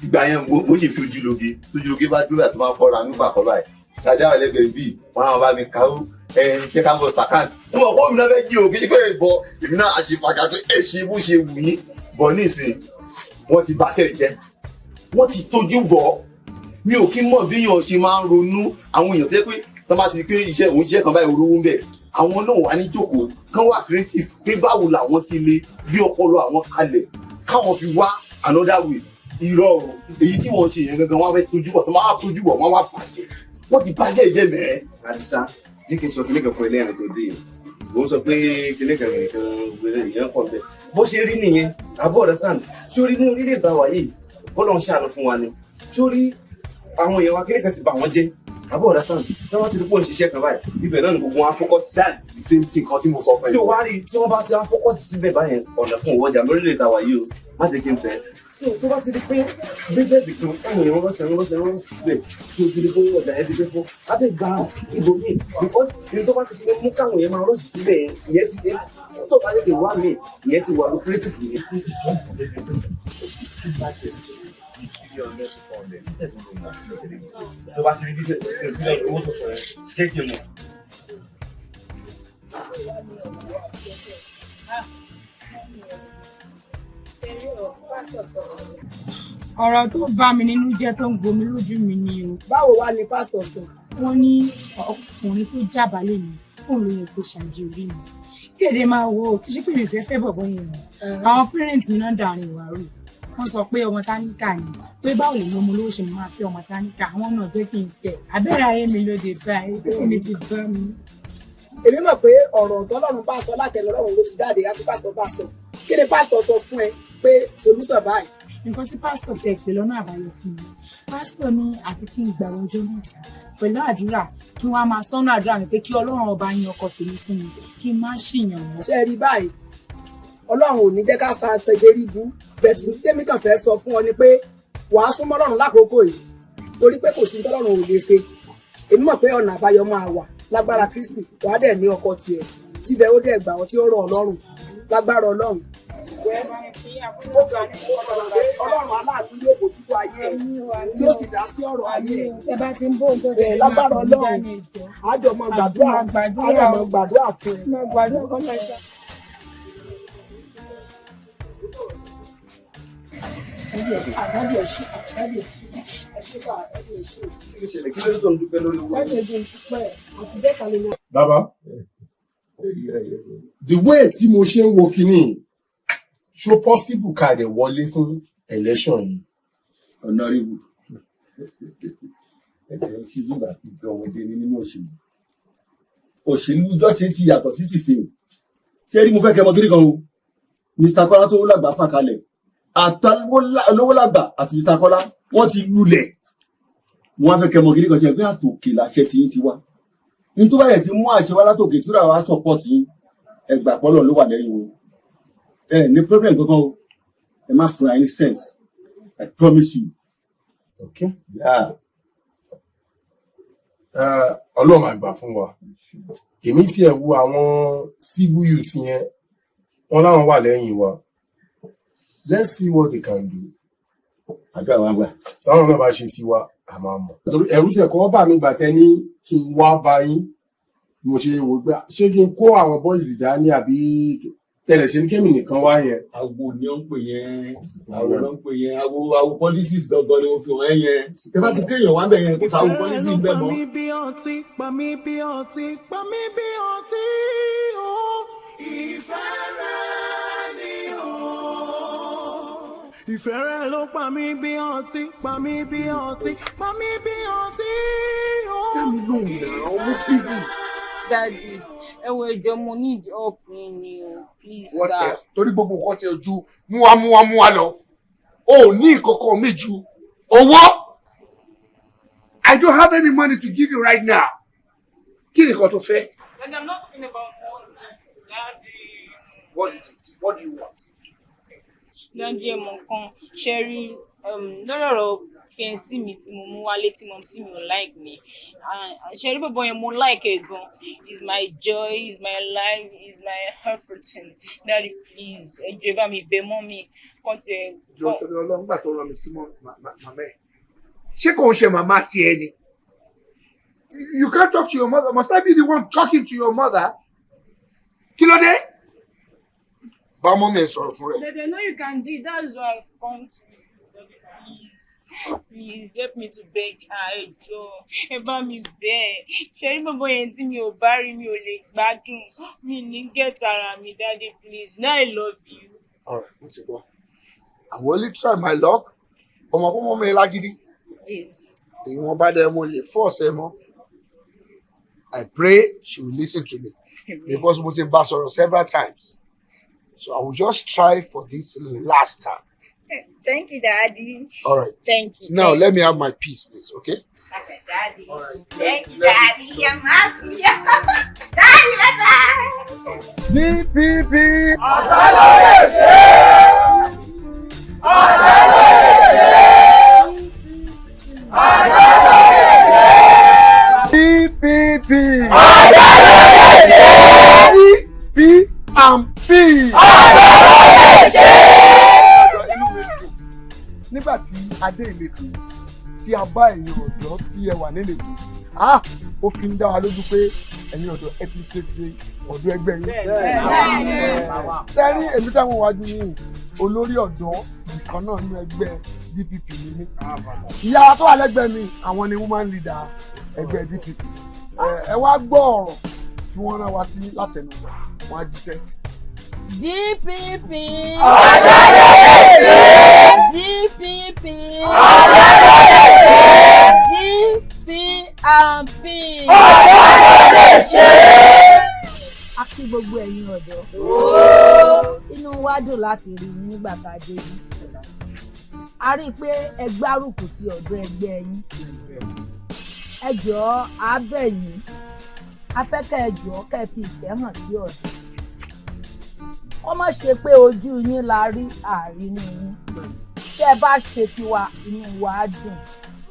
Speaker 17: Ìgbà yẹn mo ṣe fi ojúlóge tójúlóge bá dúró àti máa fọ́ra nígbà kan báyìí, ṣàdé àwọn ẹlẹgbẹ̀rún bíi wọn àwọn bá mi kàó ẹ jẹ́ ká bọ̀ sàkáǹtì. Mo mọ̀ pé òun náà fẹ́ jí o, kì í ṣe pé ìbọn èmi náà àṣefàgà pé ẹ ṣe bó ṣe wù yín bọ̀. Nísìnyí wọ́n ti báṣẹ́ jẹ́, wọ́n ti tójú bọ̀. Mi ò kí mọ̀ bí èèyàn ṣe máa ń ronú. Àwọn èèyàn tó yẹ pé tó máa ti pé iṣẹ́ òun ṣiṣẹ́ kan báyìí, olówó ń bẹ̀, àwọn náà wà ní jókòó kán wà creative pé báwo làwọn ti lè bí ọpọlọ àwọn kalẹ̀ káwọn fi wá another way. Irọ́ o, èyí tí wọ́n ṣe yẹn gangan, wọ́n fẹ́ tójú bọ̀, tó máa tójú bọ̀, wọ́n wá bàjẹ́, wọ́n ti báṣẹ́ jẹ́ mẹ́ẹ́.
Speaker 8: Àdìsá, jẹ́ kí n sọ kíní kan fún ẹlẹ́rìn tó dé yìí. Mo ń sọ pé kíní kan nìkan gbélé ìyẹn pọ̀ bẹ́ẹ̀. Bó ṣe rí nìyẹn, àbọ̀ understand. Sórí ní orílẹ̀ èdè wa yìí, bọ́lá ń ṣàánú fún wa ni. Sórí àwọn èèyàn wa, kíní kan ti bà wọ́n jẹ́, àbọ̀ understand. Tí wọ́n ti rí pọ̀ ń ṣiṣẹ́ kan báyìí, ibẹ̀ náà ni gbogbo wọn á focus.
Speaker 17: That's the same thing kan tí mo sọ fún ẹ.
Speaker 8: Tí o wá rí, tí wọ́n bá ti á focus síbẹ̀ báyẹn, ọ̀nà kan òwò ọjà lórílẹ̀ èdè wa yìí o, má jẹ́ kí n tẹ̀. So tó bá ti di pé business kan táwọn èèyàn rọ́ṣẹ̀ rọ́ṣẹ̀ rọ́ṣẹ̀ síbẹ̀, tó ti di pé ọjà yẹn ti fẹ́ fọ́, á ti gba ibòmíì, because ní tó bá ti fi lè mú káwọn èèyàn máa rọ́ṣì síbẹ̀ yẹn, ìyẹn ti dé. Tó bá tètè wá míì, ìyẹn ti wà lucrative yẹn. Tó bá ti rí bí owó tó sọ yẹn, jẹ́ kí n mọ̀.
Speaker 10: Ọ̀rọ̀ tó bá mi nínú jẹ́, tó ń gbomi lójú mi ni o.
Speaker 15: Báwo wá ni pásítọ̀ sọ?
Speaker 10: Wọ́n ní ọkùnrin tó jábàálẹ̀ mi, òun ló yẹ kó ṣáájú orí mi. Kéde máa wo, kí ṣe pé mi fẹ́ fẹ́ bọ̀bọ̀ yẹn o. Àwọn parents mi náà dàrin ìwà rò. Wọ́n sọ pé ọmọ táníkà ni, pé báwo lè ọmọ olówó ṣe máa fẹ́ ọmọ táníkà. Àwọn náà jẹ́ kí n fẹ́. Abẹ́rẹ́ ayé mi ló dé báyìí, pé mi ti bá mi.
Speaker 15: Èmi mọ̀ pé ọ̀rọ̀ tọ́lọ́run bá sọ látẹnu Ọlọ́run ló ti jáde àti pásítọ̀ bá sọ. Kí ni pásítọ̀ sọ fún ẹ pé solution báyìí?
Speaker 10: Nǹkan tí pásítọ̀ ti ẹ̀ pè lọ́nà àbáyọ fún mi, pásítọ̀ ní àfi kí n gbààwẹ̀ ọjọ́ 3 pẹ̀lú àdúrà, kí wọ́n á máa sọ́nà àdúrà mi pé kí Ọlọ́run ọba yan ọkọ tèmi fún mi, kí n má ṣìyàn mọ́.
Speaker 15: Ṣé ẹ rí báyìí, Ọlọ́run ò ní jẹ́ ká sa ṣèjẹ́rí bú bẹ̀tù. Tèmi kàn fẹ́ sọ fún ọ ni pé wàá súnmọ́ Ọlọ́run lákòókò yìí, torí pé kò sí ní tọ́lọ́run ò lè ṣe. Èmi mọ̀ pé ọ̀nà àbáyọ máa wà lágbára Kristi, wàá dẹ̀ ní ọkọ tiẹ̀ tíbẹ̀ ó dẹ̀ gbà ọ́ tí ó rọ̀ Ọlọ́run lágbára Ọlọ́run. Ọlọ́run aláàánú yóò bójútó ayé ẹ̀, yóò sì dá sí ọ̀rọ̀ ayé ẹ̀.
Speaker 10: Ẹ bá ti ń bó ohun tó
Speaker 15: Bẹ́ẹ̀ lágbára Ọlọ́run, àjọ máa gbàdúrà, àjọ máa gbàdúrà fún ẹ.
Speaker 10: Máa gbàdúrà kọ́ máa ṣe.
Speaker 15: Àdájọ́ ẹ̀ṣin, àdájọ́ ẹ̀ṣin, ẹ̀ṣin sá, àdájọ́ ẹ̀ṣin.
Speaker 8: Kí ló ṣẹlẹ̀? Kí ló dé tó ń dúpẹ́ lórí owó?
Speaker 15: Àdájọ́ ẹ̀ṣin dúpẹ́ àti bẹ́ẹ̀ kan lè lọ.
Speaker 7: Bàbá, the way tí mo ṣe ń wo kinní, ṣó possible ká dẹ̀ wọlé fún election yìí?
Speaker 8: Honorable, ẹ̀jẹ̀ ń ṣe nígbà tí ìjọ ọmọdé ní nínú òṣèlú. Òṣèlú ìjọsìn ti yàtọ̀ sí tìsín o. Ṣé rí, mo fẹ́ kẹ́ mọ kiri kan o. Mr. Kọ́lá tó lágbà fà kalẹ̀, àtàlówó lágbà àti Mr. Kọ́lá wọ́n ti lulẹ̀. Wọ́n á fẹ́ kẹ́ mọ kiri kan, ṣe pé àtòkè làṣẹ tí yín ti wá. Ní tó bá yẹ ti mú àṣẹ wá látòkè túra wá support yín, ẹgbà pọ́lọ̀ ló wà lẹ́yìn o. Ẹ ní problem kankan o. Ẹ má fura yín stress. I promise you.
Speaker 7: Okay.
Speaker 8: Yeah.
Speaker 7: Ọlọ́run máa gbà fún wa. Èmi tiẹ̀ wo àwọn civil youth yẹn, wọ́n láwọn wà lẹ́yìn wa. Let's see what they can do.
Speaker 8: Àdúrà wa gbà.
Speaker 7: Táwọn náà bá ṣe tiwa, a máa mọ̀. Torí ẹ̀rù tiẹ̀ kọ́ bà mí gbà tẹ́ ní kí n wá bá yín. Mo ṣe wò pé ṣé kí n kó àwọn boys dání àbí tẹ̀lẹ̀ ṣe ní kémi nìkan wá yẹn.
Speaker 8: Awo ni ó ń pè yẹn, awo ló ń pè yẹn, awo awo politics gangan ni mo fi hàn ẹ́ yẹn. Tẹ bá ti kéèyàn wá bẹ̀ yẹn, kó sáwo politics bẹ́ẹ̀
Speaker 14: Pa
Speaker 8: mọ́.
Speaker 14: mí bí ọtí, pa mí bí ọtí, pa mí bí ọtí, o. Ìfẹ́ rẹ ni o. Ìfẹ́ rẹ ló pa mí bí ọtí, pa mí bí ọtí, pa mí bí ọtí, o.
Speaker 11: Dá mi lóhùn náà, mo busy.
Speaker 10: Daddy, ẹ wo, ẹjọ́, mo need help yín ni o, please.
Speaker 11: What
Speaker 10: Sir.
Speaker 11: Help? Torí gbogbo nǹkan tí ojú múwa múwa múwa lọ, o ò ní ìkọ̀kọ̀ mi ju owó. I don't have any money to give you right now. Kí ni nǹkan tó fẹ́?
Speaker 10: Daddy, I'm not talking about money. Daddy.
Speaker 11: What is it? What do you want?
Speaker 10: Daddy, ẹ mọ̀ nǹkan, ṣe rí lórí ọ̀rọ̀ fiancé mi tí mo mú wálé tí mo sì mi ò like mi. Ṣe rí bọ̀bọ̀ yẹn, mo like ẹ̀ gan. Is my joy, is my life, is my everything. Daddy, please, ẹ jọ̀ọ́, ẹ bá mi bẹ̀ mummy kàn tiẹ̀.
Speaker 11: Jọ, torí Ọlọ́run, gbà tó rán mi sí màmá ẹ̀, ṣé kò ń ṣe màmá tiẹ̀ ni? You can't talk to your mother? Must I be the one talking to your mother? Kí ló dé? Bá mummy ẹ̀ sọ̀rọ̀ fún rẹ̀.
Speaker 10: Daddy, I know you can do it. That's why I've come to you. Daddy, please. Please help me to beg her. Ẹ jọ̀ọ́, ẹ bá mi bẹ̀. Ṣé rí bọ̀bọ̀ yẹn, tí mi ò bá rí, mi ò lè gbádùn. Mi ní get ara mi, Daddy, please. Now I love you.
Speaker 11: Alright, mo ti gbọ́. I will only try my luck. Ọmọ kó mummy ẹ lágídí.
Speaker 10: Yes.
Speaker 11: Ìwọ̀n bá dẹ mo lè force ẹ mọ́. I pray she will listen to me because mo ti bá sọ̀rọ̀ several times. So I will just try for this last time.
Speaker 10: Thank you, Daddy.
Speaker 11: All right.
Speaker 10: Thank you.
Speaker 11: Now let me have my peace, please, okay?
Speaker 10: Okay, Daddy. Thank you, Daddy. I'm happy. Daddy, bye-bye.
Speaker 11: DPP.
Speaker 14: Ọ̀tá ló lè ṣe é. Ọ̀tá ló lè ṣe é. Ọ̀tá ló lè ṣe é.
Speaker 11: DPP.
Speaker 14: Ọ̀tá ló lè ṣe é.
Speaker 11: D P and P.
Speaker 14: Ọ̀tá ló lè ṣe é.
Speaker 11: Inú mi dùn nígbà tí adé ìletò tí a bá ẹ̀yin ọ̀dọ́ tí ẹ wà níletò, ah, ó fi ń dá wa lójú pé ẹ̀yin ọ̀dọ́ ẹ ti ṣe ti ọ̀dọ́ ẹgbẹ́ yín. Sẹ́rí èmi táwọn wájú yìí, olórí ọ̀dọ́ nìkan náà nínú ẹgbẹ́ DPP ni mí. Ìyá tó wà lẹ́gbẹ̀ẹ́ mi, àwọn ni woman leader ẹgbẹ́ DPP. Ẹ wá gbọ́ ọ̀rọ̀ tí wọ́n rán wa sí látẹnu wọn á jíṣẹ́.
Speaker 16: DPP.
Speaker 14: Ọ̀dọ́ ló lè ṣe é.
Speaker 16: DPP.
Speaker 14: Ọ̀dọ́ ló lè ṣe é.
Speaker 16: DPP.
Speaker 14: Ọ̀dọ́ ló lè ṣe é.
Speaker 16: A kí gbogbo ẹ̀yin ọ̀dọ́. Inú wa dùn láti rí yín nígbà tá a dé yín. A rí i pé ẹ gbárùkù ti ọ̀dọ́ ẹgbẹ́ yín. Ẹ jọ̀ọ́, a bẹ̀ yín. A fẹ́ kẹ́ ẹ jọ̀ọ́, kẹ́ ẹ fi ìfẹ́ hàn sí ọ̀dọ́. Kó má ṣe pé ojú yín la rí àrínú yín. Tẹ́ ẹ bá ṣe tiwa, inú wa á dùn.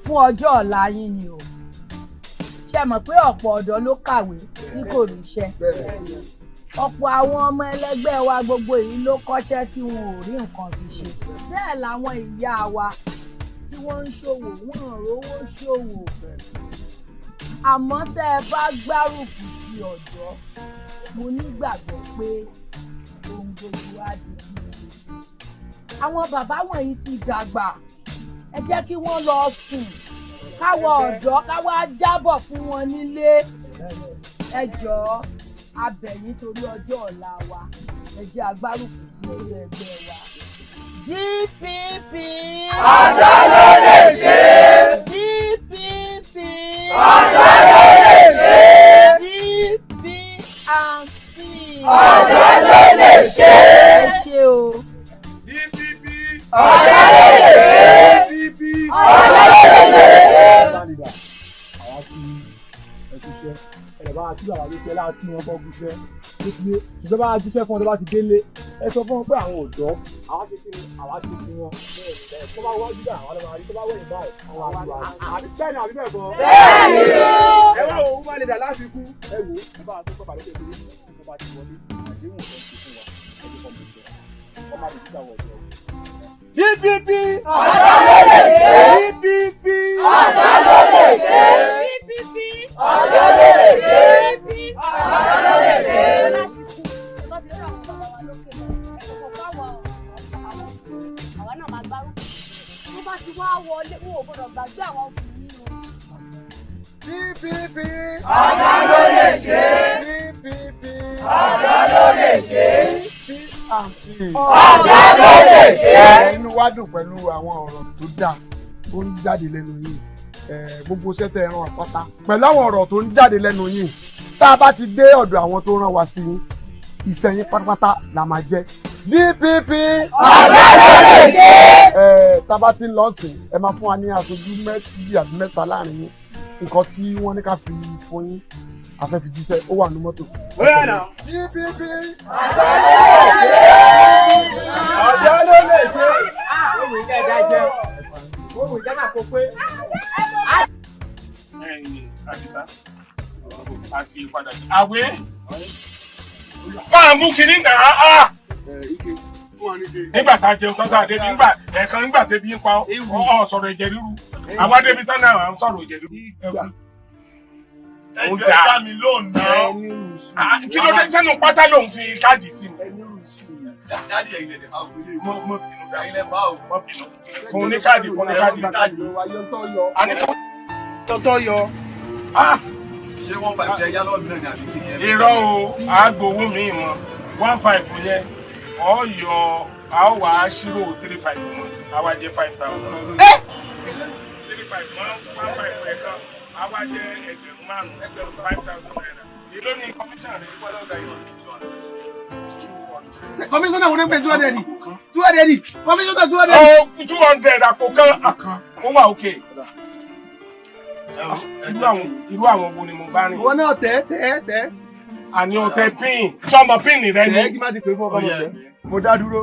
Speaker 16: Fún ọjọ́ ọ̀la yín ni o. Ṣe mọ̀ pé ọ̀pọ̀ ọ̀dọ́ ló kàwé tí kò ríṣẹ́? Ọ̀pọ̀ àwọn ọmọ ẹlẹgbẹ́ wa gbogbo yìí ló kọ́ṣẹ́ tí wọn ò rí nǹkan fi ṣe. Bẹ́ẹ̀ làwọn ìyá wa tí wọ́n ń ṣòwò, wọn ò rówó ṣòwò. Àmọ́ tẹ́ ẹ bá gbárùkù ti ọ̀dọ́, mo nígbàgbọ́ pé ohun gbogbo á di ṣíṣe. Àwọn bàbá wọ̀nyí ti dàgbà, ẹ jẹ́ kí wọ́n lọ sùn, káwọ ọ̀dọ́ káwá jábọ̀ fún wọn nílé. Ẹ jọ̀ọ́, a bẹ̀ yín, torí ọjọ́ ọ̀la wa, ẹ jẹ́ agbárùkù ti ọ̀dọ́ ẹgbẹ́ wa. DPP.
Speaker 14: Ọ̀dọ́ ló lè ṣe.
Speaker 16: DPP.
Speaker 14: Ọ̀dọ́ ló lè ṣe.
Speaker 16: DPP.
Speaker 14: Ọ̀dọ́ ló lè ṣe.
Speaker 16: Ẹ ṣé o.
Speaker 14: DPP. Ọ̀dọ́ ló lè ṣe. DPP. Ọ̀dọ́ ló lè ṣe.
Speaker 5: Àwa tí ẹ ti ṣe ẹ bá tí bàbá wípé láti wọn bọ́ gúnṣẹ́ tó ti ṣùgbọ́n bá jíṣẹ́ fún ọ tó bá ti délé, ẹ sọ fún wọn pé àwọn ọ̀dọ́ àwa ṣe kí ni àwa ṣe fún wọn tó bá wájú báyìí àwọn ọlọ́mọ àrí tó bá wẹ̀yìn báyìí àwọn àdúrà àbí bẹ́ẹ̀ ni àbí bẹ́ẹ̀ kọ́.
Speaker 14: Bẹ́ẹ̀ni.
Speaker 5: Ẹ wá wo wúmọ́ lè dà láfikún, ẹ wò ó ẹ bá tó sọ́ba lókè pé tó bá ti wọlé àdéhùn ọ̀dọ́ ti fún wa ẹ ti fọ́ mi jẹ ọmọ àbí títà wọ̀ ọ̀dọ́. DPP.
Speaker 14: Ọ̀dọ́ ló lè ṣe.
Speaker 5: DPP.
Speaker 14: Ọ̀dọ́ ló lè ṣe.
Speaker 4: DPP.
Speaker 14: Ọ̀dọ́ ló lè ṣe. Ọ̀dọ́ ló lè ṣe.
Speaker 4: Àwa náà máa gbárùkù tó bá ti wá wọlé, wọn ò gbọdọ̀ gbàgbé àwọn obìnrin o.
Speaker 11: DPP.
Speaker 14: Ọ̀dọ́ ló lè ṣe.
Speaker 11: DPP.
Speaker 14: Ọ̀dọ́ ló lè ṣe.
Speaker 11: PMP.
Speaker 14: Ọ̀dọ́ ló lè ṣe.
Speaker 11: Inú wa dùn pẹ̀lú àwọn ọ̀rọ̀ tó dáa tó ń jáde lẹ́nu yìí, gbogbo iṣẹ́ tẹ́ ẹ rán wa pátá pẹ̀lú àwọn ọ̀rọ̀ tó ń jáde lẹ́nu yìí, tá a bá ti dé ọ̀dọ̀ àwọn tó rán wa sí yín, iṣẹ́ yín pátápátá la máa jẹ́. DPP.
Speaker 14: Ọ̀dọ́ ló lè ṣe.
Speaker 11: Tá a bá ti ń lọ sí, ẹ máa fún wa ní aṣojú méjì àbí mẹ́ta láàrin yín, nǹkan tí wọ́n ní ká fi fún yín afẹ́ fi jíṣẹ́ ó wà ní mọ́tò. DPP.
Speaker 13: Ọ̀dọ́ ló lè ṣe. Ohun ìjà ẹ̀dá jẹ. Ohun ìjà náà kó pé.
Speaker 3: Ẹ̀yin Àdìsá àti padà sí. Àwẹ̀ máa mú kinní náà á. Nígbà tá a jẹun tán tá a débi nígbà ẹ̀ẹ̀kan nígbà tẹ́bi ń pa ọ́ sọ̀rọ̀ ẹ̀jẹ̀ ríru. Àwa débi tán náà à ń sọ̀rọ̀ ẹ̀jẹ̀ ríru.
Speaker 7: Ẹ jọ̀ọ́ ẹ dá mi lóhùn náà.
Speaker 3: Kí ló dé sẹ́nu pátá lòun fi káàdì sí ni.
Speaker 7: Dádì ẹ̀yin lẹ̀ fà òkú lè.
Speaker 3: Mọ bínú
Speaker 7: ẹ̀yin lẹ̀ fà òkú.
Speaker 3: Mọ bínú. Fún ní káàdì, fún ní káàdì.
Speaker 5: Tọ́ yọ.
Speaker 7: Ṣé 15 jẹ yá lọ́wọ́ mi náà ni àbí kí ni ẹ?
Speaker 3: Irọ́ o, àgbowó mi mọ̀ 15 yẹn, ọ̀ yọ a ó wà á ṣírò 35 mọ́, a wá jẹ́ 5,000. 35 mọ́ 15 ẹ̀kan, a wá jẹ́ 5,000, ẹgbẹ̀rún 5,000 naira. Èló ni kọmíṣánná rẹ̀ gbọ́dọ̀ gbà yìí?
Speaker 5: Kọmíṣánná wo ni pé 200 ni? 200 ni kọmíṣánná 200.
Speaker 3: Ó 200 àpò kan ó wà òkè. Irú àwọn wo ni mo bá rìn?
Speaker 5: Ìwọ náà tẹ tẹ tẹ.
Speaker 3: Àní o tẹ pín, sọmọ pín rẹ ni.
Speaker 5: Tẹ kí má ti pè fún ọkọ mọ̀ tẹ. Mo dá dúró.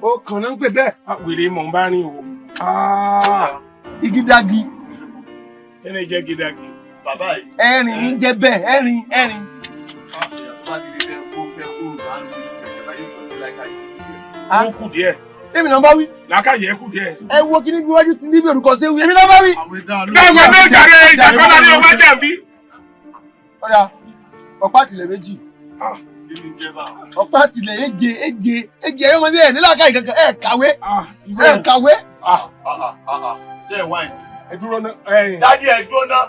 Speaker 5: Ó kàn náà ń pè bẹ́ẹ̀.
Speaker 3: Wèrè mò ń bá rìn o.
Speaker 5: Igi dagi.
Speaker 3: Kí ni jẹ́ gidagi?
Speaker 7: Bàbá yìí.
Speaker 5: Ẹ̀rìn ń jẹ bẹ́ẹ̀, ẹ̀rìn ẹ̀rìn.
Speaker 3: Ó kù díẹ̀.
Speaker 5: Èmi náà bá wí.
Speaker 3: Làákàyè kù díẹ̀.
Speaker 5: Ẹ wo kíní bí wájú ti níbi orúkọ ṣé wí. Èmi náà bá wí.
Speaker 3: Bẹ́ẹ̀ ni ìjàre ìjàkọ́lá ni ọba jẹ̀bi.
Speaker 5: Ọ̀dà ọ̀pá àtìlẹ̀ méjì. Ọ̀pá àtìlẹ̀ èje èje èje ẹ̀yọ́ ọmọdé ẹ̀ nílàkàyè kankan ẹ̀ kàwé. Ẹ̀ kàwé.
Speaker 7: Ṣé ẹ wáìnì?
Speaker 3: Ẹ dúró ná.
Speaker 7: Dádì ẹ dúró ná.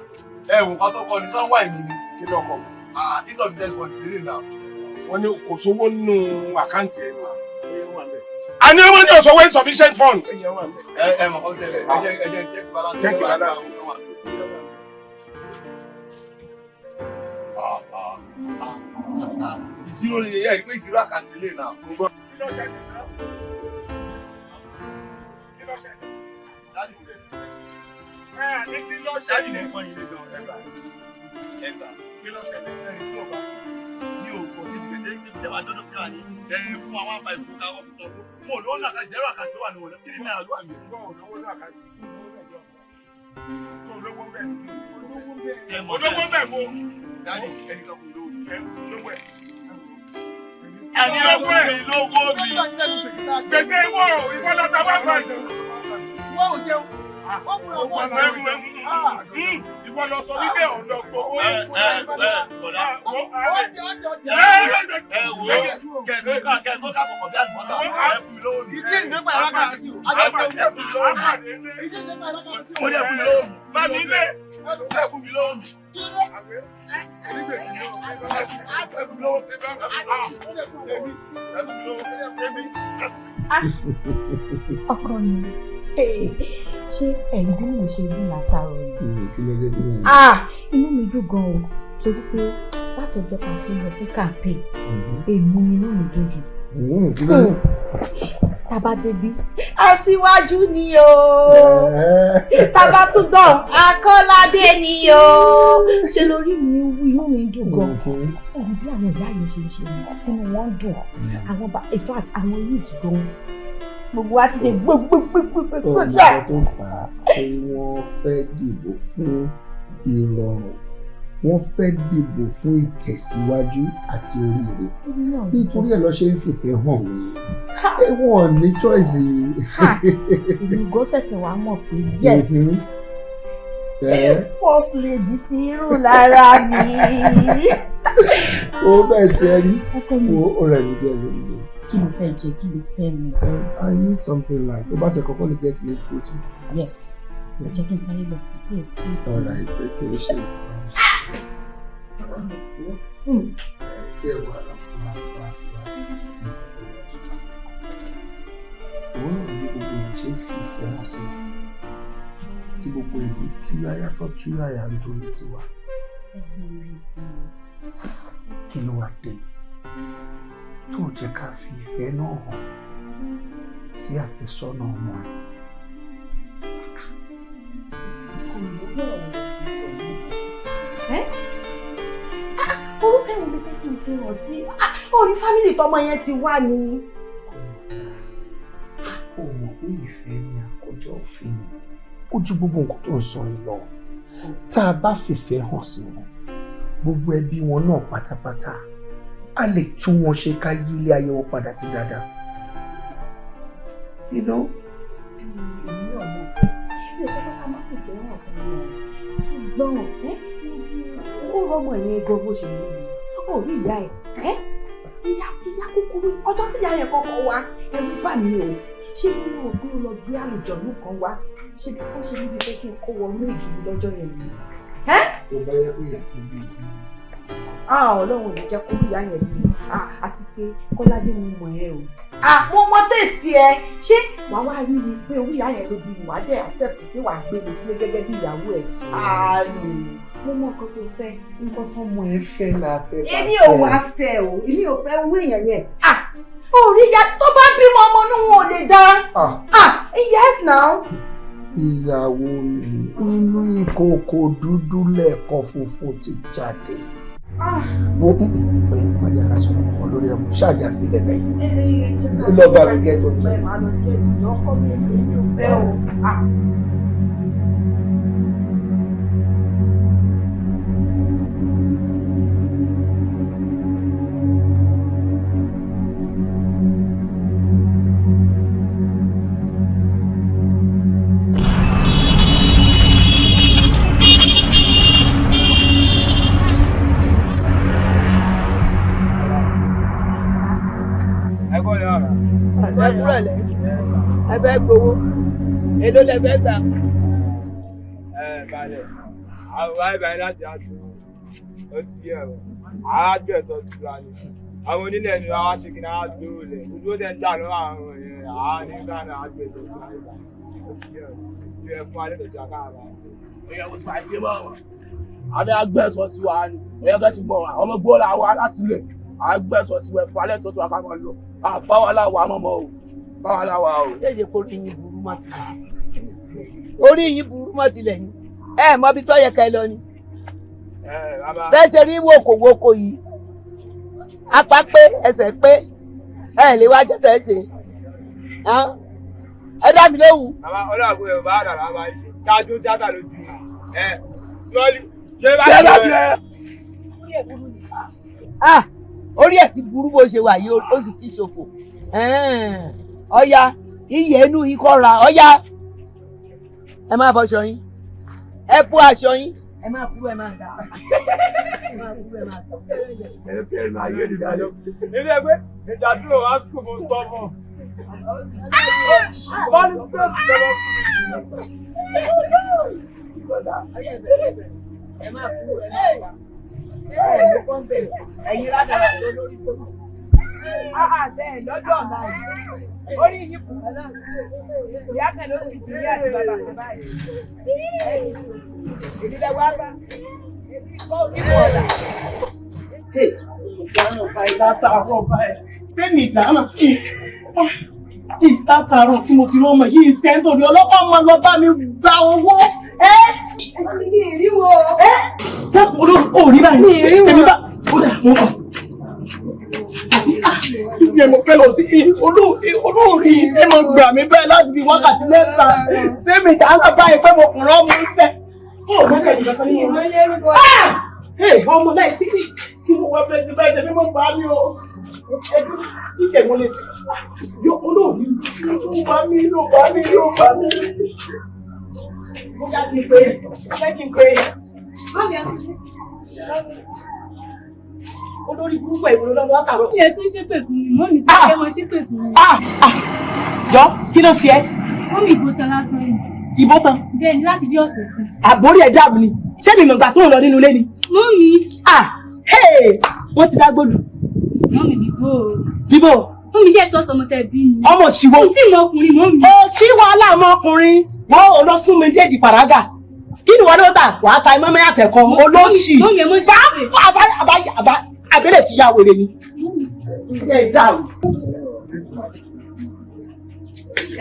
Speaker 7: Ẹ wò ká tó kọ ní sọ́n wáìnì ni.
Speaker 3: Kí ló kọ?
Speaker 7: It's of business for the day now.
Speaker 3: Wọ́n ní kò sówó nínú àkáǹtì ẹ̀. Àní wọ́n ní òṣòwò insufficient fund.
Speaker 7: Ẹ mọ̀ kọ́ sẹ́lẹ̀, ẹ jẹ́ check balance.
Speaker 3: Check balance.
Speaker 7: Ìṣirò ni ẹ rí pé ìṣirò àkáǹtì lè náà.
Speaker 3: Kí ló ṣẹlẹ̀ náà? Kí ló ṣẹlẹ̀?
Speaker 7: Dádì mo lè respect you.
Speaker 3: Ẹ àní kí ló
Speaker 7: Dádì
Speaker 3: ṣẹlẹ̀?
Speaker 7: mo pọ́n yín lé gan, ẹ gbà. Ẹ gbà.
Speaker 3: Kí ló ṣẹlẹ̀?
Speaker 7: Ẹni tí ò bá mi ò gbọ́ níbi kéde tí ẹ bá dọ́dọ̀ fún wa ní ẹ fún wa 15 fún ká ọ́fíìsì ọdún. Mo ò lówó ní àkáǹtì, zero àkáǹtì ló wà ní wọn. 3 naira ló wà ní.
Speaker 3: Gbọ́ olówó ní àkáǹtì. Tó olówó bẹ́ẹ̀. Olówó bẹ́ẹ̀ wo?
Speaker 7: Dádì ẹnìkan fún mi lówó.
Speaker 3: Ẹ olówó ẹ̀.
Speaker 7: Ẹni ló fún mi lówó mi.
Speaker 3: Gbèsè ìwọ ìwọ lọ́ta 15.
Speaker 5: Wọ́n ò jẹun.
Speaker 3: Ìwọ lọ sọ wípé ọ̀dọ̀ gbogbo.
Speaker 7: Ẹ bọ̀dá. Ẹ wo kẹ̀kẹ́ ká kọ̀kọ̀ bí àlùbọ́sà ẹ fún mi lówó mi.
Speaker 5: Ìdí ìdígbà alákàrà sí o.
Speaker 7: Ẹ fún mi lówó mi.
Speaker 5: Ìdí ìdígbà alákàrà sí o.
Speaker 7: Mo dẹ̀ fún mi lówó mi.
Speaker 3: Bá mi lé.
Speaker 7: Ẹ fún mi lówó mi. Ẹni gbèsè ni ó. Ẹ fún mi lówó. Ẹ fún mi lówó. Ẹ fún mi lówó.
Speaker 12: Ọkọ mi, ṣé ẹ̀gbọ́n mi ṣe rí látàrọ yìí?
Speaker 20: Kí ló dé tí mo.
Speaker 12: Inú mi dùn gan o, torí pé látọjọ́ ta ti lọ fún campaign, èmi ni inú mi dùn jù.
Speaker 20: Kí ló dé?
Speaker 12: Tàbá débí, aṣíwájú ni o. Tàbá tún dán, Akọ́ládé ni o. Ṣé lórí mi ń wú, inú mi dùn gan. Ọ̀rọ̀ bí àwọn ìyá yẹn ṣe ń ṣe ni, tínú wọn ń dùn. Àwọn bá, in fact, àwọn youth gan. Gbogbo wa ti ṣe gbogbogbogbogbò ṣá.
Speaker 20: Ọmọ tó fà á pé wọ́n fẹ́ dìbò fún ìrọ̀rùn, wọ́n fẹ́ dìbò fún ìtẹ̀síwájú àti oríire. Nítorí ẹ̀ lọ ṣe ń fìfẹ́ hàn mí. Wọ́n ní choice.
Speaker 12: Ìlúgọ́ ṣẹ̀ṣẹ̀ wàá mọ̀ pé yes, first lady ti rù lára mi.
Speaker 20: Ó bẹ́ẹ̀ tiẹ̀ rí, wo ọ̀rẹ́ mi díẹ̀ lónìí.
Speaker 12: Kí ló fẹ́ jẹ, kí ló fẹ́ mu?
Speaker 20: I need something like, ó bá ti kọ́kọ́ lè get me fruit.
Speaker 12: Yes, ẹ jẹ́ kí n sáré lọ prepare fruit.
Speaker 20: All right, okay, ṣe. Tí ẹ wà lọ, wà wà wà. Òun náà ní gbogbo èèyàn ṣe ń fi ìfẹ́ hàn sí wa. Tí gbogbo ìlú túyáyá tó túyáyá nítorí tiwa. Kí ló wá dé tó jẹ́ ká fi ìfẹ́ náà hàn sí àfẹ́sọ́nà ọmọ ẹ̀?
Speaker 12: Orúfẹ́ wo ló fẹ́ kí n fi hàn sí? Orí fámìlì tọmọ yẹn ti wá ni.
Speaker 20: Ó mọ̀ pé ìfẹ́ ni àkójọ òfin ni. Ó ju gbogbo nǹkan tó ń sọ yìí lọ. Tá a bá fìfẹ́ hàn sí wọn, gbogbo ẹbí wọn náà pátápátá, a lè tún wọn ṣe ká yí ilé ayé wọn padà sí dáadáa. You know?
Speaker 12: Èmi náà mọ̀. Mi ò sọ pé ká má fìfẹ́ hàn sí wọn. Ṣùgbọ́n ó rọmọ yẹn gan bó ṣe rí mi. Ó rí ìyá ẹ̀. Ìyá kúkúrú ọjọ́ tí ìyá yẹn kọ́kọ́ wá, ẹ̀rù bà mí o. Ṣé bí wọn ò gbé lọ gbé àlùjọ̀nú kan wá? Ṣé bí wọ́n ṣe níbi pé kí n kó wọnú ìgìrì lọ́jọ́ yẹn nìyẹn?
Speaker 20: Tó bá yẹ pé ìyá tó bí i.
Speaker 12: Ọlọ́run ò ní jẹ́ kó ìyá yẹn bí mi. Àti pé Kọ́ládé mo mọ̀ ẹ́ o. Mo mọ tèstì ẹ. Ṣé wàá wá rí mi pé orí ìyá yẹn ló bí mi, wàá dẹ̀ accept pé wàá gbé mi sílé gẹ́gẹ́ bí ìyàwó ẹ̀? Mo mọ nǹkan tó fẹ́.
Speaker 20: Nǹkan tó mọ ẹ fẹ́ la fẹ́ bá fẹ́.
Speaker 12: Èmi ò wá fẹ́ o, èmi ò fẹ́ owó èèyàn yẹn. Orí ìyá tó bá bímọ ọmọ inú wọn ò lè dá. Yes now.
Speaker 20: Ìyàwó mi, inú ìkòkò dúdú lẹ́ẹ̀kan funfun ti jáde. Wo ọ̀rẹ́ ìpàdé ara sọ̀rọ̀ kan lórí ẹ̀mú ṣáàjà sílẹ̀ bẹ́ẹ̀. Lọ́ba mi gẹ́tò jẹ́.
Speaker 16: Ẹ kúrò lẹ, ẹ fẹ́ gbowó, èló lẹ fẹ́ gbà.
Speaker 13: Ẹ balẹ̀, àwọn àìbáyé láti àdúgbò, ó ti yẹ ọ, àádọ́ẹ̀tọ̀ ti wà ní. Àwọn onílẹ̀ ni wàá ṣe kí ni àá gbowó lẹ̀, ojú ó tẹ̀ ń dà lọ́wọ́ àwọn èèyàn, àá ní Ghana àádọ́ẹ̀tọ̀ ti wà ní. Ó ti yẹ ọ, bí ẹ fún alẹ́ tọ̀jú akáàbà.
Speaker 2: Ẹ̀yẹ́ wo ti máa dé mọ́ wọn? Àbí agbẹ́tọ̀ ti wà ní, ẹ̀yẹ́ kẹ́ ti mọ̀ àwọn ọmọ gbọ́dọ̀ àwọn alátìlẹ̀, àgbẹ̀tọ̀ ti wẹ̀ fún alẹ́ tọ́jú akáàbà lọ. Báwa láwa mọ́mọ́ o, báwa láwa o.
Speaker 16: Ṣé kò rí yín burú mọ́ tilẹ̀? Orí yín burú mọ́ tilẹ̀ yín. Ẹ mọ ibi tó yẹ ká ẹ lọ ni. Bẹ́ẹ̀ ṣe rí wòkòwòkò yìí. Apá pé, ẹsẹ̀ pé, ẹ lè wá jẹ́ tẹ̀ ṣe. Ẹ dá mi lóhùn.
Speaker 13: Bàbá ọlọ́àgbé ẹ̀ bá dàrá máa ń ṣe. Ṣáájú tíátà lójú. Ẹ sọ́ọ́lì. Ṣé bá
Speaker 16: Ah! Orí ẹ̀ ti burú bó ṣe wà yìí, ó sì ti ṣòfò. Ọya, iyẹ̀ inú yín kọ́ ra, ọya. Ẹ máa bọ́ṣọ yín, ẹ bó aṣọ yín. Ẹ máa kúrò, ẹ máa dà. Ẹ máa kúrò, ẹ máa dà.
Speaker 13: Ẹ bẹ́ẹ̀ máa yé ìdájọ́. Ilé ẹgbẹ́ ìjà tí mo wá sùkúl mo sọ mọ́. Bọ́ọ̀lù space ìjọba fún mi.
Speaker 16: Ẹ máa kúrò, ẹ máa dà. Ẹ̀yin ládàá lórí tó. Bẹ́ẹ̀ lọ́jọ́ ọ̀la yìí. Orí yìí kù. Ìyá kan ló ti di ìyá àti bàbá kan báyìí. Èmi lẹ wá bá. Èmi kọ́ onímọ̀ ọ̀la.
Speaker 15: Ìdáná báyìí látàárọ̀ báyìí. Ṣé mi ìdáná kí látàárọ̀ tí mo ti rán ọmọ yìí ṣe ń torí ọlọ́kọ̀ máa lọ bá mi gba owó.
Speaker 21: Mi ì rí wo.
Speaker 15: Dákun olórí ò rí báyìí.
Speaker 21: Mi ì rí
Speaker 15: Tèmi
Speaker 21: wọn.
Speaker 15: bá ó dà mo kọ̀. Ìjẹ́ mo fẹ́ lọ sí olórí ẹ máa gbà mí bẹ́ẹ̀ láti fi wákàtí mẹ́ta. Ṣé mi dáná báyìí pé mo kùn rán mi sẹ́? Ó mẹ́ta ìgbà kan nínú. Ọmọ náà sí kí mo wá bẹ́ẹ̀ sí báyìí tẹ̀mí mo gbà mí o. Ìjẹ́ mo lè ṣe. Yóò olórí yóò bá mi yóò bá mi yóò bá mi. Mo yá kí n pè é, jẹ́ kí n pè é. Olórí burúkú ẹ̀ ìwòrán lọ́wọ́ látàárọ̀.
Speaker 4: Ẹ tún ṣépè fún mi, mọ́mì tó kẹ́ wọn ṣépè fún mi.
Speaker 15: Jọ, kí ló ṣe ẹ́?
Speaker 4: Mọ́mì ìbò tán lásán ni.
Speaker 15: Ìbò tán?
Speaker 4: Bẹ́ẹ̀ ni láti bí ọ̀sẹ̀ kan.
Speaker 15: Àbórí ẹ̀ dàbí ni. Ṣé mi mọ̀gbà tó ń lọ nínú ilé ni?
Speaker 4: Mọ́mì.
Speaker 15: Hey! Wọ́n ti dá gbòdù.
Speaker 4: Mọ́mì bíbò.
Speaker 15: Bíbò.
Speaker 4: Mọ́mì ṣe tọ́ sọmọ tẹ bí ni.
Speaker 15: Ọmọ òṣìwò.
Speaker 4: Tí mo ọkùnrin mọ́mì.
Speaker 15: Ó sí wàhálà ọmọkùnrin. Wọ́n ò lọ sún mi déèdì pàrágà. Kí ni wọ́n ló tà? Wàá ta imọ́ mẹ́yà tẹ̀kọ́. Olóṣì.
Speaker 4: Mọ́mì ẹ mọ́ ṣe
Speaker 15: Bá àbá àbá àbẹ́lẹ̀ ti ya wèrè ni. Ẹ dáhùn.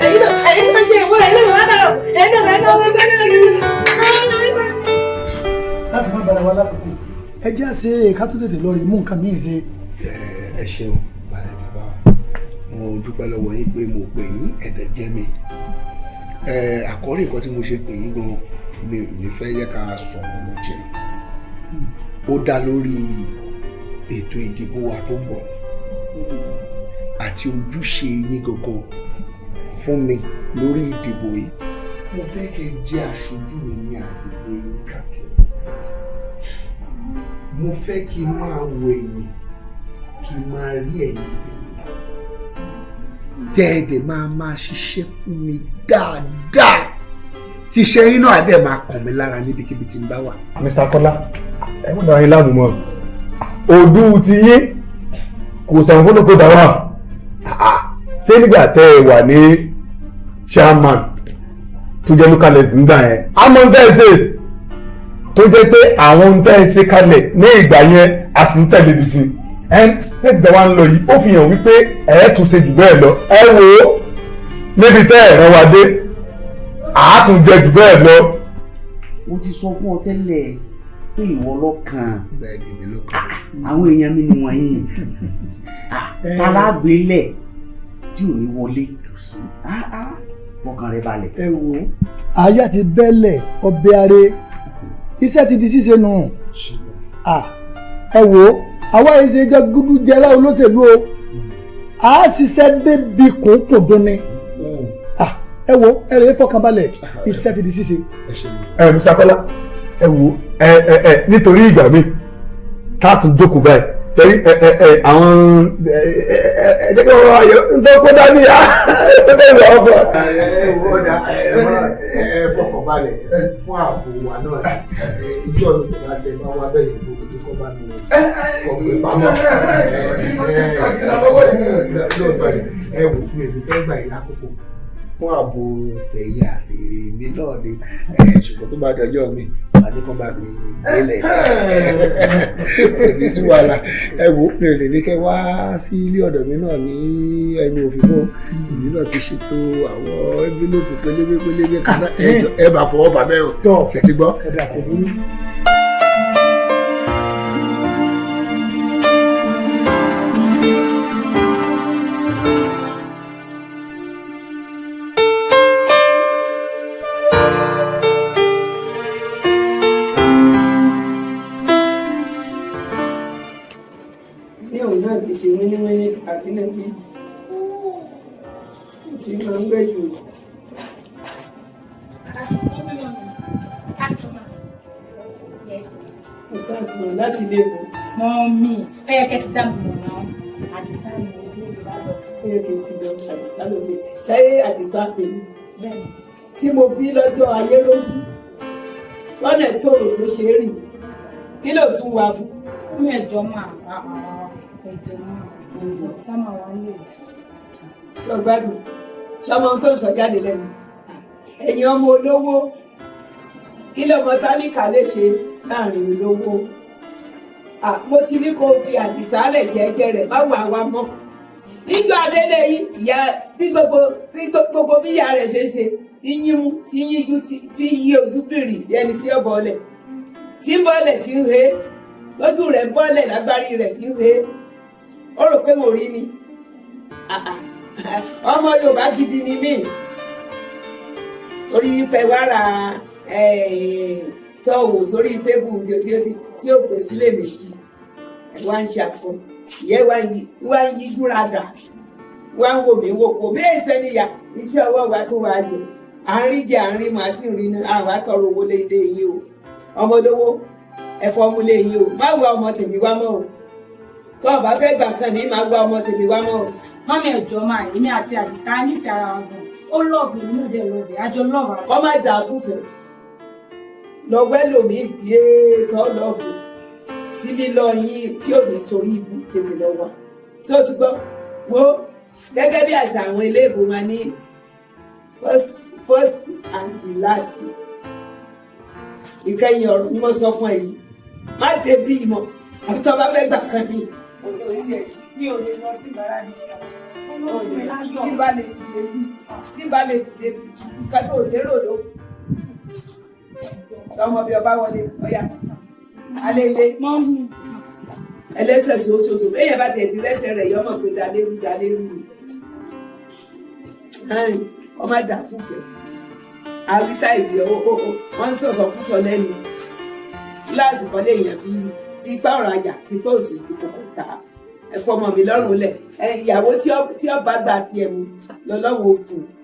Speaker 21: Ẹ̀yin náà ẹ̀yin náà ṣe ìwúrọ̀ ẹ̀yin náà látàárọ̀ ẹ̀yin náà ẹ̀yin náà ẹ̀yin náà.
Speaker 20: Láti má bára wa lákòókò, ẹ jẹ́ àṣe ká tó tètè lọ rí mú nǹkan míì ṣe.
Speaker 6: Ẹ ṣeun balẹ̀ bàbá, mo dúpẹ́ lọ́wọ́ yín pé mo pè yín, ẹ̀dẹ̀ jẹ́ mi. Àkọ́rí nǹkan tí mo ṣe pè yín gan, mi ò ní fẹ́ yẹ ká sọ̀rọ̀ ló jẹ́. Ó dá lórí ètò ìdìbò wa tó ń bọ̀ àti ojúṣe yín gangan fún mi lórí ìdìbò yìí. Mo fẹ́ kẹ́ ẹ jẹ́ aṣojú mi ní agbègbè yín káàkiri. Mo fẹ́ kí n máa wo ẹ̀yìn, kí n máa rí ẹ̀yìn tèmi tẹ́ẹ̀dẹ̀ máa máa ṣiṣẹ́ fún mi dáadáa, tí iṣẹ́ yín náà dẹ̀ máa kàn mí lára níbikíbi tí n bá wà.
Speaker 1: Mr. Kọ́lá, ẹ mọ̀ dára yín láàmú mọ́. Ọdún ti yín kò sẹ̀wọ̀n fún òkú dáwà. Ṣé nígbà tẹ́ ẹ wà ní chairman tó jẹ́ local level nígbà yẹn, àmọ́ ń tẹ́ ẹ ṣe tó jẹ́ pé àwọn ń tẹ́ ẹ ṣe kalẹ̀ ní ìgbà yẹn a sì ń tẹ̀lé bí sí. Ẹ state tí wọ́n ń lọ yìí ó fi hàn wípé ẹ tún ṣe jù bẹ́ẹ̀ lọ. Ẹ wò ó níbi tẹ́ ẹ rán wa dé, àá tún jẹ jù bẹ́ẹ̀ lọ.
Speaker 23: Mo ti sọ fún ọ tẹ́lẹ̀ pé ìwọ lọ́kàn.
Speaker 6: Bẹ́ẹ̀ni, èmi lọ́kàn.
Speaker 23: Àwọn èèyàn mi nìwọ̀nyí talágbélẹ̀ tí ò ní wọlé, fọkàn rẹ balẹ̀.
Speaker 20: Ẹ wò ó, àyà ti bẹ́lẹ̀ ọbẹ̀ arẹ, iṣẹ́ ti di ṣíṣe nù. Ẹ wò ó, àwa yìí ṣe jẹ́ gúdú jẹ́rá olóṣèlú o, a ṣiṣẹ́ débi kòókòdún ni. Ẹ wò ó, ẹ lè fọkàn balẹ̀, iṣẹ́ ti di ṣíṣe.
Speaker 1: Ẹ Mr. Kọ́lá, ẹ wò ẹ ẹ ẹ nítorí ìgbà mi tá a tún jókòó báyìí sẹ́rí ẹ ẹ ẹ àwọn ẹ ẹ ẹ jẹ́ kí wọ́n wá yọ nítorí kó dání à ẹ bẹ́ẹ̀ lọ ọkọ.
Speaker 6: Ẹ wo ọ̀dà, ẹ fọkàn balẹ̀ fún ààbò wa náà. Ìjọ mi kò bá tẹ bá wá bẹ́ẹ̀ yìí gbogbo tó kọ́ bá mi kọ̀ pé pamọ́. Ẹ wò fún èmi fẹ́ gbà yín lákòókò fún ààbò tẹ̀yìn àti èmi náà ni, ṣùgbọ́n tó bá dọjọ́ mi àní kan bá mi gbélé ní sí wàhálà. Ẹ wò ó, mi ò lè ní kẹ́ wá sí ilé ọ̀dọ̀ mi náà ní ẹnu òfìfo. Èmi náà ti ṣètò àwọn ẹ́ńfílópù pélébé pélébé kan náà, ẹ bá fọwọ́ bà mẹ́rù ṣe ti gbọ́.
Speaker 18: Ní òun náà ti ṣe wíníwíní kàkí náà bí tí máa ń gbé jù. Nǹkan sùn láti ilé ìbò.
Speaker 10: Mọ́mí, ẹ yẹ kẹ́ ti dá mi mọ̀ náà. Àdìsá ni mo gbé ìlú lọ.
Speaker 18: Ó yẹ kí n ti lọ Àdìsá ló gbé. Ṣé Àdìsá tèmi? Tí mo bí lọ́jọ́ ayé lójú. Lọ́nà tòrò tó ṣe é rìn. Kí ló tún wá fún?
Speaker 10: Fún ẹjọ́ máa, ẹjọ́ máa, Àdìsá máa wá lè.
Speaker 18: Sọ gbádùn sọmọ tó ń sọ jáde lẹ́nu. Ẹ̀yin ọmọ olówó, kí lọmọ tálíkà lè ṣe láàrin olówó? Mo ti ní kó fi Àdìsá lẹ̀ jẹ́jẹ́ rẹ̀, má wà wá mọ́. Nígbà délé yìí, ìyá bí gbogbo bí ìyá rẹ̀ ṣe ń ṣe, tí yín mú, tí yíjú, tí yí ojú bìrì bí ẹni tí ó bọ́lẹ̀, tí ń bọ́lẹ̀, tí ń he lójú rẹ̀, ń bọ́lẹ̀ lágbárí rẹ̀, tí ń he. Ó rò pé mo rí ni. Ọmọ Yorùbá gidi ni mí. Orí pẹ wá ra tọ́wò sórí tébù tí ó pè sílẹ̀ méjì, wá ń ṣàfọ ìyẹn, wá ń yí gúradà, wá ń wò mí wò kò bí èsẹ níyà. Iṣẹ́ ọwọ́ wa tó wà lò, à ń rí jẹ, à ń rí mu, àti ìrìn náà. Àwa tọrọ owó lédè yìí o. Ọmọ olówó, ẹ̀fọ́ ọmú lé yìí o. Má wá ọmọ tèmi wá mọ́ o. Tó o bá fẹ́ gbà kan ní, má wá ọmọ tèmi wá mọ́ o.
Speaker 9: Mummy, ẹ̀jọ̀ máa, èmi àti Àdìsá nífẹ̀ẹ́ ara wa gan. Ó love mi, mi ò dẹ̀ love ẹ̀, àjọ love ara.
Speaker 18: Kọ́ má dà fúnfẹ́ lọ́wọ́ ẹlòmíì tí tọ́ lọ́ọ̀fù tí lílọ yín tí ò ní sórí ibú tètè lọ wá tí ó ti gbọ́ wo. Gẹ́gẹ́ bí àṣà àwọn eléèbó máa ní, first and the last, ìkẹyìn ọ̀rọ̀ ni mo sọ fún ẹ yìí. Má dé bí ìmọ̀ àfi tó bá fẹ́ gbà kan ní.
Speaker 9: Mi ò lè lọ tí bàrà mi sọ.
Speaker 18: Tí bá lè dìde bí, tí bá lè dìde bí, nǹkan tó lérò ló tọmọ bí ọba wọlé ọyà alẹ́ ilé ẹlẹ́sẹ̀ ṣoṣoṣo. Bẹ́ẹ̀ bá tẹ̀ ti rẹ́sẹ̀ rẹ̀ yọmọ pé dalérú dalérú ni ọmọ dà fúnfẹ́ àwítá ìwé. Wọ́n ń sọ̀sọ̀kúsọ lẹ́nu kíláàsì kan léèyàn fi tipa ọ̀rọ̀ àjà tipa òsì ìkòkò ta. Ẹ̀fọ́ ọmọ mi lọ́rùn lẹ̀. Ìyàwó tí ó bá gbà tiẹ̀ mu lọ́lọ́wọ́ fún un.